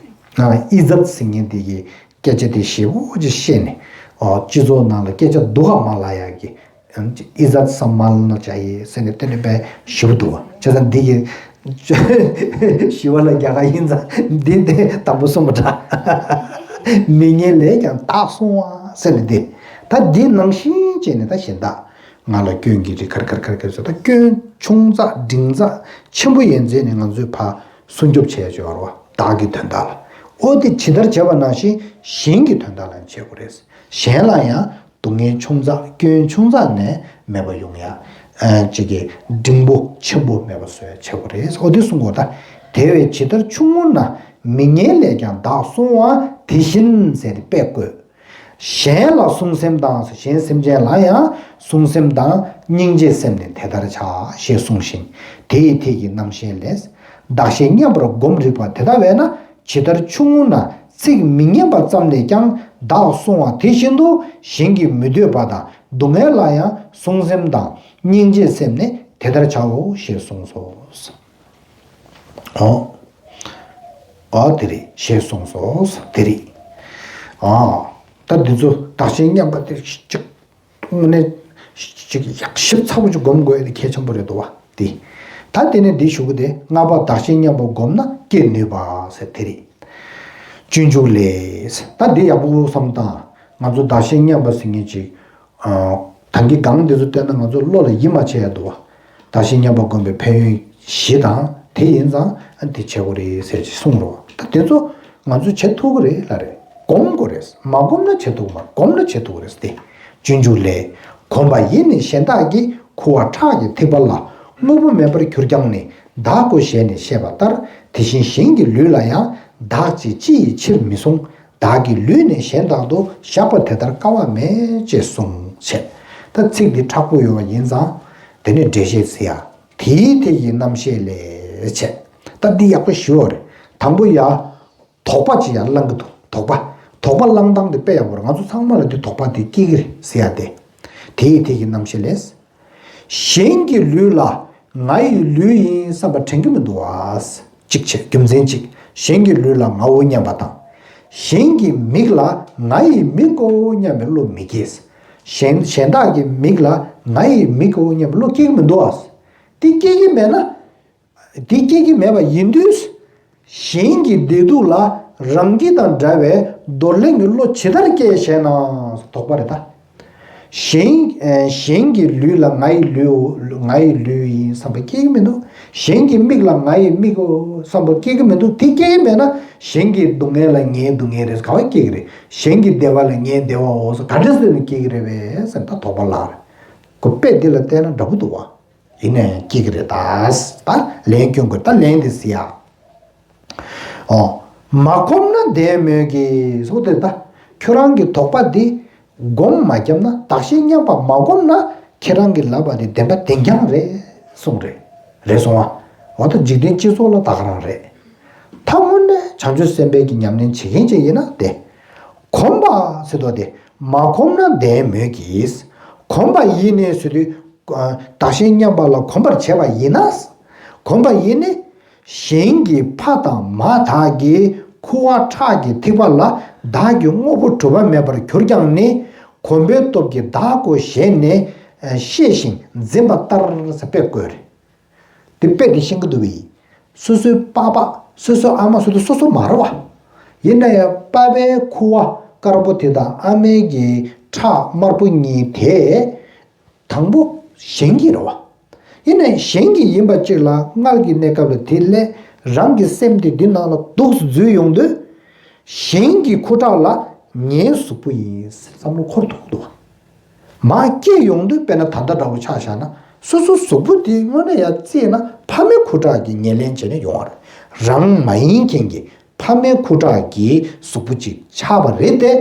ཨི་ཛད་ཟེར་མཁན་དེ་གི་སྐད་ཆ་དེ་ཞེ་པོ་ཅིག་བཤད་ནས། ཨོ་སྤྱི་ཚོགས་ནང་ལ་སྐད་ཆ་སྡུག་ག་མ་ལབ་ཡག་གི། ཨི་ཛད་སམ་བྷལ་ན་ཅ་ཡེ་ཟེར་ནས་དེ་ནས་དཔེ་ཞིབ་འདུག་བ། བྱས་ཙང་འདི་ཡི་ཞི་བ་ལྷ་རྒྱ་གར་ཡིན་ཙང་འདི་འདི་དང་པོ་གསུངས་པ་འདྲ། མི་ངན་ལས་ཀྱང་བདག་བསྲུང་བ་ཟེར་ནས་འདི། ད་འདི་ནང་བཞིན་བྱས་ནས་ད་གཞན་དག་ང་ལ་སྐྱོན་གྱི་རིགས་ག་རེ་ག་རེ་ག་རེ་ཟེར་ད་སྐྱོན་ཆུང་ཙག་འབྲིང་ཙག་ཆེན་པོ་ཡན་ཆད་ནས་ང་ཚོས་ཕར་སྲུང་སྐྱོབ་བྱས་ཡོད་རེད་བ། བདག་གི་དོན་དག་ལ། ཨོ་དེ་ཇི་ལྟར་བྱས་པ་ནང་བཞིན་གཞན་གྱི་དོན་དག་ལ་བྱེད་དགོས་རེད། གཞན་ལ་ཡང་སྡུག་བསྔལ་ཆུང་ཙག་སྐྱོན་ཆུང་ཙག་ནས་མེད་པ་ཡོང་ཡ། ཨ་ཅིག་གི་འབྲིང་པོ་ཆེན་པོ་མེད་པ་བཟོ་ཡ་བྱེད་དགོས་རེད། ཨོ་དེ་གསུང་དགོས་ད། དེ་བས་ཇི་ལྟར་ཆུང་ངུ་ན་མི་ངན་ལས་ཀྱང་བདག་བསྲུང་བ་དེ་བཞིན་ཟེར་ཏེ་དཔེ་བཀོད། གཞན་ལ་བསྲུང་སེམས་དང་གཞན་སེམས་ཅན་ལ་ཡང་བསྲུང་སེམས་དང་སྙིང་རྗེའི་སེམས་ནི་དེ་ལྟར་བྱ་ཞེས་གསུངས་ཤིང་དེ་ཡི་ཐད་ཀྱི་རྣམ་བཤད་ལས། བདག་གཞན་མཉམ་པར་སྒོམ་རིགས་པ་དེ་ལྟ་བས་ན་ཇི་ལྟར་ཆུང་ངུ་ན་ཚིག་མི་སྙན་པ་ཙམ་ལས་ཀྱང་བདག་བསྲུང་བ་དེ་བཞིན་དུ་གཞན་གྱི་མི་འདོད་པ་དང་སྡུག་བསྔལ་ལ་ཡང་བསྲུང་སེམས་དང་སྙིང་རྗེའི་སེམས་ནི་དེ་ལྟར་བྱའོ་ཞེས་གསུངས་སོ། ཨོ། ཨོ་དེ་རེད་ཞེས་གསུངས་སོ། དེ་རེད། ཨ། ད་འདི་ཚོ་བདག་གཞན་མཉམ་པ་དེ་གཅིག་དངོས་གནས་གཅིག་ཡག་ཞིབ་ཚགས་པོ་ཅིག་སྒོམ་དགོས་ཡ་དེ་གལ་ཆེན་པོ་རེད་འདུག་བ་དེ། ད་དེ་ནས་འདི་ཞུ་གི་དེ་ལྔ་པ་བདག་གཞན་མཉམ་པ་སྒོམ་ན་སྐྱེ་ནུས་པ་ཟེར་དེ་རེད། སྤྱོད་འཇུག་ལས། ད་འདི་ཡག་པོ་བསམ་བཏང་། ང་ཚོ་བདག་གཞན་མཉམ་པ་ཟེར་མཁན་ཅིག་ད་གིན་སྒང་དེ་ཚོ་བལྟས་ན་ང་ཚོ་བློ་ལ་ཡིད་མ་ཆེས་ཡ་འདུག་བ། བདག་གཞན་མཉམ་པ་སྒོམ་པའི་ཕན་ཡོན་བཞི་དང་དེ་ཡིན་ཙང་ཨ་དེ་བྱེད་དགོས་རེད་ཟེར་ཅིག་གསུངས་རོགས། ད་དེ་ཚོ་ང་ཚོས་བྱེད་ཐུབ་ཀྱི་རེད་ལ་རེད། སྒོམ་དགོས་རེད། མ་སྒོམ་ན་བྱེད་ཐུབ་ཀྱི་མ་སྒོམ་ན་བྱེད་ཐུབ་ཀྱི་རེད་དེ། སྤྱོད་འཇུག་ལས། གོམས་པ་ཡིས་ནི་གཞན་དག་གི་ཁུ་བ་ཁྲག་གི་ཐིགས་པ་ལ་དངོས་པོ་མེད་པར་གྱུར་ཀྱང་ནི་བདག་གོ་ཞེས་ནི་བཤད་པ་ལྟར་དེ་བཞིན་གཞན་གྱི་ལུས་ལ་ཡང་བདག་ཅེས་ཅི་ཡི་ཕྱིར་མི་གསུང་། བདག་གི་ལུས་ནི་གཞན་དག་ཏུ་བཞག་པ་དེ་ལྟར་དཀའ་བ་མེད་ཅེས་གསུངས་བྱས། ད་ཚིག་འདི་མཁྲེགས་པོ་ཡོད་པ་ཡིན་ཙང་དེ་ནས་འགྲེལ་བཤད་ཟེར་ཡ། དེའི་ཐད་ཀྱི་རྣམ་བཤད་ལས་བྱས། ད་འདི་ཡག་པོ་ཞུ་བ་རེད། དང་པོ་ཡ། དོགས་པ་ཅིག་ཡར་བསླང་གི་འདུག་དོགས་པ། དོགས་པ་བསླང་སྟངས་དེ་དཔེ་ཡག་པོ་རེད། ང་ཚོ་ཚང་མ་ལ་འདི་དོགས་པ་དེ་སྐྱེ་གི་རེད་ཟེར་ཡ་དེ། དེའི་ཐད་ཀྱི་རྣམ་བཤད་ལས། གཞན་གྱི་ལུས་ལ་ང་ཡི་ལུས་ཡིན་བསམ་པ་དྲན་གྱི་མི་འདུག་བ། གཅིག་བྱས་རྒྱུ་མཚན་གཅིག་གཞན་གྱི་ལུས་ལ་ངའོ་སྙམ་པ་དང་། གཞན་གྱི་མིག་ལ་ང་ཡི་མིག་གོ་སྙམ་པའི་བློ་མི་སྐྱེ། གཞན་གཞན་དག་གི་མིག་ལ་ང་ཡི་མིག་གོ་སྙམ་པའི་བློ་སྐྱེ་གི་མི་འདུག་ཨ། དེ་སྐྱེ་གི་མེད་ན། དེ་སྐྱེ་གི་མེད་པ་ཡིན་དུས། གཞན་གྱི་བདེ་སྡུག་ལ་རང་སྐྱིད་དང་འདྲ་བའི་འདོར་ལེན་གྱི་བློ་ཇི་ལྟར་སྐྱེ་ཞེ་ན། དོགས་པ་རེད་ད། གཞན་གཞན་གྱི་ལུས་ལ་ང་ཡི་ལུས་ང་ཡི་ལུས་ཡིན་བསམ་པ་སྐྱེ་གི་མི་འདུག་གཞན་གྱི་མིག་ལ་ང་ཡི་མིག་བསམ་པ་སྐྱེ་གི་མི་འདུག་དེ་སྐྱེ་གི་མེད་ན་གཞན་གྱི་སྡུག་བསྔལ་ལ་ངའི་སྡུག་བསྔལ་རེད་ག་བ་སྐྱེ་གི་རེད། གཞན་གྱི་བདེ་བ་ལ་ངའི་བདེ་བའོ་ག་འདྲ་སེ་ནས་སྐྱེ་གི་རེད་པས་ཟེར་ད་དོགས་པ་ལངས་རེད། ཁོ་དཔེ་འདི་ལ་བལྟས་ན་འདྲ་པོ་འདུག་བ། ཡིན་ན་ཡང་སྐྱེ་གི་རེད་ད། ད་ལན་སྐྱོན་དགོས་ད་ལན་འདི་ཟེར་ཡ། ཨོ། མ་གོམས་ན་བདེན་མོད་ཀྱི་སོ་དེ་ད། ཁྱོད་རང་གི་དོགས་པ་འདི་སྒོམ་མ་བརྒྱབ་ན་བདག་གཞན་མཉམ་པ་མ་གོམས་ན་ཁྱེད་རང་གི་ལབ་པ་འདི་བདེན་པ་བདེན་རྐྱང་རེད་གསུངས་རེད། རེད་སོང་ཨ། འོ་ད་འཇིག་རྟེན་སྤྱི་ཚོགས་ལ་ད་ག་རང་རེད། ད་དངོས་གནས་བྱང་ཆུབ་སེམས་དཔའི་གི་ཉམས་ལེན་བྱེད་མཁན་ཅིག་ཡིན་ན་དེ། གོམས་པ་ཟེར་དོ་དེ་མ་གོམས་ན་བདེན་མོད་ཀྱི། གོམས་པ་ཡིན་ནས་ཟེར་དུས། བདག་གཞན་མཉམ་པ་ལ་གོམས་པར་བྱས་པ་ཡིན་ན། གོམས་པ་ཡིན་ནས། གཞན་གྱི་ཕ་དང་མ་དག་གི་ཁུ་བ་ཁྲག་གི་ཐིགས་པ་ལ་བདག་གི་དངོས་པོ་གྲུབ་པ་མེད་པར་གྱུར་ཀྱང་ནི། གོམས་པའི་སྟོབས་ཀྱིས་བདག་གོ་ཞེས་ནས་ཤེས་ཤིང་འཛིན་པ་ལྟར་ཟེར་དཔེ་བཀོད་རེད། དེ་དཔེ་དེ་ཤེས་ཀྱི་འདུག་བས། སོ་སོའི་པ་ཕ། སོ་སོའི་ཨ་མ་སོ་སོ་སོ་སོ་མ་རེད་བ། ཡིན་ན་ཡང་པ་ཕའི་ཁུ་བ་དཀར་པོ་དེ་དང་ཨ་མའི་གི་ཁྲག་དམར་པོ་གཉིས་དེ། དང་པོ་གཞན་གྱི་རེད་བ། ཡིན་ན་གཞན་གྱི་ཡིན་པ་གཅིག་ལ་མངལ་གྱི་གནས་སྐབས་ལ་དེ་སླེབས་རང་གི་སེམས་དེ་འདི་ནང་ལ་འདུག་སེ་འཛུལ་ཡོང་དུས། གཞན་གྱི་ཁུ་ཁྲག་ལ་ངའི་གཟུགས་པོ་ཡིན་བསམ་བློ་འཁོར་ཐུབ་འདུག་བ། མར་སྐྱེས་ཡོང་དུས་དཔེར་ན་ད་ལྟ་འདྲ་བོ་ཆ་བཞག་ན་སོ་སོ་གཟུགས་པོ་དེ་དངོས་གནས་ཡར་བརྩིས་ན་ཕ་མའི་ཁུ་ཁྲག་གིས་ངོས་ལེན་བྱས་ནས་ཡོང་བ་རེད། རང་མ་ཡིན་མཁན་གྱི་ཕ་མའི་ཁུ་ཁྲག་གི་གཟུགས་པོ་ཅིག་ཆགས་པ་རེད་དེ།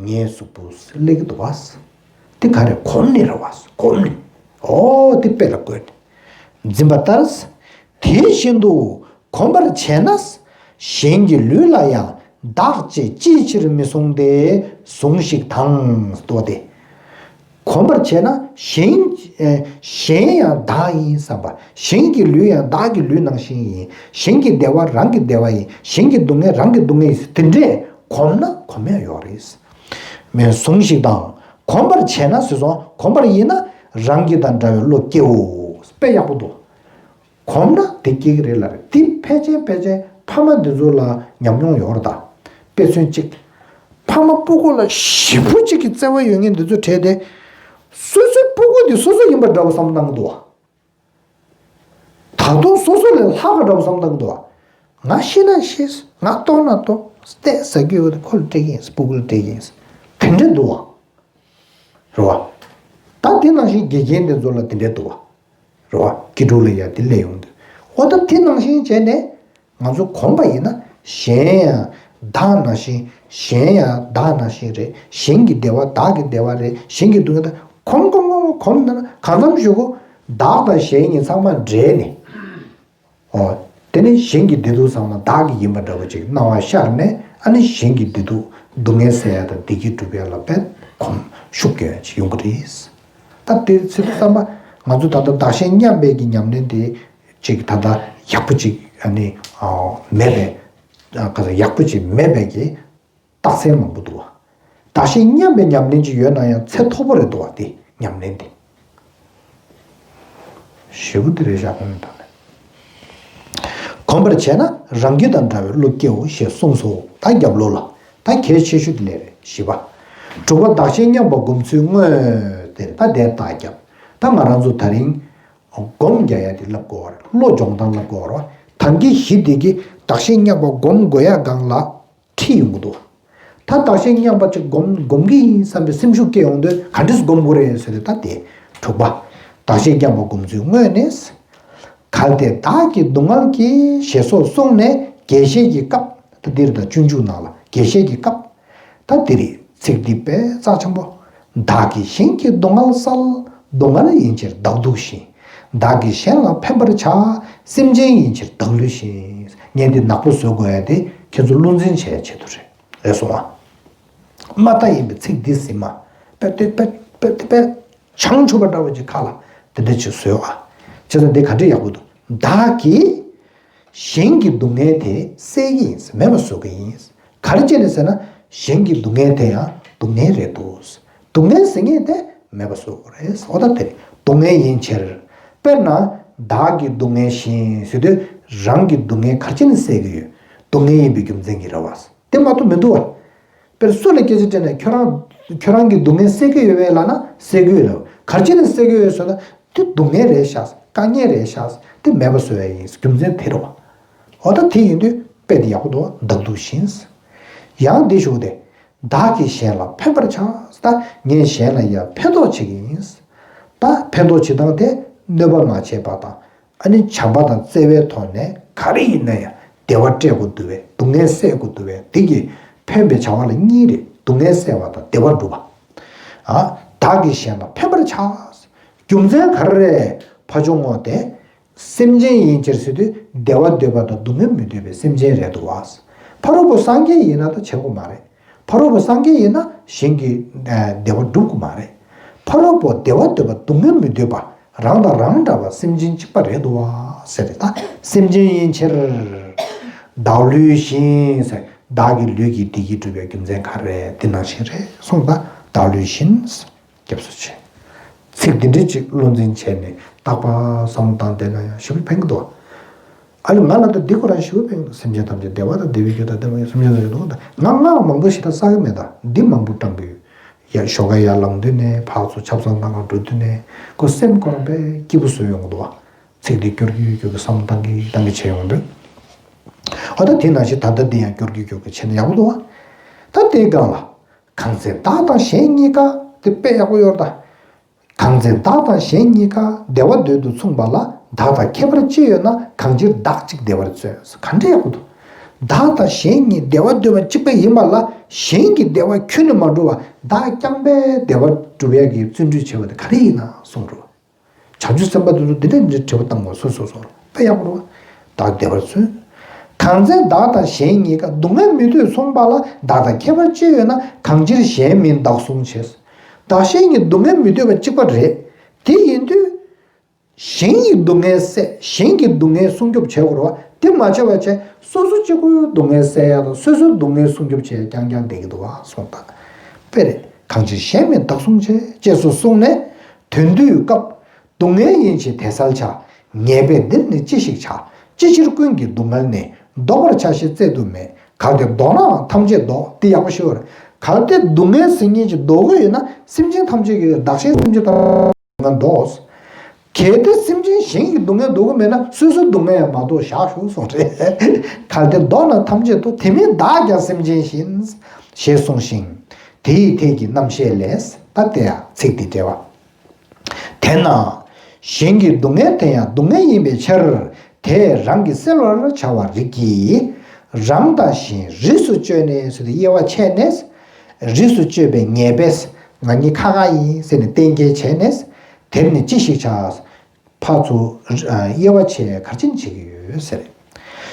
ངའི་གཟུགས་པོ་སླེབས་ཀྱི་འདུག་བ། དེ་ག་རེ་གོམས་ནས་རེད་བ། གོམས་ནས། ཨོ་དེ་དཔེ་ལ་བཀོད་ནས། འཛིན་པ་ལྟར། དེ་བཞིན་དུ་གོམས་པར་བྱས་ན། གཞན་གྱི་ལུས་ལ་ཡང་བདག་ཅེས་ཅིའི་ཕྱིར་མི་གསུངས་ཏེ། ཟུངས་ཤིག་དང་ལྟོས་ཏེ། གོམས་པར་བྱས་ན་གཞན་གཞན་ཡང་བདག་ཡིན་བསམ་པ། གཞན་གྱི་ལུས་ཡང་བདག་གི་ལུས་ནང་བཞིན་ཡིན། གཞན་གྱི་བདེ་བ་རང་གི་བདེ་བ་ཡིན། གཞན་གྱི་སྡུག་བསྔལ་རང་གི་སྡུག་བསྔལ་ཡིན། དེ་འདྲས་གོམས་ན་གོམས་ཡ་ཡོད་རེད། མེད་ཟུངས་ཤིག་དང་། གོམས་པར་བྱས་ན་ཟེར་སོང་། གོམས་པར་ཡིན་ན་རང་གི་དང་འདྲ་བའི་བློ་སྐྱེའོ། དཔེ་ཡག་པོ་འདུག་གོམས་ན་དེ་སྐྱེ་གི་རེད་ལ་རེད། དེ་ཕལ་ཆེར་ཕལ་ཆེར་ཕ་མ་འདི་ཚོ་ལ་ཉམས་མྱོང་ཡོད་རེད་ད། དཔེ་མཚོན་གཅིག་ཕ་མ་སྤུ་གུ་ལ་ཞེ་པོ་གཅིག་གི་བརྩེ་བ་ཡོད་མཁན་འདི་ཚོ་གྲས་དེ། སོ་སོའི་སྤུ་གུ་འདི་སོ་སོ་ཡིན་པ་འདྲ་བོ་བསམ་བློ་བཏང་གི་འདུག་བ། ད་དུང་སོ་སོ་ལས་ལྷག་ག་འདྲ་བོ་བསམ་བློ་བཏང་གི་འདུག་བ། ང་ཤི་ན་ཤི། ང་ལྟོགས་ན་ལྟོགས། སྟེགས་ཟ་རྒྱུ་ཡོད་དེ་ཁོ་ལ་སྤྲད་ཀྱི་ཡིན། སྤུ་གུ་ལ་སྤྲད་ཀྱི་ཡིན། དེ་འདྲ་འདུག་བ། རེད་བ། ད་དེ་ནང་བཞིན་དགེ་རྒན་དེ་ཚོ་ལ་དེ་འདྲ་འདུག་བ། རེད་བ། སྐྱིད་སྡུག་ལ་ཡ་དེ་སླེབས་ཡོང་དུས། འོ་ད་དེ་ནང་བཞིན་བྱས་ནས། ང་ཚོ་གོམས་པ་ཡིན་ན་གཞན་ཡང་བདག་ནང་བཞིན། གཞན་ཡང་བདག་ནང་བཞིན་རེད། གཞན་གྱི་བདེ་བ་བདག་གི་བདེ་བ་རེད། གཞན་གྱི་སྡུག་བསྔལ་དང་གོམས་གོམས་གོམས་གོམས་ན་གང་འཚམ་ཞུ་གོ། བདག་དང་གཞན་གཉིས་ཚང་མ་འདྲེས་ནས། འོ། དེ་ནས་གཞན་གྱི་བདེ་སྡུག་ཚང་མ་བདག་གི་ཡིན་པ་འདྲ་བོ་ཅིག་སྣང་བ་ཤར་ནས། ཨ་ནི་གཞན་གྱི་བདེ་སྡུག་སྡུག་བསྔལ་སེལ་ཡ་དང་བདེ་སྐྱིད་སྒྲུབ་ཡ་ལ་དཔེ་གོམས་ཤུགས་སྐྱོན་ཡ་ཅིག་ཡོང་གི་རེད། ད་དེ་ཚོ་ཚང་མ་ང་ཚོ་ད་ལྟ་བདག་གཞན་མཉམ་པའི་གི་ཉམས་ལེན་དེ་ཅིག་ད་ལྟ་ཡག་པོ་ཅིག་ཨ་ནི་མེད་པའི། ག་ཚོད་ཡག་པོ་ཅིག་མེད་པའི་གི་རྟགས་མཚན་མང་པོ་འདུག་བ། བདག་གཞན་མཉམ་པའི་ཉམས་ལེན་ཅིག་ཡོད་ན་ཡང་ཚད་མཐོ་པོ་རེད་འདུག་བ། དེ་ཉམས་ལེན་དེ། ཞེ་པོ་དེ་རེད་ཤག་གོང་ནས་དང་ནས། གོམས་པར་བྱས་ན་རང་རྒྱུད་དང་འདྲ་བའི་བློ་སྐྱེའོ་ཞེས་གསུངས་སོ། ད་རྒྱབ་ལོགས་ལ་ད་གལ་ཆེ་ཤོས་དེ་ལས་རེད། བཞི་པ། དྲུག་པ། བདག་གཞན་མཉམ་པ་སྒོམ་ཚུལ་དངོས། དེ་རེད། ད་དེ་རྟགས་རྒྱབ། ད་ང་རང་ཚོ་ད་རིང་སྒོམ་རྒྱག་ཡ་དེ་ལབ་དགོས་པ་རེད། བློ་སྦྱོང་སྟངས་ལབ་དགོས་པ་རེད་བ། ད་གིན་བཞི་དེ་གི་བདག་གཞན་མཉམ་པ་སྒོམ་དགོས་ཡ་སྒང་ལ། ཁྲིད་ཡོང་གི་འདུག་ད་བདག་གཞན་མཉམ་པ་ཅིག་སྒོམ་སྒོམ་གི་ཡིན་བསམ་པའི་སེམས་ཤུགས་སྐྱེ་ཡོང་དུས་ག་འདྲས་སྒོམ་དགོས་རེད་ཟེར་ཏེ། ད་དེ་དྲུག་པ། བདག་གཞན་མཉམ་པ་སྒོམ་ཚུལ་དངོས་ནི། གལ་ཏེ་བདག་གི་སྡུག་བསྔལ་གྱིས་ཞེས་སོགས་གསུངས་ནས་རྒྱས་བཤད་ཀྱི་སྐབས། ད་འདིར་ད་སྤྱོད་འཇུག་ནང་ལ་རྒྱས་བཤད་ཀྱི་སྐབས། ད་འདིར་ཚིག་འདི་དཔེ་རྩ་ཆེན་པོ། བདག་གིས་གཞན་གྱི་སྡུག་བསྔལ་བསལ། སྡུག་བསྔལ་ཡིན་ཕྱིར་བདག་སྡུག་བཞིན། བདག་གིས་གཞན་ལ་ཕན་པར་བྱ། སེམས་ཅན་ཡིན་ཕྱིར་བདག་བསླུས་བཞིན། ངས་འདི་ནག་པོ་བཟོ་དགོས་ཡ་དེ་ཁྱེད་ཚོ་བློ་འཛིན་བྱེད་ཡ་ཆེད་དུ་རེད། རེད་སོང་ཨ། མ་མཐའ་ཡིན་པའི་ཚིག་འདི་ཟིན་མ། དཔེ་དེ་དཔེ་དཔེ་དེ་དཔེ་བྱང་ཆུབ་པ་འདྲ་བོ་ཅིག་ཁ་ལ་དེ་འདྲ་ཅིག་བཟོས་ཨ། བྱས་ཙང་འདི་ག་འདྲ་ཡག་པོ་འདུག་བདག་གིས། གཞན་གྱི་སྡུག་བསྔལ་དེ་སེལ་གྱི་ཡིན། མེད་པ་བཟོ་གི་ཡིན། ག་རེ་བྱས་ནས་ཟེར་ན། གཞན་གྱི་སྡུག་བསྔལ་དེ་ཡང་སྡུག་བསྔལ་རེད་འདུག་སྡུག་བསྔལ་ཟེར་མཁན་དེ་མེད་པ་བཟོ་དགོས་རེད། འོ་ད་དེ་རེད། སྡུག་བསྔལ་ཡིན་ཕྱིར། དཔེར་ན། བདག་གི་སྡུག་བསྔལ་བཞིན་ཟེར་དུས། རང་གི་སྡུག་བསྔལ་ག་རེ་བྱས་ནས་སེལ་གྱི་ཡོད། སྡུག་བསྔལ་ཡིན་པའི་རྒྱུ་མཚན་གྱིས་རེད་བ། དེ་མ་གཏོགས་མི་འདུག་བ། དཔེར་སུ་ལ་སྐད་ཆ་དྲིས་ན། ཁྱོད་རང་ཁྱོད་རང་གི་སྡུག་བསྔལ་སེལ་གྱི་ཡོད་པས་ལབ་ན། སེལ་གྱི་ཡོད་ལབ། ག་རེ་བྱས་ནས་སེལ་གྱི་ཡོད་ཟེར་ན། དེ་སྡུག་བསྔལ་རེད་ཤག་དཀའ་ངལ་རེད་ཤག་དེ་མེད་པ་བཟོ་ཡ་ཡིན། རྒྱུ་མཚན་དེ་རེད་བ། འོ་ད་དེ་ཡིན་དུས་དཔེ་དེ་ཡག་པོ་འདུག་བདག་སྡུག་བཞིན། ཡང་འདི་ཞུ་སྟེ། བདག་གིས་གཞན་ལ་ཕན་པར་བྱ། ད་ངས་གཞན་ལ་ཡ་ཕན་ཐོགས་བྱེད་ཀྱི་ཡིན། ད་ཕན་ཐོགས་བྱེད་སྟངས་དེ་གནོད་པ་མ་བྱས་པ་དང་། ཨ་ནི་བྱམས་པ་དང་བརྩེ་བའི་ཐོག་ནས་ག་རེ་ཡིན་ན་ཡང་བདེ་བ་སྤྲད་དགོས་འདུག་པས། སྡུག་བསྔལ་སེལ་དགོས་འདུག་པས། དེ་གིས་ཕན་པའི་བྱ་བ་ལ་གཉིས་རེད། སྡུག་བསྔལ་སེལ་བ་དང་བདེ་བ་སྒྲུབ་པ། ཨ། བདག་གིས་གཞན་ལ་ཕན་པར་བྱ། རྒྱུ་མཚན་ག་རེ་རེད། ཕ་ཆུང་ངོ་དེ། སེམས་ཅན་ཡིན་ཕྱིར་ཟེར་དུས་བདེ་བ་འདོད་པ་དང་སྡུག་བསྔལ་མི་འདོད་པའི་སེམས་ཅན་རེད་འདུག་བ། ཕ་རོལ་པོ་སངས་རྒྱས་ཡིན་ན་ད་བྱེད་དགོས་མ་རེད། ཕ་རོལ་པོ་སངས་རྒྱས་ཡིན་ན་གཞན་གྱི་བདེ་བ་སྒྲུབ་དགོས་མ་རེད། ཕ་རོལ་པོ་བདེ་བ་འདོད་པ་སྡུག་བསྔལ་མི་འདོད་པ། རང་དང་རང་འདྲ་བ་སེམས་ཅན་གཅིག་པ་རེད་འདུག་བ་ཟེར་ཏེ། ད་སེམས་ཅན་ཡིན་ཕྱིར། བདག་ལུས་བཞིན་ཟེར། བདག་གི་ལུས་ཀྱི་བདེ་སྐྱིད་སྒྲུབ་པའི་རྒྱུ་མཚན་ག་རེ་རེད། དེ་ནང་བཞིན་རེད་གསུངས། ད་བདག་ལུས་བཞིན། སྐྱབས་སུ་མཆི། ཚིག་འདི་འདྲའི་ཅིག་བློ་འཛིན་བྱས་ནས་རྟག་པར་བསམ་བློ་བཏང་བསྡད་ན་ཡང་ཞེ་པོ་ཕན་གྱི་འདུག་ཨ་ནི་ང་ལ་ད་འདི་ཁོ་རང་ཞེ་པོ་ཕན་གྱི་འདུག་སེམས་ཅན་ཐམས་ཅད་བདེ་བ་དང་བདེ་བའི་རྒྱུ་དང་ལྡན་པ་ཡིན། སེམས་ཅན་ཐམས་ཅད་སྡུག་བསྔལ་དང་། ང་སྔགས་མང་པོ་ཞེ་དྲག་བསགས་ཀྱི་མེད། ད་འདི་མང་པོ་བགྲང་གི་ཡོད། ཡ་ཞོགས་ཀ་ཡར་ལངས་དུས་ནས་ཕར་ཚུར་ཆབ་གསང་ནང་ལ་འགྲོ་དུས་ནས་ཁོ་སེམས་ཁོ་རང་དཔེ་སྐྱིད་པོ་བཟོས་ཡོང་གི་འདུག་བ། ཚིག་འདི་སྐྱོར་གྱི་སྐྱོར་གྱི་བསམ་བློ་བཏང་གི་བཏང་གི་བྱས་ཡོང་འདུག་ཨ་ད་དེ་ནང་བཞིན་ད་ལྟ་འདི་ཡང་སྐྱོར་གྱི་སྐྱོར་གྱི་བྱས་ན་ཡག་པོ་འདུག་བ། ད་དེའི་སྒང་ལ། གང་ཚེ་བདག་དང་གཞན་གཉིས་ཀ། དེ་དཔེ་ཡག་པོ་ཡོད་རེད་ད། གང་ཚེ་བདག་དང་གཞན་གཉིས་ཀ་བདེ་བ་འདོད་དུ་མཚུངས་པ་ལ། བདག་དང་ཁྱད་པར་ཅི་ཡོད་ན། གང་ཕྱིར་བདག་གཅིག་བདེ་བར་བརྩོན། ག་འདྲ་ཡག་པོ་འདུག་བདག་དང་གཞན་གཉིས་བདེ་བ་འདོད་པ་གཅིག་པ་ཡིན་པ་ལ། གཞན་གྱི་བདེ་བ་ཁྱོན་ནས་མ་སྒྲུབ་པ། བདག་རྐྱང་པས་བདེ་བ་སྒྲུབ་ཡག་གི་བརྩོན་འགྲུས་བྱེད་པ་དེ་ག་རེ་ཡིན་ན་གསུངས་རེད། བྱང་ཆུབ་སེམས་དཔའ་དེ་ཚོ་འདི་འདྲ་འདི་འདྲ་དྲི་བ་བཏང་དགོས། སོ་སོ་སོ་རུ་དཔེ་ཡག་པོ་རེད་བ། བདག་བདེ་བར་བརྩོན། གང་ཚེ་བདག་དང་གཞན་གཉིས་ཀ། སྡུག་བསྔལ་མི་འདོད་མཚུངས་པ་ལ། བདག་དང་ཁྱད་པར་ཅི་ཡོད་ན། གང་ཕྱིར་གཞན་མིན་བདག་བསྲུང་བྱེད། བདག་གཞན་གཉིས་སྡུག་བསྔལ་མི་འདོད་པ་གཅིག་པ་རེད། དེ་ཡིན་དུས། གཞན་གྱི་སྡུག་བསྔལ་སེལ། གཞན་གྱི་སྡུག་བསྔལ་སྲུང་སྐྱོབ་བྱེད་དགོས་རེད་བ། དེ་མ་བྱས་པ་བྱས་སོ་སོ་གཅིག་པུའི་སྡུག་བསྔལ་སེལ་ཡག་དང་སོ་སོའི་སྡུག་བསྔལ་སྲུང་སྐྱོབ་བྱེད་ཡག་རྐྱང་རྐྱང་བསྡད་ཀྱི་འདུག་བ་གསུངས་དང་། དཔེ་རེད། གང་ཕྱིར་གཞན་མིན་བདག་བསྲུང་བྱེད། ཅེས་སོགས་གསུངས་ནས། དོན་བསྡུས་སྐབས། སྡུག་བསྔལ་ཡིན་ཕྱིར་དེ་བསལ་བྱ། ངེས་པས་འདིར་ནི་ཅི་ཞིག་བྱ། ཅི་ཕྱིར་ཀུན་གྱི་སྡུག་བསྔལ་ནི། བཟློག་པར་བྱ་ཞེས་བཙལ་དུ་མེད། གལ་ཏེ་བཟློག་ནའང་ཐམས་ཅད་བཟློག་དེ་ཡག་པོ་ཤོད་རེད། གལ་ཏེ་སྡུག་བསྔལ་ཟེར་མཁན་ཅིག་བཟློག་གི་ཡོད་ན། སེམས་ཅན་ཐམས་ཅད་ཀྱི་བདག་གཞན་སེམས་ཅན་ཐམས་ཅད་སྡུག་བསྔལ་བཟློག་གལ་ཏེ་སེམས་ཅན་གཞན་གྱི་སྡུག་བསྔལ་བཟློག་གི་མེད་ན། སོ་སོའི་སྡུག་བསྔལ་ཡང་མ་བཟློག་བཞག་ཞུ་གསུངས་རེད། གལ་ཏེ་བཟློག་ན་ཐམས་ཅད་བཟློག་དེ་མིན་བདག་ཀྱང་སེམས་ཅན་བཞིན། ཞེས་གསུངས་ཤིང་། དེ་ཡི་ཐད་ཀྱི་རྣམ་བཤད་ལས། ད་དེ་ཡང་ཚིག་འདི་འགྲེལ་བ། དེས་ན། གཞན་གྱི་སྡུག་བསྔལ་དེ་ཡང་སྡུག་བསྔལ་ཡིན་པའི་ཕྱིར། དེས་རང་གིས་སེལ་བར་བྱ་བ་རིགས་ཀྱིས། རང་དང་གཞན་རིས་སུ་གཅོད་ནས་ཟེར་ཏེ་དབྱེ་བ་ཕྱེ་ནས། རིས་སུ་གཅོད་པའི་ངེས་པས་ང་གཉིས་ཁ་ཁ་ཡིན་ཟེར་ནས་གཏན་འཁེལ་བྱས་ནས། དེར་ནི་ཅི་ཞིག་བྱ། ཕར་ཚུར་དབྱེ་བ་ཕྱེ་གར་ཕྱིན་བྱེད་ཀྱི་ཡོད་ཟེར།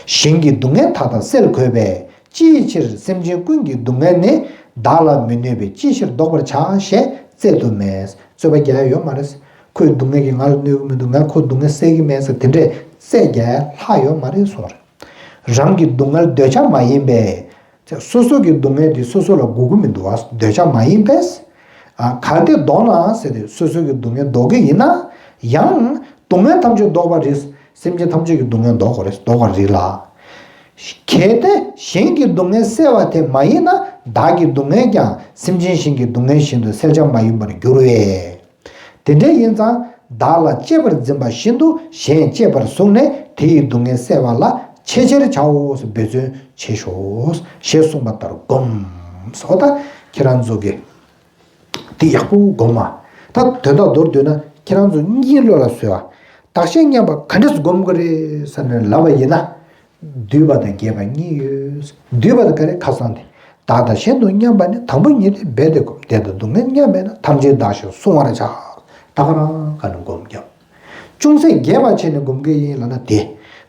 གཞན་གྱི་སྡུག་བསྔལ་མཐའ་དག་སེལ་དགོས་པས། ཅིའི་ཕྱིར་སེམས་ཅན་ཀུན་གྱི་སྡུག་བསྔལ་ནི། བདག་ལ་མི་གནོད་པས་ཅིའི་ཕྱིར་བཟློག་པར་བྱ་ཞེས་བཙལ་དུ་མེད། རྩོད་པ་རྒྱག་ཡ་ཡོད་མ་རེད། ཁོའི་སྡུག་བསྔལ་གྱིས་ང་ལ་གནོད་ཀྱི་མི་འདུག་ང་ཁོའི་སྡུག་བསྔལ་སེལ་གྱི་མེད་ཟེར་དེ་འདྲས་རྩོད་རྒྱག་ཡ་ལྷག་ཡོད་མ་རེད་གསུངས་རེད། རང་གི་སྡུག་བསྔལ་འདོད་བྱ་མ་ཡིན་པས། སོ་སོ་གི་སྡུག་བསྔལ་དེ་སོ་སོ་ལ་དགོས་ཀྱི་མི་འདུག་བ། འདོད་བྱ་མ་ཡིན་པས། ཨ། གལ་ཏེ་བཟློག་ནའང་ཟེར་ཏེ་སོ་སོ་གི་སྡུག་བསྔལ་བཟློག་གི་ཡིན་ན། ཡང་སྡུག་བསྔལ་ཐམས་ཅད་བཟློག་པར་རིགས། སེམས་ཅན་ཐམས་ཅད་ཀྱི་སྡུག་བསྔལ་བཟློག་དགོས་རེད། བཟློག་པར་རིགས་ལ། གལ་ཏེ་གཞན་གྱི་སྡུག་བསྔལ་སེལ་བ་དེ་མ་ཡིན་ན། བདག་གི་སྡུག་བསྔལ་ཀྱང་སེམས་ཅན་གཞན་གྱི་སྡུག་བསྔལ་བཞིན་དུ་སེལ་བྱ་མ་ཡིན་པར་འགྱུར་བས། དེ་འདྲ་ཡིན་ཙང་བདག་ལ་གཅེས་པར་འཛིན་པ་བཞིན་དུ་གཞན་གཅེས་པར་བཟུང་ནས་དེ་ཡི་སྡུག་བསྔལ་སེལ་བ་ལ་ཆེས་ཆེར་བྱའོ་ཞེས་འབད་བརྩོན་བྱེད་ཤོག་ཞེས་གསུངས་པ་ལྟར་སྒོམ། འོ་ད་ཁྱེད་རང་ཚོ་གིས་དེ་ཡག་པོ་སྒོམ་མ། ད་དོན་དག་མདོར་བསྡུས་ན་ཁྱེད་རང་ཚོ་གཉིད་བློ་ལ་བཟོས་པ། བདག་གཞན་མཉམ་པ་ག་འདྲས་སྒོམ་དགོས་རེད་ཟེར་ནས་ལབ་པ་ཡིན་ན། འདུས་པ་དང་རྒྱས་པ་གཉིས་ཡོད། འདུས་པ་དེ་ག་རེ། ཁ་སང་དེ། བདག་དང་གཞན་དུ་མཉམ་པ་ནི། དང་པོ་ཉིད་དེ་རྦད་དེ་བསྒོམ། བདེ་དང་སྡུག་བསྔལ་མཉམ་མེད་ན། ཐམས་ཅད་བདག་གཞན་བསྲུང་བར་བྱ། ད་ག་རང་ག་ནས་སྒོམ་རྒྱབ། ཅུང་ཟད་རྒྱས་པ་བྱས་ནས་སྒོམ་གྱི་ཡིན་ལབ་ན་དེ།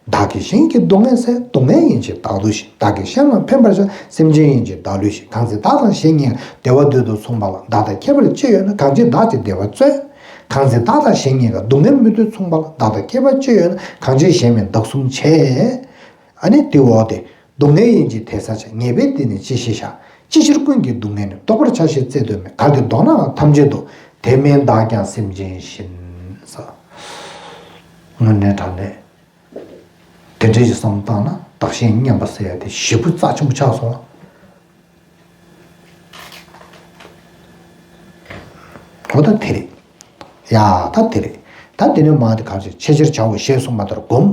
བདག་གིས་གཞན་གྱི་སྡུག་བསྔལ་སེལ། སྡུག་བསྔལ་ཡིན་ཕྱིར་བདག་སྡུག་བཞིན། བདག་གིས་གཞན་ལ་ཕན་པར་བྱ། སེམས་ཅན་ཡིན་ཕྱིར་བདག་ལུས་བཞིན། གང་ཚེ་བདག་དང་གཞན་གཉིས་ཀ། བདེ་བ་འདོད་དུ་མཚུངས་པ་ལ། བདག་དང་ཁྱད་པར་ཅི་ཡོད་ན། གང་ཕྱིར་བདག་གཅིག་བདེ་བར་བརྩོན། གང་ཚེ་བདག་དང་གཞན་གཉིས་ཀ། སྡུག་བསྔལ་མི་འདོད་མཚུངས་པ་ལ། བདག་དང་ཁྱད་པར་ཅི་ཡོད་ན། གང་ཕྱིར་གཞན་མིན་བདག་བསྲུང་བྱེད། ཨ་ནི་དེའི་འོག་དེ། སྡུག་བསྔལ་ཡིན་གྱི་དེ་ས་ཆ། ངེས་པས་དེ་ནི་ཅི་ཞིག་བྱ། ཅི་ཕྱིར་ཀུན་གྱི་སྡུག་བསྔལ་ནི། བཟློག་པར་བྱ་ཞེས་བརྩད་དོན་མེད། གལ་ཏེ་བཟློག་ནའང་ཐམས་ཅད་དུ། དེ་མིན་བདག་ཀྱང་སེམས་ཅན་བཞིན། ས། དངོས་གནས་དྲང་གནས། དེ་འདྲའི་བསམ་བློ་བཏང་ན་བདག་གཞན་མཉམ་པ་ཟེར་ཡ་དེ་ཞེ་པོ་རྩ་ཆེན་པོ་ཆགས་སོང་། འོ་ད་དེ་རེད། ཡ་ད་དེ་རེད། ད་དེ་ནས་མར་དེ་ག་རེ་བྱེད། ཆེས་ཆེར་བྱའོ་ཞེས་གསུངས་པ་ལྟར་བསྒོམ།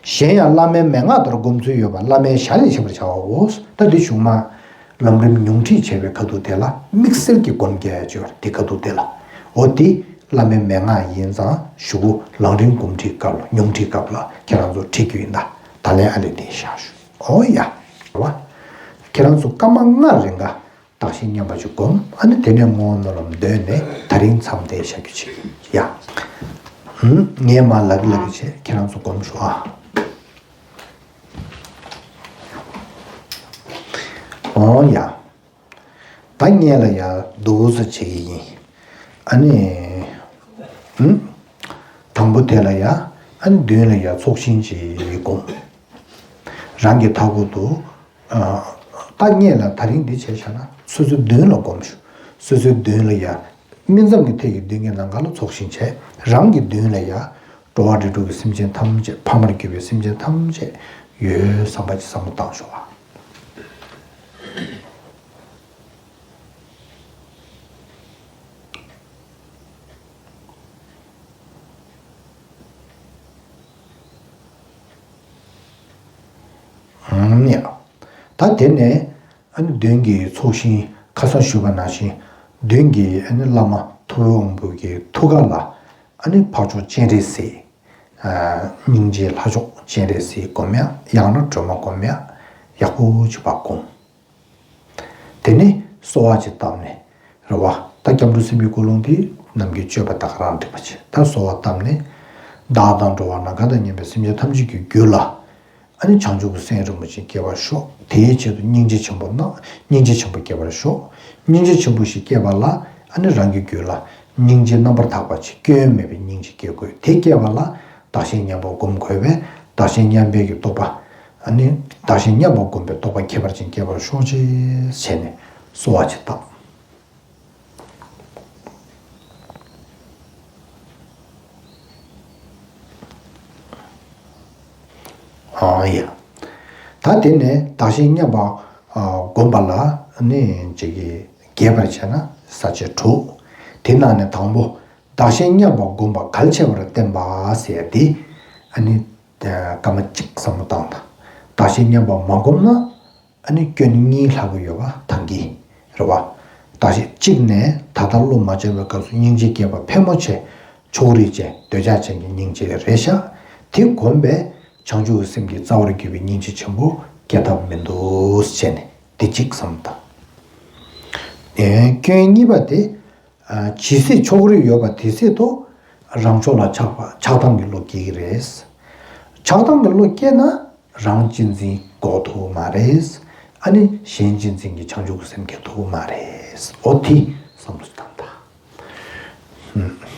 གཞན་ཡང་བླ་མའི་མན་ངག་ལྟར་སྒོམ་ཚུལ་ཡོད་པ་བླ་མའི་ཞལ་ལས་བཤད་པར་བྱའོ། ད་འདི་གཞུག་མ་ལམ་རིམ་ཉུང་འཕྲིས་བྱས་པའི་ཁ་ཐུག་དེ་ལ་དམིགས་བསལ་གྱི་སྒོམ་རྒྱག་ཡ་ཅིག་ཡོད་རེད། དེ་ཁ་ཐུག་དེ་ལ། འོ་དེ་བླ་མའི་མན་ངག་ཡིན་ཙང་གཞུག་གུ་ལམ་རིམ་སྒོམ་ཁྲིད་སྐབས་ལ་ཉུང་འཕྲིས་སྐབས་ལ་ཁྱེད་རང་ཚོ་ཁྲིད་རྒྱུ་ཡིན། ད་ད་ལན་ཨ་ལས་དེ་བཞག་ཞུ། འོ་ཡ། རེད་བ། ཁྱེད་རང་ཚོ་སྐར་མ་ལྔ་རིང་ག་བདག་གཞན་མཉམ་པ་ཅིག་སྒོམ། ཨ་ནི་དེ་ནས་བསྔོ་སྨོན་ལམ་འདོན་ནས་ད་རིང་མཚམས་དེ་བཞག་རྒྱུ་བྱེད་ཀྱི་ཡིན། ཡ། ཧུམ། ངས་མར་ལབ་ཀྱི་ལབ་ཀྱི་བྱས། ཁྱེད་རང་ཚོ་སྒོམ་ཤོག་ཨ། འོ་ཡ། ད་སྔོན་ལ་ཡ་འདུག་སེ་བྱེད་ཀྱི་ཡིན། ཨ་ནི། ཧུམ། དང་པོ་དེ་ལ་ཡ། ཨ་ནི་མདུན་ལ་ཡ་ཚོགས་ཞིང་ཅིག་སྒོམ། རང་གི་མཐའ་འཁོར་དུ། ཨ། ད་སྔོན་ལ་ད་རིང་འདི་བྱས་བཞག་ན་སོ་སོའི་མདུན་ལ་སྒོམ་ཞུ། སོ་སོའི་མདུན་ལ་ཡ། སྨིན་མཚམས་ཀྱི་ཐད་ཀྱི་མདུན་གྱི་ནམ་མཁའ་ལ་ཚོགས་ཞིང་བྱས། རང་གི་མདུན་ལ་ཡ། འགྲོ་བ་རིགས་དྲུག་གི་སེམས་ཅན་ཐམས་ཅད། ཕ་མར་གྱུར་པའི་སེམས་ཅན་ཐམས་ཅད་ཡོད་བསམ་པ་ཅིག་བསམ་བློ་བཏང་ཤོག་ཨ། ཨང་། ཡ། ད་དེ་ནས་ཨ་ནི་མདུན་གྱི་ཚོགས་ཞིང་ཁ་སང་ཞུས་པ་ནང་བཞིན་མདུན་གྱི་ཨ་ནི་བླ་མ་ཐུབ་པའི་དབང་པོ་གི་ཐུགས་ཀ་ལ་ཨ་ནི་འཕགས་མཆོག་སྤྱན་རས་གཟིགས། ཨ། སྙིང་རྗེ་ལྷ་མཆོག་སྤྱན་རས་གཟིགས་སྒོམ་ཡ། ཡང་ན་སྒྲོལ་མ་སྒོམ་ཡ། ཡག་པོ་ཅིག་ཕར་སྒོམ། དེ་ནས་གསོལ་བ་ཅིག་བཏབ་ནས། རེད་བ། ད་སྐྱབས་འགྲོ་སེམས་བསྐྱེད་ཀུན་སློང་དེ་ནམ་རྒྱུན་སྤྱོད་པ་ད་ག་རང་འགྲིག་པ་བྱས། ད་གསོལ་བ་བཏབ་ནས། བདག་དང་འགྲོ་བ་ནམ་མཁའ་དང་མཉམ་པའི་སེམས་ཅན་ཐམས་ཅད་ཀྱི་རྒྱུད་ལ། ཨ་ནི་བྱང་ཆུབ་ཀྱི་སེམས་རིན་པོ་ཆེ་སྐྱེ་བར་ཤོག། དེའི་ཆེད་དུ་སྙིང་རྗེ་ཆེན་པོ་གནང་། སྙིང་རྗེ་ཆེན་པོ་སྐྱེ་བར་ཤོག། སྙིང་རྗེ་ཆེན་པོ་ཞིག་སྐྱེས་པ་ལ། ཨ་ནི་རང་གི་རྒྱུད་ལ་སྙིང་རྗེ་རྣམ་པར་དག་པ་ཅིག། སྐྱོན་མེད་པའི་སྙིང་རྗེ་སྐྱེ་དགོས། དེ་སྐྱེས་པ་ལ་བདག་གཞན་མཉམ་པར་སྒོམ་དགོས་པས། བདག་གཞན་མཉམ་པའི་གི་རྟོགས་པ། ཨ་ནི་བདག་གཞན་མཉམ་པར་སྒོམ་པའི་རྟོགས་པ་ཁྱད་པར་ཅན་སྐྱེ་བར་ཤོག་ཅེས་བྱས་ནས་གསོལ་བ་ཅིག་བཏབ། ཨང་། ཡ། ད་དེ་ནས་བདག་གཞན་མཉམ་པ། ཨ། སྒོམ་པ་ལ་ནི་ཅིག་གི་རྒྱས་པར་བྱས་ན་ས་བཅད་དྲུག། དེ་ནང་ནས་དང་པོ། བདག་གཞན་མཉམ་པར་སྒོམ་པ་གལ་ཆེ་བར་བསྟན་པ་ཟེར་ཡ་དེ། ཨ་ནི། ཨ། སྐར་མ་གཅིག་བསམ་བློ་བཏང་དང་། བདག་གཞན་མཉམ་པར་མ་བསྒོམས་ན། ཨ་ནི་སྐྱོན་གཉིས་ལྷག་གི་ཡོད་པ་ཐང་གི། རེད་བ། བདག་གཞན་གཅིག་ནས་ད་ལྟ་བློ་མ་བྱས་པའི་སྐབས་སུ་སྙིང་རྗེ་སྐྱེས་པ་ཕལ་མོ་ཆེ་ཕྱོགས་རིས་ཅན་འདོད་ཆགས་ཅན་གྱི་སྙིང་རྗེ་རེད་ཤག། དེ་བསྒོམས་པས་བྱང་ཆུབ་ཀྱི་སེམས་ཀྱི་རྩ་བར་གྱུར་པའི་སྙིང་རྗེ་ཆེན་པོ་སྐྱེ་ཐབས་མི་འདུག་ཟེར་ནས་དེ་གཅིག་བསམ་བློ་བཏང་། ཨེ། སྐྱོན་གཉིས་པ་དེ། ཨ། ཇི་སྲིད་ཕྱོགས་རིས་ཡོད་པ་དེ་སྲིད་དུ་རང་ཕྱོགས་ལ་ཆགས་པ། ཆགས་སྡང་གི་བློ་སྐྱེ་གི་རེད། ཆགས་སྡང་གི་བློ་སྐྱེས་ན་རང་གཅེས་འཛིན་འགོག་ཐུབ་མ་རེད། ཨ་ནི་གཞན་གཅེས་འཛིན་གྱི་བྱང་ཆུབ་ཀྱི་སེམས་སྐྱེ་ཐུབ་མ་རེད། འོ་དེ་བསམ་བློ་བཏང་དང་།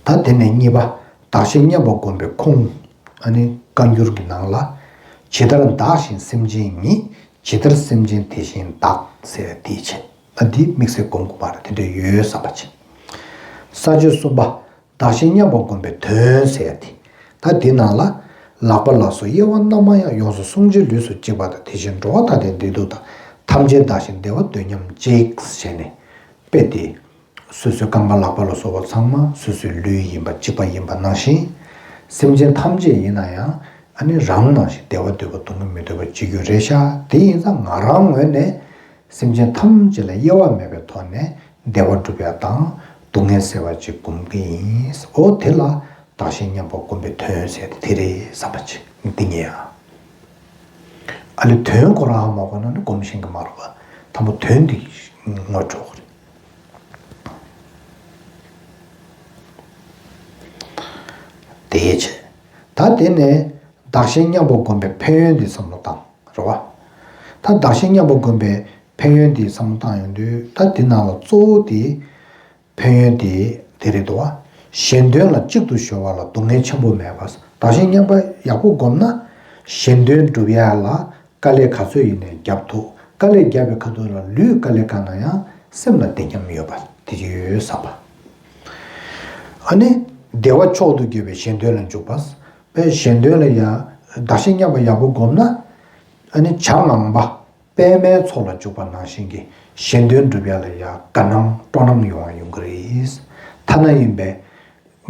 ད་དེ་ནས་གཉིས་པ། བདག་གཞན་མཉམ་པར་བསྒོམ་པའི་ཁུངས། ཨ་ནི་བཀའ་འགྱུར་གྱི་ནང་ལ། ཇི་ལྟར་བདག་གཞན་སེམས་ཅན་ཉིད། ཇི་ལྟར་སེམས་ཅན་དེ་བཞིན་བདག་ཟེར་བ་དེའི་ཆེད། ཨ། འདི་དམིགས་བསལ་སྒོམ་དགོས་པ་རེད། དེ་འདྲ་ཡོད་བསམ་པ་བྱེད། ས་བཅད་གསུམ་པ། བདག་གཞན་མཉམ་པར་བསྒོམ་པའི་དོན་ཟེར་ཡ་དེ། ད་དེ་ནང་ལ། ལག་པ་ལ་སོགས་དབྱེ་བ་རྣམ་མང་ཡང་། ཡོངས་སུ་བསྲུང་ཕྱིར་ལུས་སུ་གཅིག་པ་དང་། དེ་བཞིན་འགྲོ་བ་མཐའ་དག་བདེ་སྡུག་དང་། ཐམས་ཅད་བདག་གཞན་བདེ་བ་འདོད་མཉམ་གཅིག་ཟེར་ནས་དཔེ་དེ། སོ་སོའི་རྐང་པ་ལག་པ་ལ་སོགས་པ་ཚང་མ་སོ་སོའི་ལུས་ཡིན་པ་གཅིག་པ་ཡིན་པ་ནང་བཞིན། སེམས་ཅན་ཐམས་ཅད་ཡིན་ན་ཡང་ཨ་ནི་རང་ནང་བཞིན་བདེ་བ་འདོད་པ་སྡུག་བསྔལ་མི་འདོད་པ་གཅིག་གྱུར་རེད་ཤག་དེ་ཡིན་ཙང་ང་རང་ངོས་ནས་སེམས་ཅན་ཐམས་ཅད་ལ་དབྱེ་བ་མེད་པའི་ཐོག་ནས་བདེ་བ་སྒྲུབ་ཡ་དང་སྡུག་བསྔལ་སེལ་བ་ཅིག་སྒོམ་གྱི་ཡིན། འོ་དེ་ལ་བདག་གཞན་མཉམ་པ་སྒོམ་པའི་དོན་ཟེར་དེ་རེད་བསམ་པ་ཅིག་འདི་ངེས་ཡ། ཨ་ལས་དོན་ཁོ་རང་ཧ་མ་གོ་ན་ནི་སྒོམ་ཤེས་ཀྱི་མ་རེད་པ། དང་པོ་དོན་འདི་ངོ་སྤྲོད་དགོས་རེད། དེའི་ཕྱིར། ད་དེ་ནས་བདག་གཞན་མཉམ་པོ་བསྒོམ་པའི་ཕན་ཡོན་འདི་བསམ་བློ་བཏང་རེད་བ། ད་བདག་གཞན་མཉམ་པོ་བསྒོམ་པའི་ཕན་ཡོན་འདི་བསམ་བློ་བཏང་ཡོང་དུས་ད་འདི་ནང་ལ་གཙོ་བོ་དེ། ཕན་ཡོན་དེ་དེ་རེད་འདུག་བ། གཞན་དོན་ལ་གཅིག་ཏུ་གཞོལ་བ་ལ་སྡུག་བསྔལ་ཆེན་པོ་མེད་པ། བདག་གཞན་མཉམ་པ་ཡག་པོ་བསྒོམས་ན། གཞན་དོན་སྒྲུབ་ཡ་ལ་དཀའ་ལས་ག་ཚོད་ཡིན་ནའི་རྒྱབ་ཐུབ། དཀའ་ལས་བརྒྱབ་པའི་ཁ་ཐུག་ལ་ལུས་དཀའ་ལས་བརྒྱབ་ན་ཡང་སེམས་ལ་བདེ་མཉམ་ཡོད་པ་དེ་ཅིག་ཡོད་བསམ་པ། ཨ་ནི་བདེ་བ་མཆོག་ཏུ་གྱུར་པའི་གཞན་དོན་ལ་འཇུག་པ། པས་གཞན་དོན་ལ་ཡང་བདག་གཞན་མཉམ་པ་ཡག་པོ་བསྒོམས་ན། ཨ་ནི་བྱ་ངང་པ། པདྨའི་ཚོགས་ལ་འཇུག་པ་ནང་བཞིན་གྱི་གཞན་དོན་སྒྲུབ་ཡ་ལ་ཡང་དགའ་སྣང་སྤྲོ་སྣང་ཡོང་བ་ཡོང་གི་རེད། ཐ་ན་ཡིན་པས་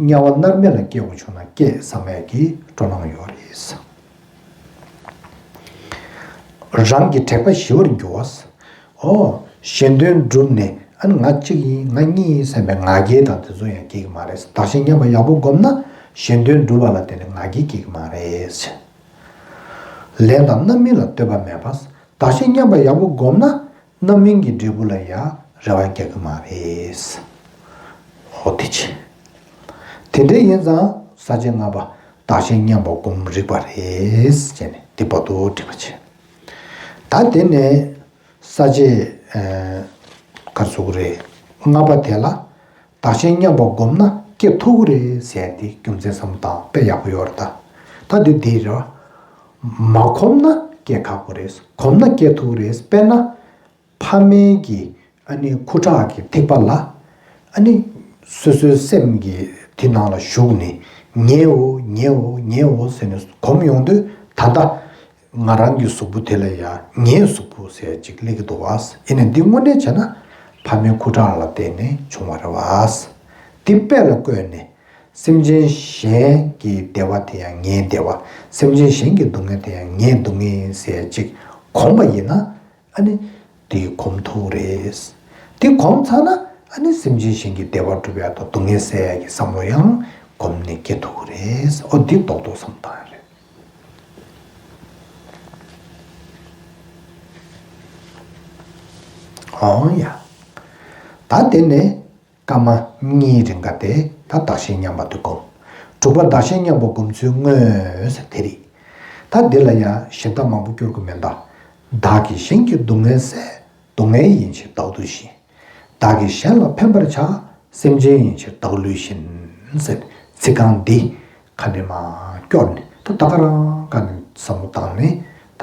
དམྱལ་བ་མནར་མེད་ལ་སྐྱེ་དགོས་བྱུང་ན་སྐྱེ་བསམ་ཡ་གི་སྤྲོ་སྣང་ཡོང་བ་རེད། རང་གི་དྲེགས་པ་ཞི་བར་འགྱུར་བ། ཨོ། གཞན་དོན་བསྒྲུབས་ནས་ཨ་ནི་ང་གཅིག་ཡིན་ང་གཉིས་ཡིན་བསམ་པའི་ང་རྒྱལ་དང་དེ་ཚོ་ཡང་སྐྱེ་གི་མ་རེད། བདག་གཞན་མཉམ་པ་ཡག་པོ་བསྒོམས་ན་གཞན་དོན་སྒྲུབ་པ་ལ་བརྟེན་ནས་ང་རྒྱལ་སྐྱེ་གི་མ་རེད། ལན་དང་རྣམ་སྨིན་ལ་ལྟོས་པ་མེད་པ། བདག་གཞན་མཉམ་པ་ཡག་པོ་བསྒོམས་ན་རྣམ་སྨིན་གྱི་འབྲས་བུ་ལ་ཡང་རེ་བ་རྒྱག་གི་མ་རེད། ཧོ་དེ་ཆེ། དེ་འདྲ་ཡིན་ཙང་ས་བཅད་ལྔ་པ་བདག་གཞན་མཉམ་པ་སྒོམ་རིགས་པ་རེད་ཅེས་ནས་དེ་བར་དུ་འགྲིག་པ་བྱས། ད་དེ་ནས་ས་བཅད་ག་རེ་ཟེར་དགོས་རེད། ལྔ་པ་དེ་ལ། བདག་གཞན་མཉམ་པར་བསྒོམས་ན་སྐྱེ་ཐུབ་ཀྱི་རེད་ཟེར་ཏེ་རྒྱུ་མཚན་བསམ་བློ་བཏང་དཔེ་ཡག་པོ་ཡོད་རེད་ད། ད་འདི་འདི་རེད་བ། མ་གོམས་ན་སྐྱེ་ཁག་པོ་རེད། གོམས་ན་སྐྱེ་ཐུབ་ཀྱི་རེད། དཔེར་ན། ཕ་མའི་གི་ཨ་ནི་ཁུ་ཁྲག་གི་ཐིགས་པ་ལ། ཨ་ནི་སོ་སོའི་སེམས་ཀྱི་དེ་ནང་ལ་ཞུགས་ནས་ངའོ་ངའོ་ངའོ་ཟེར་ནས་གོམས་ཡོང་དུས་ད་ལྟ། ང་རང་གི་གཟུགས་པོ་དེ་ལ་ཡང་ངའི་གཟུགས་པོ་ཟེར་ཅིག་སླེབས་ཀྱི་འདུག་བ། ཡིན་ནའི་འདི་དངོས་གནས་བྱས་ན་ཕ་མའི་ཁུ་ཁྲག་ལ་བརྟེན་ནས་བྱུང་བ་རེད་བ། འདི་དཔེ་ལ་བཀོད་ནས་སེམས་ཅན་གཞན་གྱི་བདེ་བ་དེ་ཡང་ངའི་བདེ་བ། སེམས་ཅན་གཞན་གྱི་སྡུག་བསྔལ་དེ་ཡང་ངའི་སྡུག་བསྔལ་ཟེར་ཅིག་གོམས་པ་ཡིན་ན་ཨ་ནི་འདི་གོམས་ཐུབ་རེད། འདི་གོམས་ཚར་ན་ཨ་ནི་སེམས་ཅན་གཞན་གྱི་བདེ་བ་སྒྲུབ་ཡག་དང་སྡུག་བསྔལ་སེལ་ཡག་གི་བསམ་བློ་ཡང་གོམས་ནས་སྐྱེ་ཐུབ་རེད། ཨོ་འདི་རྡོག་རྡོག་བསམ་བཏང་ཡ་རེད། ཨང་ཡ། ད་དེ་ནས་སྐར་མ་གཉིས་རིང་ག་དེ་ད་བདག་གཞན་མཉམ་པ་དེ་སྒོམ། དྲུག་པ་བདག་གཞན་མཉམ་པ་སྒོམ་ཚུལ་དངོས་ཟེར་དེ་རེད། ད་འདི་ལ་ཡང་གཞན་དག་མང་པོ་སྐྱོར་དགོས་མེད་ད། བདག་གིས་གཞན་གྱི་སྡུག་བསྔལ་སེལ། སྡུག་བསྔལ་ཡིན་ཕྱིར་བདག་སྡུག་བཞིན། བདག་གིས་གཞན་ལ་ཕན་པར་བྱ། སེམས་ཅན་ཡིན་ཕྱིར་བདག་བསླུས་བཞིན། ཟེར་ཚིག་རྐང་འདི་ཁ་ནས་མར་སྐྱོར་ནས་ད་ད་ག་རང་ཁ་ནས་བསམ་བློ་བཏང་ནས་ད་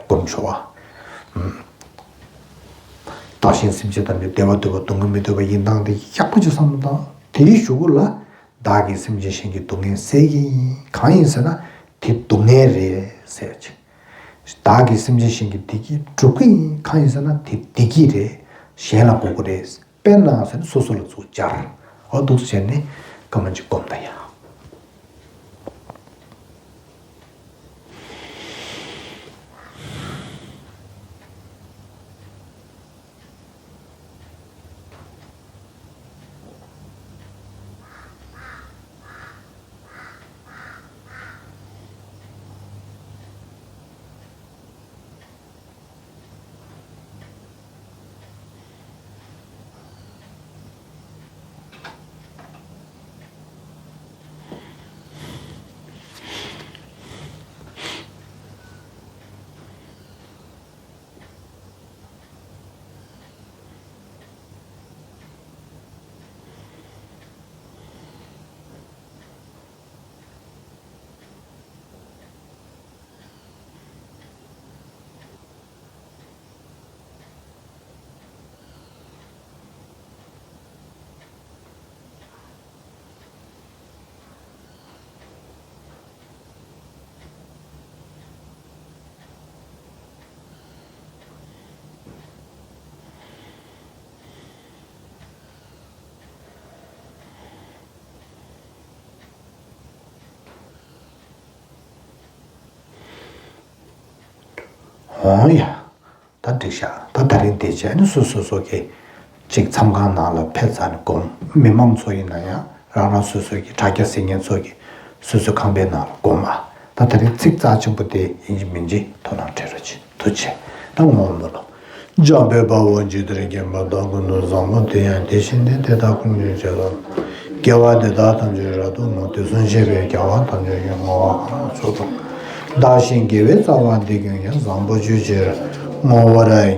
སྒོམ་ཆོག་བ། བདག་གཞན་སེམས་ཅན་ཐམས་ཅད་བདེ་བ་འདོད་པ་སྡུག་བསྔལ་མི་འདོད་པ་ཡིན་སྟངས་དེ་ཡག་པོ་ཅིག་བསམ་བློ་བཏང་། དེའི་གཞུག་གུ་ལ་བདག་གིས་སེམས་ཅན་གཞན་གྱི་སྡུག་བསྔལ་སེལ་གྱི་ཡིན། གང་ཡིན་ཟེར་ན་དེ་སྡུག་བསྔལ་རེད་ཟེར་ཅིག་བདག་གིས་སེམས་ཅན་གཞན་གྱི་བདེ་སྐྱིད་སྒྲུབ་ཀྱི་ཡིན། གང་ཡིན་ཟེར་ན་དེ་བདེ་སྐྱིད་རེད། གཞན་ལ་དགོས་ཀྱི་རེད། དཔེར་ན་ཟེར་ན་སོ་སོ་ལ་ཚུར་སྦྱར། འོ་འདུག་སེ་བྱས་ནས་སྐར་མ་གཅིག་སྒོམ་ད་ཡ། འོང་ཡ། ད་འགྲིག་ཤག་ད་ད་རིང་དེ་བྱས་ནས་སོ་སོ་སོ་གི་ཅིག་མཚམས་ཁང་ནང་ལ་ཕེབས་ཚར་ནས་སྒོམ། མི་མང་ཚོ་ཡིན་ན་ཡང་རང་རང་སོ་སོ་གི་དྲ་རྒྱ་གཟིགས་མཁན་ཚོ་གི་སོ་སོའི་ཁང་པའི་ནང་ལ་སྒོམ་ཨ། ད་ད་རིང་ཚིག་རྩ་ཆེན་པོ་དེ་ཡིན་གཅིག་མིན་གཅིག་དོ་སྣང་སྤྲད་རོགས་གྱིས། ཐུགས་རྗེ་ཆེ། ད་ངོ་མ་ལོ། འཇམ་དཔལ་དཔའ་བོས་ཇི་ལྟར་མཁྱེན་པ་དག་ཀུན་ཏུ་བཟང་པོ་དེ་ཡང་དེ་བཞིན་ཏེ། དེ་དག་ཀུན་གྱི་རྗེས་སུ། དགེ་བ་འདི་དག་ཐམས་ཅད་རབ་ཏུ་བསྔོ། དུས་གསུམ་གཤེགས་པའི་རྒྱལ་བ་ཐམས་ཅད་ཀྱིས། བསྔོ་བ་གང་ལ་སོགས་པ། བདག་གཞན་དགེ་བའི་རྩ་བ་འདི་ཀུན་ཀྱང་། བཟང་པོ་སྤྱོད་ཕྱིར་བསྔོ་བར་བགྱི།